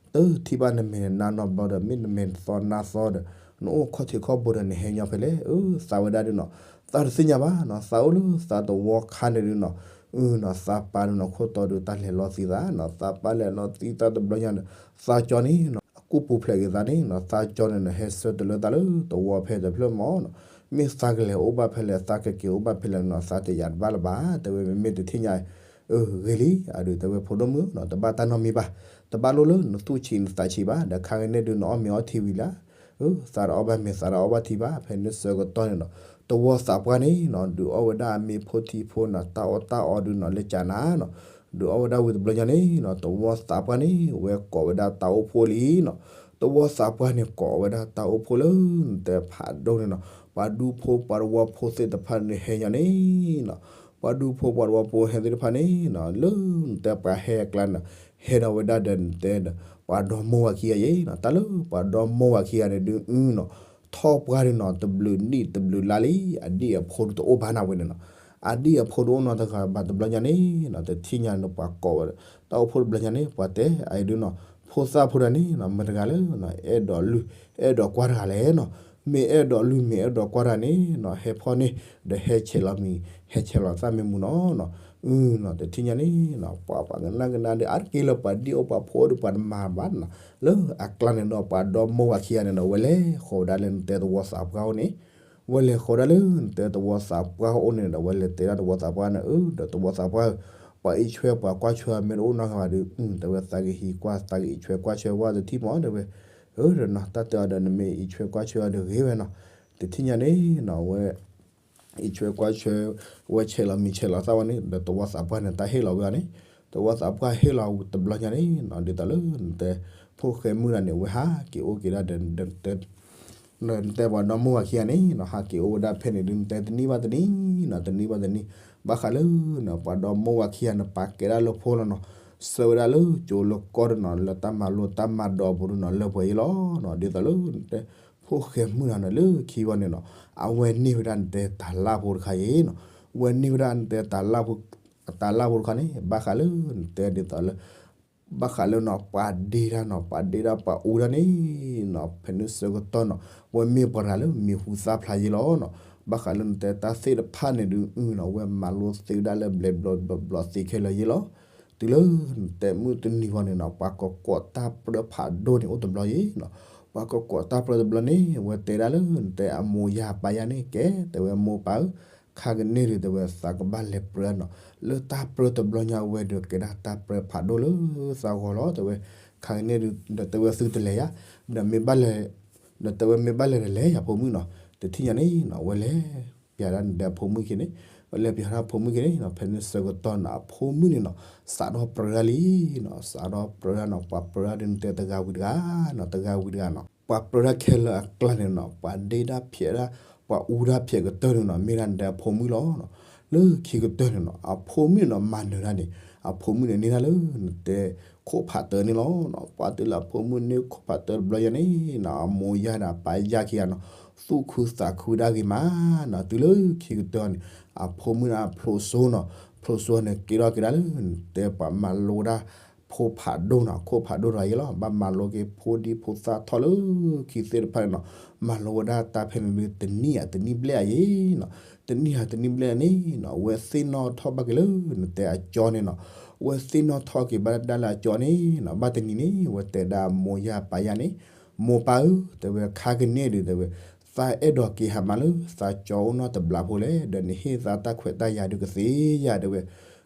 တထံၣ်ဘၣ်နမဲာ်နါနီတဘျီဒီး မ့ၢ်နမဲာ်နသီနါသီဒီး, နအိၣ်ခီၣ်ထံးခီၣ်ဘိဒီးနဟဲညီဖဲလဲၣ်, အၢ သးဝဲဒၣ်ဒုးနီၤ, သးတသ့ၣ်ညါဘၣ်နီၤ သးအိၣ်လၢသးသဝီခါန့ၣ်ဒုးနီၤ, အၢနီၤ သးပာ်ဒုးနီၤ ခိၣ်တီဒုးတၢ်လဲၤလီၤသံသးနီၤ သးပာ်လဲၤလီၤသံသးတဘျီညါန့ၣ်, သးကၠီန့ၣ်နီၤ အကူၣ်ပူၤဖျဲးက့ၤသးန့ၣ်နီၤ သးကၠီန့ၣ်နီၤ ဟဲဆၢတလၢသးလၢသဝီဖဲတဖျၢၣ်မးနီၤ, မ့ၢ်သးကလဲၤအိၣ်ဘၣ်ဖဲလဲၣ် သးကက့ၤအိၣ်ဘၣ်ဖဲလဲၣ်နီၤ သးတယာ်တဘၣ်လၢၤဘၣ် တဲဝဲ မ့မ့ၢ်တထံၣ်ညါ အၢ ဂ့ၤလံ အဒုးတဲဝဲ ဖိဒိၣ်မုၣ်နီၤ တဘၣ်တၢ်နီတမံၤဘၣ်, တဘၣ်လိၣ်လၢနသူၣ်ဆံးနသးဆံးဘၣ် ဒီးခါကန့ၣ်ဒုးနအီၣ်မ့ၤအီထံဝံၤလံ, အၢ သးတအီၣ်ဘၣ်မ့ၤ သးတအီၣ်ဘၣ်ထံဘၣ် ဖဲန့ၣ်ဆၢကတီၢ်န့ၣ်နီၤ သဝီသးပှၢ်န့ၣ်နီၤ ဒုးအီၣ်ဝဲဒၣ်အမ့ၤဖိထံဖိနီၤ တၢ်အီၣ်တၢ်အီဒုးနီၤ လၢကၠးနၤနီၤ, ဒုးအီၣ်ဝဲဒၣ်ဝံၤတဘျီညါန့ၣ်နီၤ သဝီသးပှၢ်န့ၣ် ဝဲကိးဝဲဒၣ်တၢ်အိၣ်ဖှိၣ်လံနီၤ, သဝီသးပှၢ်န့ၣ် ကိးဝဲဒၣ်တၢ်အိၣ်ဖှိၣ်လၢနတဲဖးဒိၣ်န့ၣ်နီၤ ပှၤဒူဖိပှၤသဝီဖိသ့ၣ်တဖၣ်န့ၣ်ဟဲညီန့ၣ်နီၤ, ပှၤဒူဖိပှၤသဝီဖိဟဲသ့ၣ်တဖၣ်န့ၣ်နီၤ လၢနတဲပှၤဟဲအကျါန့ၣ် ဟဲဒီးဝဲဒၣ်ဒီးနတဲဒီး ပှၤဒီမိၢ်ဝၤခံဂၤယဲနီၤ တၢ်လၢပှၤဒီမိၢ်ဝၤခံဂၤန့ၣ်ဒုးနီၤ ထီၣ်ပှၢ်ဒုးနီၤ တဘျုးနံၣ်တဘျုးလါလံ အဒံၣ်အဖိဒုးတအိၣ်ဘၣ်နၤဝဲန့ၣ်နီၤ, အဒံၣ်အဖိဒုးအိၣ်နီတဂၤဘၣ်တဘျီညါန့ၣ်နီၤ တထံၣ်ညါန့ၣ် ပှၤကိးဝဲ တၢ်အိၣ်ဖှိၣ်တဘျီညါန့ၣ် ပှၤတဲအံၤဒုးနီၤ ဖိသၣ်ဖိတဂၤန့ၣ်နီၤ မတၤတဂၤလၢ အဲၣ်ဒိးလုၢ် အဲၣ်ဒိးကွၢ်တဂၤလဲၣ်နီၤ, မ့ၢ်အဲၣ်ဒိးလုၢ်မ့ၢ်အဲၣ်ဒိးကွၢ်တဂၤန့ၣ်နီၤ ဟဲဖီၣ်န့ၢ် ဒီးဟဲဆဲးလီၤမံၤ ဟဲဆဲးလီၤသၣ်မ့ၢ်မူနီၤနီၤ, အၢနီၤ တထံၣ်ညါန့ၣ်နီၤ ပှၤပှၤကနၣ်ကနၣ်ဒီး အါတက့ၢ်လၢပှၤဒံၣ်အိၣ်ပှၤဖိအိၣ်ဒီးပှၤတမၤဘၣ်နီၤ, လၢအကျါန့ၣ်ဒီးပှၤဒီမိၢ်ဝၤခံဂၤန့ၣ်ဒီး ဝဲလဲၤဃီၤဝဲဒၣ်လၢနတဲသဝီသးပှၢ်အိၣ်န့ၣ် ဝဲလဲၤဃီၤဒၣ်လၢနတဲသဝီသးပှၢ်အိၣ်န့ၣ်ဒီး ဝဲလဲၤတဲဒၣ်သဝီသးပှၢ်န့ၣ် အၢ ဒီးသဝီသးပှၢ်ဧၢ, ပှၤအံးဆွဲပှၤကွၢ်ဆွဲမ့ၢ်တအိၣ်နီတဂၤဘၣ်ဒီး တဲဝဲသးကဟံးကွၢ်သးကအံးဆွဲကွၢ်ဆွဲဝဲတထံၣ်မး တဲဝဲ, အၢ ဒီးနီၤ တၢ်တဲအီၤဒီးနမ့ၢ်အံးဆွဲကွၢ်ဆွဲအီၤဒီးဂ့ၤဝဲနီၤ, တထံၣ်ညါန့ၣ်နီၤ ဝဲ အံးဆွဲကွၢ်ဆွဲ ဝဲဆဲးလီၤမံၤဆဲးလီၤသၣ်ဝဲန့ၣ် ဒီးသဝီသးပှၢ်န့ၣ် တၢ်ဟ့ၣ်လီၤဝဲအီၤန့ၣ်, သဝီသးပှၢ်ဟ့ၣ်လီၤတဘျီညါန့ၣ်နီၤ ဒ်သိးလၢနတဲ ဖိၣ်ဃဲမုၣ်တဂၤန့ၣ် ဝဲဟးက့ၤအိၣ်က့ၤဒၣ်ဒီး နတဲပှၤဒီမိၢ်ဝၤခံဂၤန့ၣ်နီၤ ဟးက့ၤအိၣ်ဝဲဒၣ်ဖဲန့ၣ်ဒုး နတဲတနံၣ်ဘၣ်တနံၣ်နီၤ တနံၣ်ဘၣ်တနံၣ်, ဘၣ်ဃးလၢနီၤ ပှၤဒီမိၢ်ဝၤခံဂၤန့ၣ် ပာ်ကဲဒၣ်လၢဖိလီၤနီၤ, ဆှၢဝဲဒၣ်လၢကၠိလၢကီၢ်ဒီးနီၤ လၢတၢ်မၤလိတၢ်မၤဒိးအပူၤဒုးနီၤ လၢပှဲၤယ့လီၤနီၤ, ဒ်သိးလၢနတဲ ဖိၣ်ဃဲမုၣ်တဂၤန့ၣ် လၢခံဝဲန့ၣ်နီၤ အဝဲန့ၢ်ဝဲဒၣ်နတဲတၤလၣ်ဖိတခါယ့နီၤ, ဝဲန့ၢ်ဝဲဒၣ်နတဲတၤလၣ်ဖိ တၤလၣ်ဖိတခါန့ၣ် ဘၣ်ဃးလၢနတဲဒ်သိးလၢ ဘၣ်ဃးလၢနီၤ ပှၤဒ့တၢ်နီၤ ပှၤဒ့တၢ်ပှၤအူတၢ်န့ၣ်နီၤ ဖဲန့ၣ်ဆၢကတီၢ်နီၤ ဝဲမ့ၢ်ပှၤတဂၤလၢမံၤဟူသၣ်ဖျါယ့လီၤနီၤ, ဘၣ်ဃးလၢနတဲတၢ်သ့ၣ်တဖၣ်န့ၣ်ဒုးနီၤ ဝဲမၤလိသ့ဝဲဒၣ်လၢဘျဲးဘျီဘျီဘျီသ့ခဲလၢာ်ယ့လီၤ, တုၤလၢနတဲမုၢ်တနံၤဂီၢ်န့ၣ်နီၤ ပှၤကကိးတၢ်ပြၢဖးဒိၣ်န့ၣ်အိၣ်တဘျီယ့နီၤ, ပှၤကကိးတၢ်ပြၢတဘျီန့ၣ် ဝဲတဲဒၣ်လၢနတဲအမိၢ်ယၤပၢ်ယၤန့ၣ် ကဲ တဲဝဲမိၢ်ပၢ်ဧၢ ခါကန့ၣ်ဒုး တဲဝဲသးကဘၣ်လဲၤပြၢနီၤ, လၢတၢ်ပြၢတဘျီညါဝဲဒီး ကဲဒၣ်တၢ်ပြၢဖးဒိၣ်လၢသးဂီၢ်လီၤ တဲဝဲ, ခါကန့ၣ်ဒုး ဒီးတဲဝဲသုတလဲၤယၤ, ဒီးမ့ၢ်ဘၣ်လဲၤ, ဒီးတဲဝဲမ့ၢ်ဘၣ်လဲၤဒီးလဲၤယၤဖိမုၣ်နီၤ, တထံၣ်ညါန့ၣ်နီၤ ဝဲလဲၤပျးဒၣ်နတဲအဖိမုၣ်ခံန့ၣ်, ဝဲလဲၤပျးဒၣ်ဖိမုၣ်ခံန့ၣ်နီၤ ဖဲန့ၣ်ဆၢကတီၢ်နီၤ အဖိမုၣ်န့ၣ်နီၤ စးထီၣ်ပြၢဒၣ်လံနီၤ, စးထီၣ်ပြၢဒၣ်နီၤ ပှၤပြၢဒၣ်ဒုးနတဲတဂၤဝံၤတဂၤနီၤ တဂၤဝံၤတဂၤနီၤ ပှၤပြၢတၢ်ခဲလၢာ်အကျါန့ၣ်နီၤ ပှၤဒ့တၢ်ဖျဲးတၢ် ပှၤအူတၢ်ဖျဲးကတၢၢ်န့ၣ်နီၤ မ့ၢ်ဒၣ်နတဲအဖိမုၣ်လီၤ. လၢခံကတၢၢ်န့ၣ်နီၤ အဖိမုၣ်န့ၣ်နီၤ မၤနၢၤတၢ်န့ၣ် အဖိမုၣ်န့ၣ်န့ၢ်တၢ်လၢနတဲခိၣ်ဖးတၢန့ၣ်လီၤ. ပှၤတုၤလၢအဖိမုၣ်န့ၢ်ခိၣ်ဖးတၢတဘျီညါန့ၣ်နီၤ အမိၢ်ယၤဒီးအပၢ်ယၤခံဂၤနီၤ သူၣ်ခုသးခုဒၣ်ဂ့ၤမးနီၤ တုၤလၢခံကတၢၢ်န့ၣ် အဖိမုၣ်န့ၣ်အဖျိးစိနီၤ ဖျိးစိန့ၣ် ကဲထီၣ်က့ၤဒၣ်လၢနတဲပှၤမၤလိတၢ် ခိၣ်ဖးဒိၣ်နီၤ, ခိၣ်ဖးဒိၣ်တဂၤအံၤလီၤ. ဘၣ်မၤလိက့ၤဖိဒံဖိသၣ်ထီၣ်လၢခံသ့ၣ်တဖၣ်န့ၣ်နီၤ, မၤလိဝဲဒၣ်တၢ်ဖဲန့ၣ်လၢတနံၣ်ဧါတနံၣ်ဘျဲၣ်အံၤနီၤ, တနံၣ်ဧါတနံၣ်ဘျဲၣ်န့ၣ်နီၤ, အဝဲသ့ၣ်နီၣ်ထီၣ်ဘၣ်က့ၤလၢနတဲအကၠီန့ၣ်နီၤ, အဝဲသ့ၣ်နီၣ်ထီၣ်က့ၤဘၣ်ဒၣ်လၢအကၠီန့ၣ်နီၤ, ဘၣ်တနံၤန့ၣ် အဝဲတဲဒၣ်မိၢ်ယၢ်ပၢ်ယၢ်န့ၣ်, မိၢ်ပၢ်ဧၢ, တဲဝဲခါကန့ၢ်ဒုး တဲဝဲ သးအဲၣ်ဒိးက့ၤဟးမးလၢသးကၠီအိၣ်နီတဘျီဖိလဲၣ်, ဒီးနဟ့ၣ်သးတၢ်ခွဲးတၢ်ယာ်ဒုးကသ့ဧါ တဲဝဲ.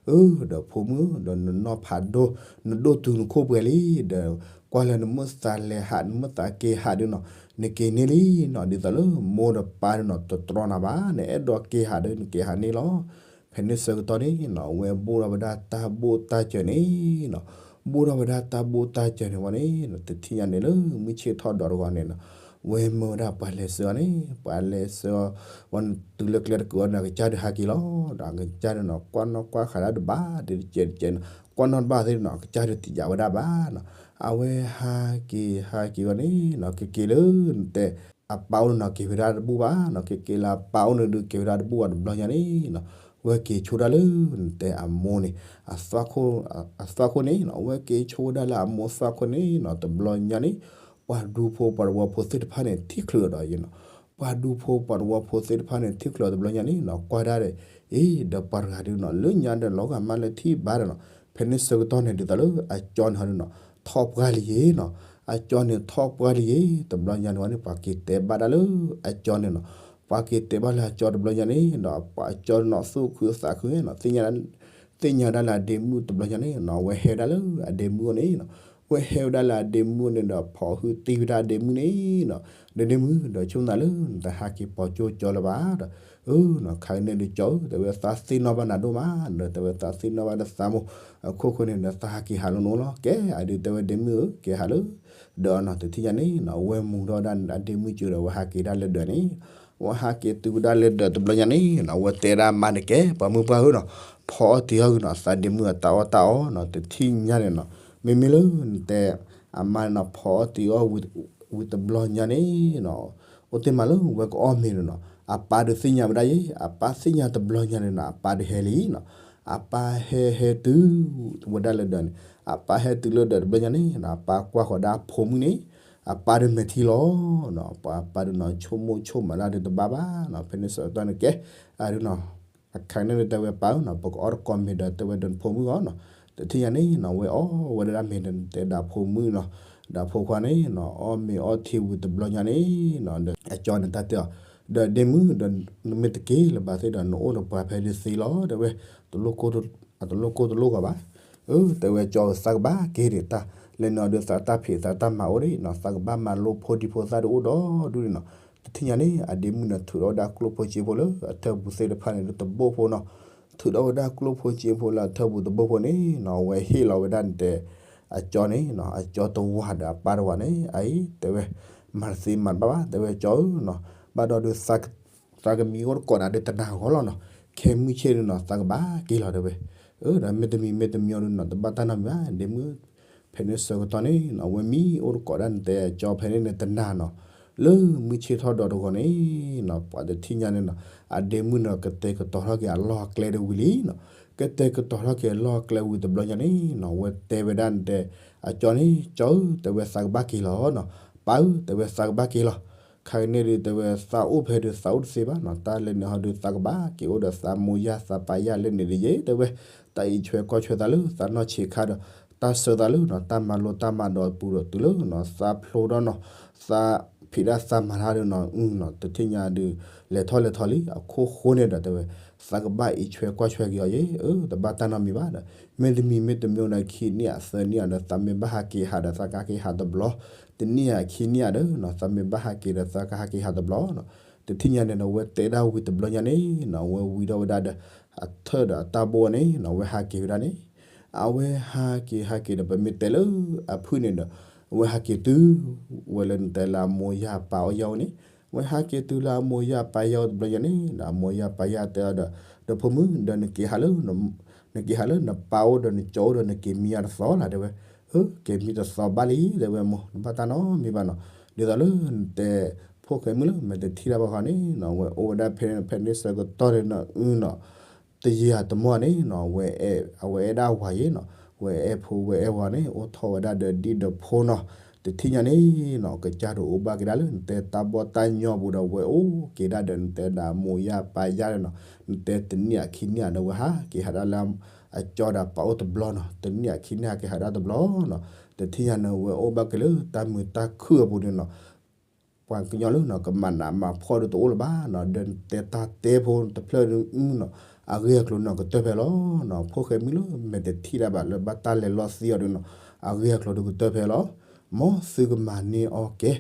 အၢ ဒီးဖိမုၣ် ဒီးနနီၢ်ဖးဒိၣ် နဒိၣ်တုၤနခိၣ်ပှဲၤလံ, ဒီးကွၢ်လၢနမ့ၢ်သးလဲၤဟး နမ့ၢ်သးက့ၤဟးဒုးနီၤ, နက့ၤန့ၢ်လံနီၤ, ဒ်သိးလၢမိၢ်ဒီးပၢ်ဒုးနီၤ တတြီနၤဘၣ်, နအဲၣ်ဒိးက့ၤဟးဒီးနက့ၤဟးန့ၢ်လီၤ. ဖဲန့ၣ်ဆၢကတီၢ်န့ၣ်နီၤ, အဝဲဘိၣ်ထီၣ်ဝဲဒၣ်တၢ်ဘိၣ်တၢ်စၢၤန့ၣ်နီၤ, ဘိၣ်ထီၣ်ဝဲဒၣ်တၢ်ဘိၣ်တၢ်စၢၤန့ၣ်ဝဲန့ၣ်, တထံၣ်ညါန့ၣ်လၢမုၢ်ဆ့ၣ်ထီၣ်ဒီးတဂီၤန့ၣ်နီၤ, ဝဲမၢဝဲဒၣ်ပှၤလဲၤဆှၢအီၤန့ၣ်, ပှၤလဲၤဆှၢအီၤ ဝဲတုၤလၢကျဲတကုာ်အီၤန့ၣ် အကစၢ်ဒုးဟးက့ၤလီၤ. ဒီးအကစၢ်ဒုးနီၤ ကွၢ်နီၣ်ကွၢ်ဃာ်ဒၣ်တဘၣ် တကဲးတကဲးနီၤ, ကွၢ်နီၣ်တဘၣ်သ့ၣ်နီၤ အကစၢ်ဒုးတယာ်ဝဲဒၣ်ဘၣ်နီၤ. အဝဲဟးက့ၤဟးက့ၤဝဲန့ၣ်နီၤ, ကက့ၤလၢနတဲ အပၢ်အိၣ်န့ၣ်နီၤ က့ၤဝဲဒၣ်တဘူၣ်ဘၣ်နီၤ, ကက့ၤလၢအပၢ်အိၣ်န့ၣ်ဒုးက့ၤဝဲဒၣ်တဘူၣ်ဘၣ်တဘျီညါန့ၣ်နီၤ, ဝဲက့ၤဆိဒၣ်လၢနတဲအမိၢ်န့ၣ် အသွၣ်ခိၣ်န့ၣ်နီၤ, ဝဲက့ၤဆိဝဲဒၣ်လၢအမိၢ်သွၣ်ခိၣ်န့ၣ်နီၤ, တဘျီညါန့ၣ် ပှၤဒူဖိပှၤသဝီဖိသ့ၣ်တဖၣ်န့ၣ် ထံၣ်ချုးအီၤဒီးယဲနီၤ, ပှၤဒူဖိပှၤသဝီဖိသ့ၣ်တဖၣ်န့ၣ် ထံၣ်ချုးအီၤတဘျီညါန့ၣ်နီၤ, ကွၢ်ဒၣ်ဒီး အ့ ဒီးပှၤတဂၤဒုးနီၤ လၢညါဒီးလီၤဂာ်မးလၢထံၣ်ဘၣ်ဒီးနီၤ, ဖဲန့ၣ်ဆၢကတီၢ်န့ၣ် ဒ်သိးလၢအကၠီန့ၣ်ဟီဒုးနီၤ ထီၣ်ပှၢ်လံယဲနီၤ, အကၠီန့ၣ်ထီၣ်ပှၢ်လံယဲ, တဘျီညါန့ၣ်ဝဲန့ၣ် ပှၤက့ၤတဲဘၣ်ဒၣ်လၢအကၠီန့ၣ်နီၤ, ပှၤက့ၤတဲဘၣ်လၢအကၠီတဘျီညါန့ၣ်ဒီး ပှၤကၠီန့ၣ်နီၤ သူၣ်ခုသးခုနီၤ, သ့ၣ်ညါ သ့ၣ်ညါဒၣ်လၢအဒ့မုၣ်တဘျီညါန့ၣ်နီၤ, အဝဲဟဲဒၣ်လၢအဒ့မုၣ်အအိၣ်န့ၣ်နီၤ, အဝဲဟဲဝဲဒၣ်လၢအဒ့မုၣ်အအိၣ်န့ၣ်ဒီး ဖီၣ်ဟုတံၢ်ဝဲဒၣ်အဒ့မုၣ်န့ၣ်နီၤ, ဒီးဒ့မုၣ် ဒီးဆိၣ်နၤလၢနတဟးက့ၤပိာ်ကၠိကၠီလၢၤဘၣ်ဒီး, အၢနီၤ ခါကန့ၣ်ဒုးကၠီဧၢ, တဲဝဲသးသ့ၣ်နီၣ်ဘၣ်နၤဒိၣ်မးဒီး တဲဝဲသးသ့ၣ်နီၣ်ဘၣ်ဒီးသးမိၢ်, အခိၣ်ဃိန့ၣ်ဒီး သးဟးက့ၤဟးလၢနအိၣ်လီၤ, ကဲအဒုးတဲဝဲဒ့မုၣ်ဧၢ က့ၤဟးလၢ ဒီးနီၤ, တထံၣ်ညါန့ၣ်နီၤ အဝဲမူၤထီၣ်ဝဲဒၣ်အဒ့မုၣ်စၢၤဒီး အဝဲဟးက့ၤဒၣ်လၢဒၢးန့ၣ်, အဝဲဟးက့ၤတုၤဝဲဒၣ်လၢဒၢးတဘျီညါန့ၣ်နီၤ, အဝဲတဲဒၣ်မါန့ၣ် ကဲပှၤမုၢ်ပှၢ်ဧၢနီၤ, ဖီအီၣ်တံၤအီၣ်ဂ့ၤနီၤ သးဒ့မုၣ်အတၢ်အီၣ်တၢ်အီနီၤ, တထံၣ်ညါန့ၣ်နီၤ, မ့မ့ၢ်လၢနတဲ အမါန့ၣ်နီၤ ဖီအီၣ်တံၤအီၣ် ဝံၤတဘျီညါန့ၣ်နီၤ, အိၣ်တ့ၢ်မးလၢဝဲကအီၣ်မ့ၤန့ၣ်နီၤ, အပၢ်ဒုးသ့ၣ်ညါဝဲဒၣ်ယဲ, အပၢ်သ့ၣ်ညါတဘျီညါန့ၣ်နီၤ အပၢ်ဒုးဟဲလံနီၤ, အပၢ်ဟဲဟဲတုၤဝဲဒၣ်လၢဒၢးန့ၣ်, အပၢ်ဟဲတုၤလၢဒၢးတဘျီညါန့ၣ်နီၤ, အပၢ်ကွၢ်ဃီၤဒၣ်အဖိမုၣ်န့ၣ်, အပၢ်ဒုးမဲာ်ထံလီၤနီၤ, ပှၤအပၢ်ဒုးနီၤ ဆိကမိၣ်ဆိကမးဒၣ်ဒုးတဘၣ်ဘၣ်နီၤ, ဖဲန့ၣ်ဆၢကတီၢ်န့ၣ်ကဲ အဒုးနီၤ အခါန့ၣ်တဲဝဲပၢ်ဧၢနီၤ ပကအီၣ်တကိးမ့ၤဒီးတဲဝဲဒီးနဖိမုၣ်အီၤနီၤ, တထံၣ်ညါန့ၣ်နီၤ ဝဲအီၣ်ဝဲဒၣ်မ့ၤဒီးတဲဒီးဖိမုၣ်နီၤ, ဒီးဖိခွါန့ၣ်နီၤ အီၣ်မ့ၤအီထံဝံၤတဘျီညါန့ၣ်နီၤ ဒီးအကၠီန့ၣ်တၢ်တဲအီၤ, ဒီးဒ့မုၣ်ဒီး နမ့ၢ်တက့ၤလၢၤဘၣ်သ့ၣ်ဒီး နအိၣ်ဒီးပှၤဖဲဒုးသ့လီၤ တဲဝဲ, တလိၣ်ကိၢ်တလိၣ်ဂီၤဘၣ်, အၢ တဲဝဲကၠီဧၢသးကဘၣ်က့ၤဒံးတၢ်, လဲၤနုာ်အီၤဒီးသးတၢ်ဖံးသးတၢ်မၤအိၣ်ဒံးနီၤ သးကဘၣ်မၤလိဖိဒံဖိသၣ်ဒုးအိၣ်ဒီးဒူၣ်န့ၣ်နီၤ, တထံၣ်ညါန့ၣ် အဒ့မုၣ်န့ၣ်ထုးထီၣ်ဝဲဒၣ်ကျိၣ်ဖိစ့ဖိလၢအထၢၣ်ပူၤသ့ၣ်တဖၣ်န့ၣ် တဘိၣ်ဖိနီၤ, ထုးထီၣ်ဝဲဒၣ်ကျိၣ်ဖိစ့ဖိလၢအထၢၣ်ပူၤတဘိၣ်ဖိန့ၣ်နီၤ အဝဲဟ့ၣ်လီၤဝဲဒၣ်နတဲ အကၠီန့ၣ်နီၤ အကၠီတဝၤဒီးအပၢ်တဝၤန့ၣ် အအံၤတဲဝဲ မၤတသ့မၤတဘၣ်ဘၣ် တဲဝဲကၠီဧၢနီၤ, ဘၣ်ဒီးဒုး သးကမံအိၣ်တကိးနၤဒုးတနၤဂီၢ်လီၤနီၤ, ခဲမုၢ်ဆ့ၣ်ဒုးနီၤ သးကဘၣ်က့ၤလီၤတဲဝဲ, အၢ ဒီးမ့တမံၤမ့တမံၤအီၤဒုးနီၤ တဘၣ်တၢ်နီတမံၤဘၣ် ဒ့မုၣ်, ဖဲန့ၣ်ဆၢကတီၢ်န့ၣ်နီၤ အဝဲမံအိၣ်တကိးဒၣ်နတဲအကၠီဖဲန့ၣ်န့ၣ်တနၤနီၤ, လၢမုၢ်ဆ့ၣ်ထီၣ်ဒီးတဂီၤန့ၣ်နီၤ ပှၤတထံၣ်ညါန့ၣ်နီၤ အဒ့မုၣ်နီၤ ကတဲာ်ကတီၤထီၣ်က့ၤအလီၢ်အကျဲဒၣ်ဝံၤလံနီၤ, ကတဲာ်ကတီၤထီၣ်က့ၤအလီၢ်အကျဲဝံၤတဘျီညါန့ၣ်နီၤ အဝဲတဲဝဲဒၣ်နတဲ အကၠီန့ၣ် ကၠီဧၢ တဲဝဲသးကဘၣ်က့ၤလီၤနီၤ, ပၢ်ဧၢ တဲဝဲသးကဘၣ်က့ၤလီၤ, ခါကန့ၣ်ဒုးတဲဝဲသးအိၣ်ဖဲဒုးသးအိၣ်တသ့ဘၣ်နီၤ, တၢ်လဲၤနုာ်ဟီဒုးသးကဘၣ်က့ၤအိၣ်ဒီးသးမိၢ်ယၢ်သးပၢ်ယၢ်လၢန့ၣ်ဒုးယဲ တဲဝဲ, တၢ်အံးဆွဲကွၢ်ဆွဲသးလၢသးနီၢ်ဆံးခါဒီး တၢ်ဆၢသးလၢနီၤ တၢ်မၤလိတၢ်မၤဒိးပူၤဒီးတုၤလၢနီၤ သးဖျိဒီးနီၤ သးဖံးဒၣ်သးမၤတၢ်ဒုးနီၤ အုနီၤ တထံၣ်ညါဒုး လဲၤထီၣ်လဲၤထီလံ အခိၣ်ဃိန့ၣ်ဒီးတဲဝဲ သးကဘၣ်အံးဆွဲကွၢ်ဆွဲက့ၤအီၤယဲ အၢ တဘၣ်တၢ်နီတမံၤဘၣ်ဒီး မ့တမံၤမ့တမံၤဒီး ခံနံၣ်ဧါသၢနံၣ်ဧါဒီး သးမ့ၢ်ဘၣ်ဟးက့ၤဟးဒီး သးကဟးက့ၤဟးတဘျီ တနံၣ်ဧါခံနံၣ်ဧါဒီးနီၤ သးမ့ၢ်ဘၣ်ဟးက့ၤဒီး သးကဟးက့ၤဟးတဘျီနီၤ တထံၣ်ညါန့ၣ်ဒီး အဝဲတဲဒၣ်ဝံၤတဘျီညါန့ၣ်နီၤ အဝဲဝံၤဒီးဝဲဒၣ်ဒီး အထၢၣ်ဒီးအတၢ်ဘိၣ်န့ၣ်နီၤ အဝဲဟးက့ၤဝဲဒၣ်န့ၣ် အဝဲဟးက့ၤဟးက့ၤဒီး ပမ့ၢ်တဲလၢအဖုၣ်န့ၣ်ဒီး အဝဲဟးက့ၤတုၤ ဝဲလၢနတဲလၢအမိၢ်ယၢ်ပၢ်အီၣ်ယၢ်အိၣ်န့ၣ် အဝဲဟးက့ၤတုၤလၢအမိၢ်ယၢ်ပၢ်ယၢ်အိၣ်တဘျီညါန့ၣ်ဒီး အမိၢ်ယၢ်ပၢ်ယၢ်တဲအီၤဒီး ဒီးဖိမုၣ် ဒီးနက့ၤဟးလၢ နက့ၤဟးလၢနပၢ်အိၣ်ဒီးနကၠီအိၣ်ဒီး နက့ၤမံယၤတသီလၢၤ တဲဝဲ, အၢ က့ၤမံတသီဘၣ်လံ တဲဝဲမိၢ် နဘၣ်တၢ်နီတမံၤဘၣ်နီၤ, ဒ်သိးလၢနတဲ ဖိၣ်ဃဲမုၣ်လၢမဲာ်တထံၣ်တၢ်ဘၣ်ဃီန့ၣ်နီၤ အဝဲအိၣ်ဝဲဒၣ်ဖဲန့ၣ် ဖဲန့ၣ်ဆၢကတီၢ်န့ၣ်နီၤ အုနီၤ တယံာ်အတမီၢ်န့ၣ်နီၤ အဝဲအဲၣ်ဒၣ်ဝၤယဲနီၤ, ဝဲအဲၣ်ဖိဝဲအဲၣ်ဝၤန့ၣ် အိၣ်ထီၣ်ဝဲဒၣ်ဒီးဒံၣ်ဒီးဖိနီၤ, တထံၣ်ညါန့ၣ်နီၤ ကစၢ်ဒိးအိၣ်ဘၣ်က့ၤဒၣ်လၢနတဲတၢ်ဘီၣ်တၢ်ညီပူၤဒီး ဝဲအိၣ်က့ၤဒၣ်ဒီးနတဲဒၣ်မိၢ်ယၢ်ပၢ်ယၢ်န့ၣ်နီၤ, နတဲတနံၣ်အခံနံၣ်ဒီး ဝဲဟးက့ၤဟးဒၣ်လၢအကၠီဒီးပာ်အိၣ်တဘျီနီၤ, တနံၣ်အခံနံၣ်ဟးက့ၤဟးဒၣ်တဘျီနီၤ, တထံၣ်ညါန့ၣ်ဝဲအိၣ်ဘၣ်က့ၤလၢတၢ်မုာ်တၢ်ခုၣ်အပူၤန့ၣ်နီၤ ပှၤကညီလၢနီၤ ကမၤနးမၤဖှီၣ်ဒီးတအိၣ်လၢၤဘၣ်နီၤ, ဒီးနတဲတၢ်တဲဖိတဖျၢၣ်န့ၣ်နီၤ အဂ့ၢ်အကျိၤနီၤ ကတၢၢ်ဖဲလီၤနီၤ, ဖိၣ်ဃဲမံလၢမဲာ်တထံၣ်တၢ်ဘၣ်လၢဘၣ်တၢ်လဲၤလီၤသံအီၤဒီးနီၤ အဂ့ၢ်အကျိၤဒီးကတၢၢ်ဖဲလီၤ, မ်သုကမၤန့ၢ်အီၣ်ကဲ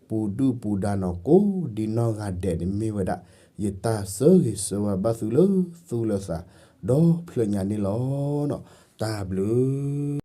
ပူၤဒုၣ်ပူၤဒါနီၤ ကိးဒံနီၢ်ဂၤဒဲးန့ၣ်မ့ၢ်ဝဲဒၣ် ယတၢ်ဆၢဂ့ၤဆၢဝါဘၣ်သုလၢသူၣ်လၢသး ဒီဖျၢၣ်ညါန့ၣ်လီၤနီၤ, တၢ်ဘျုး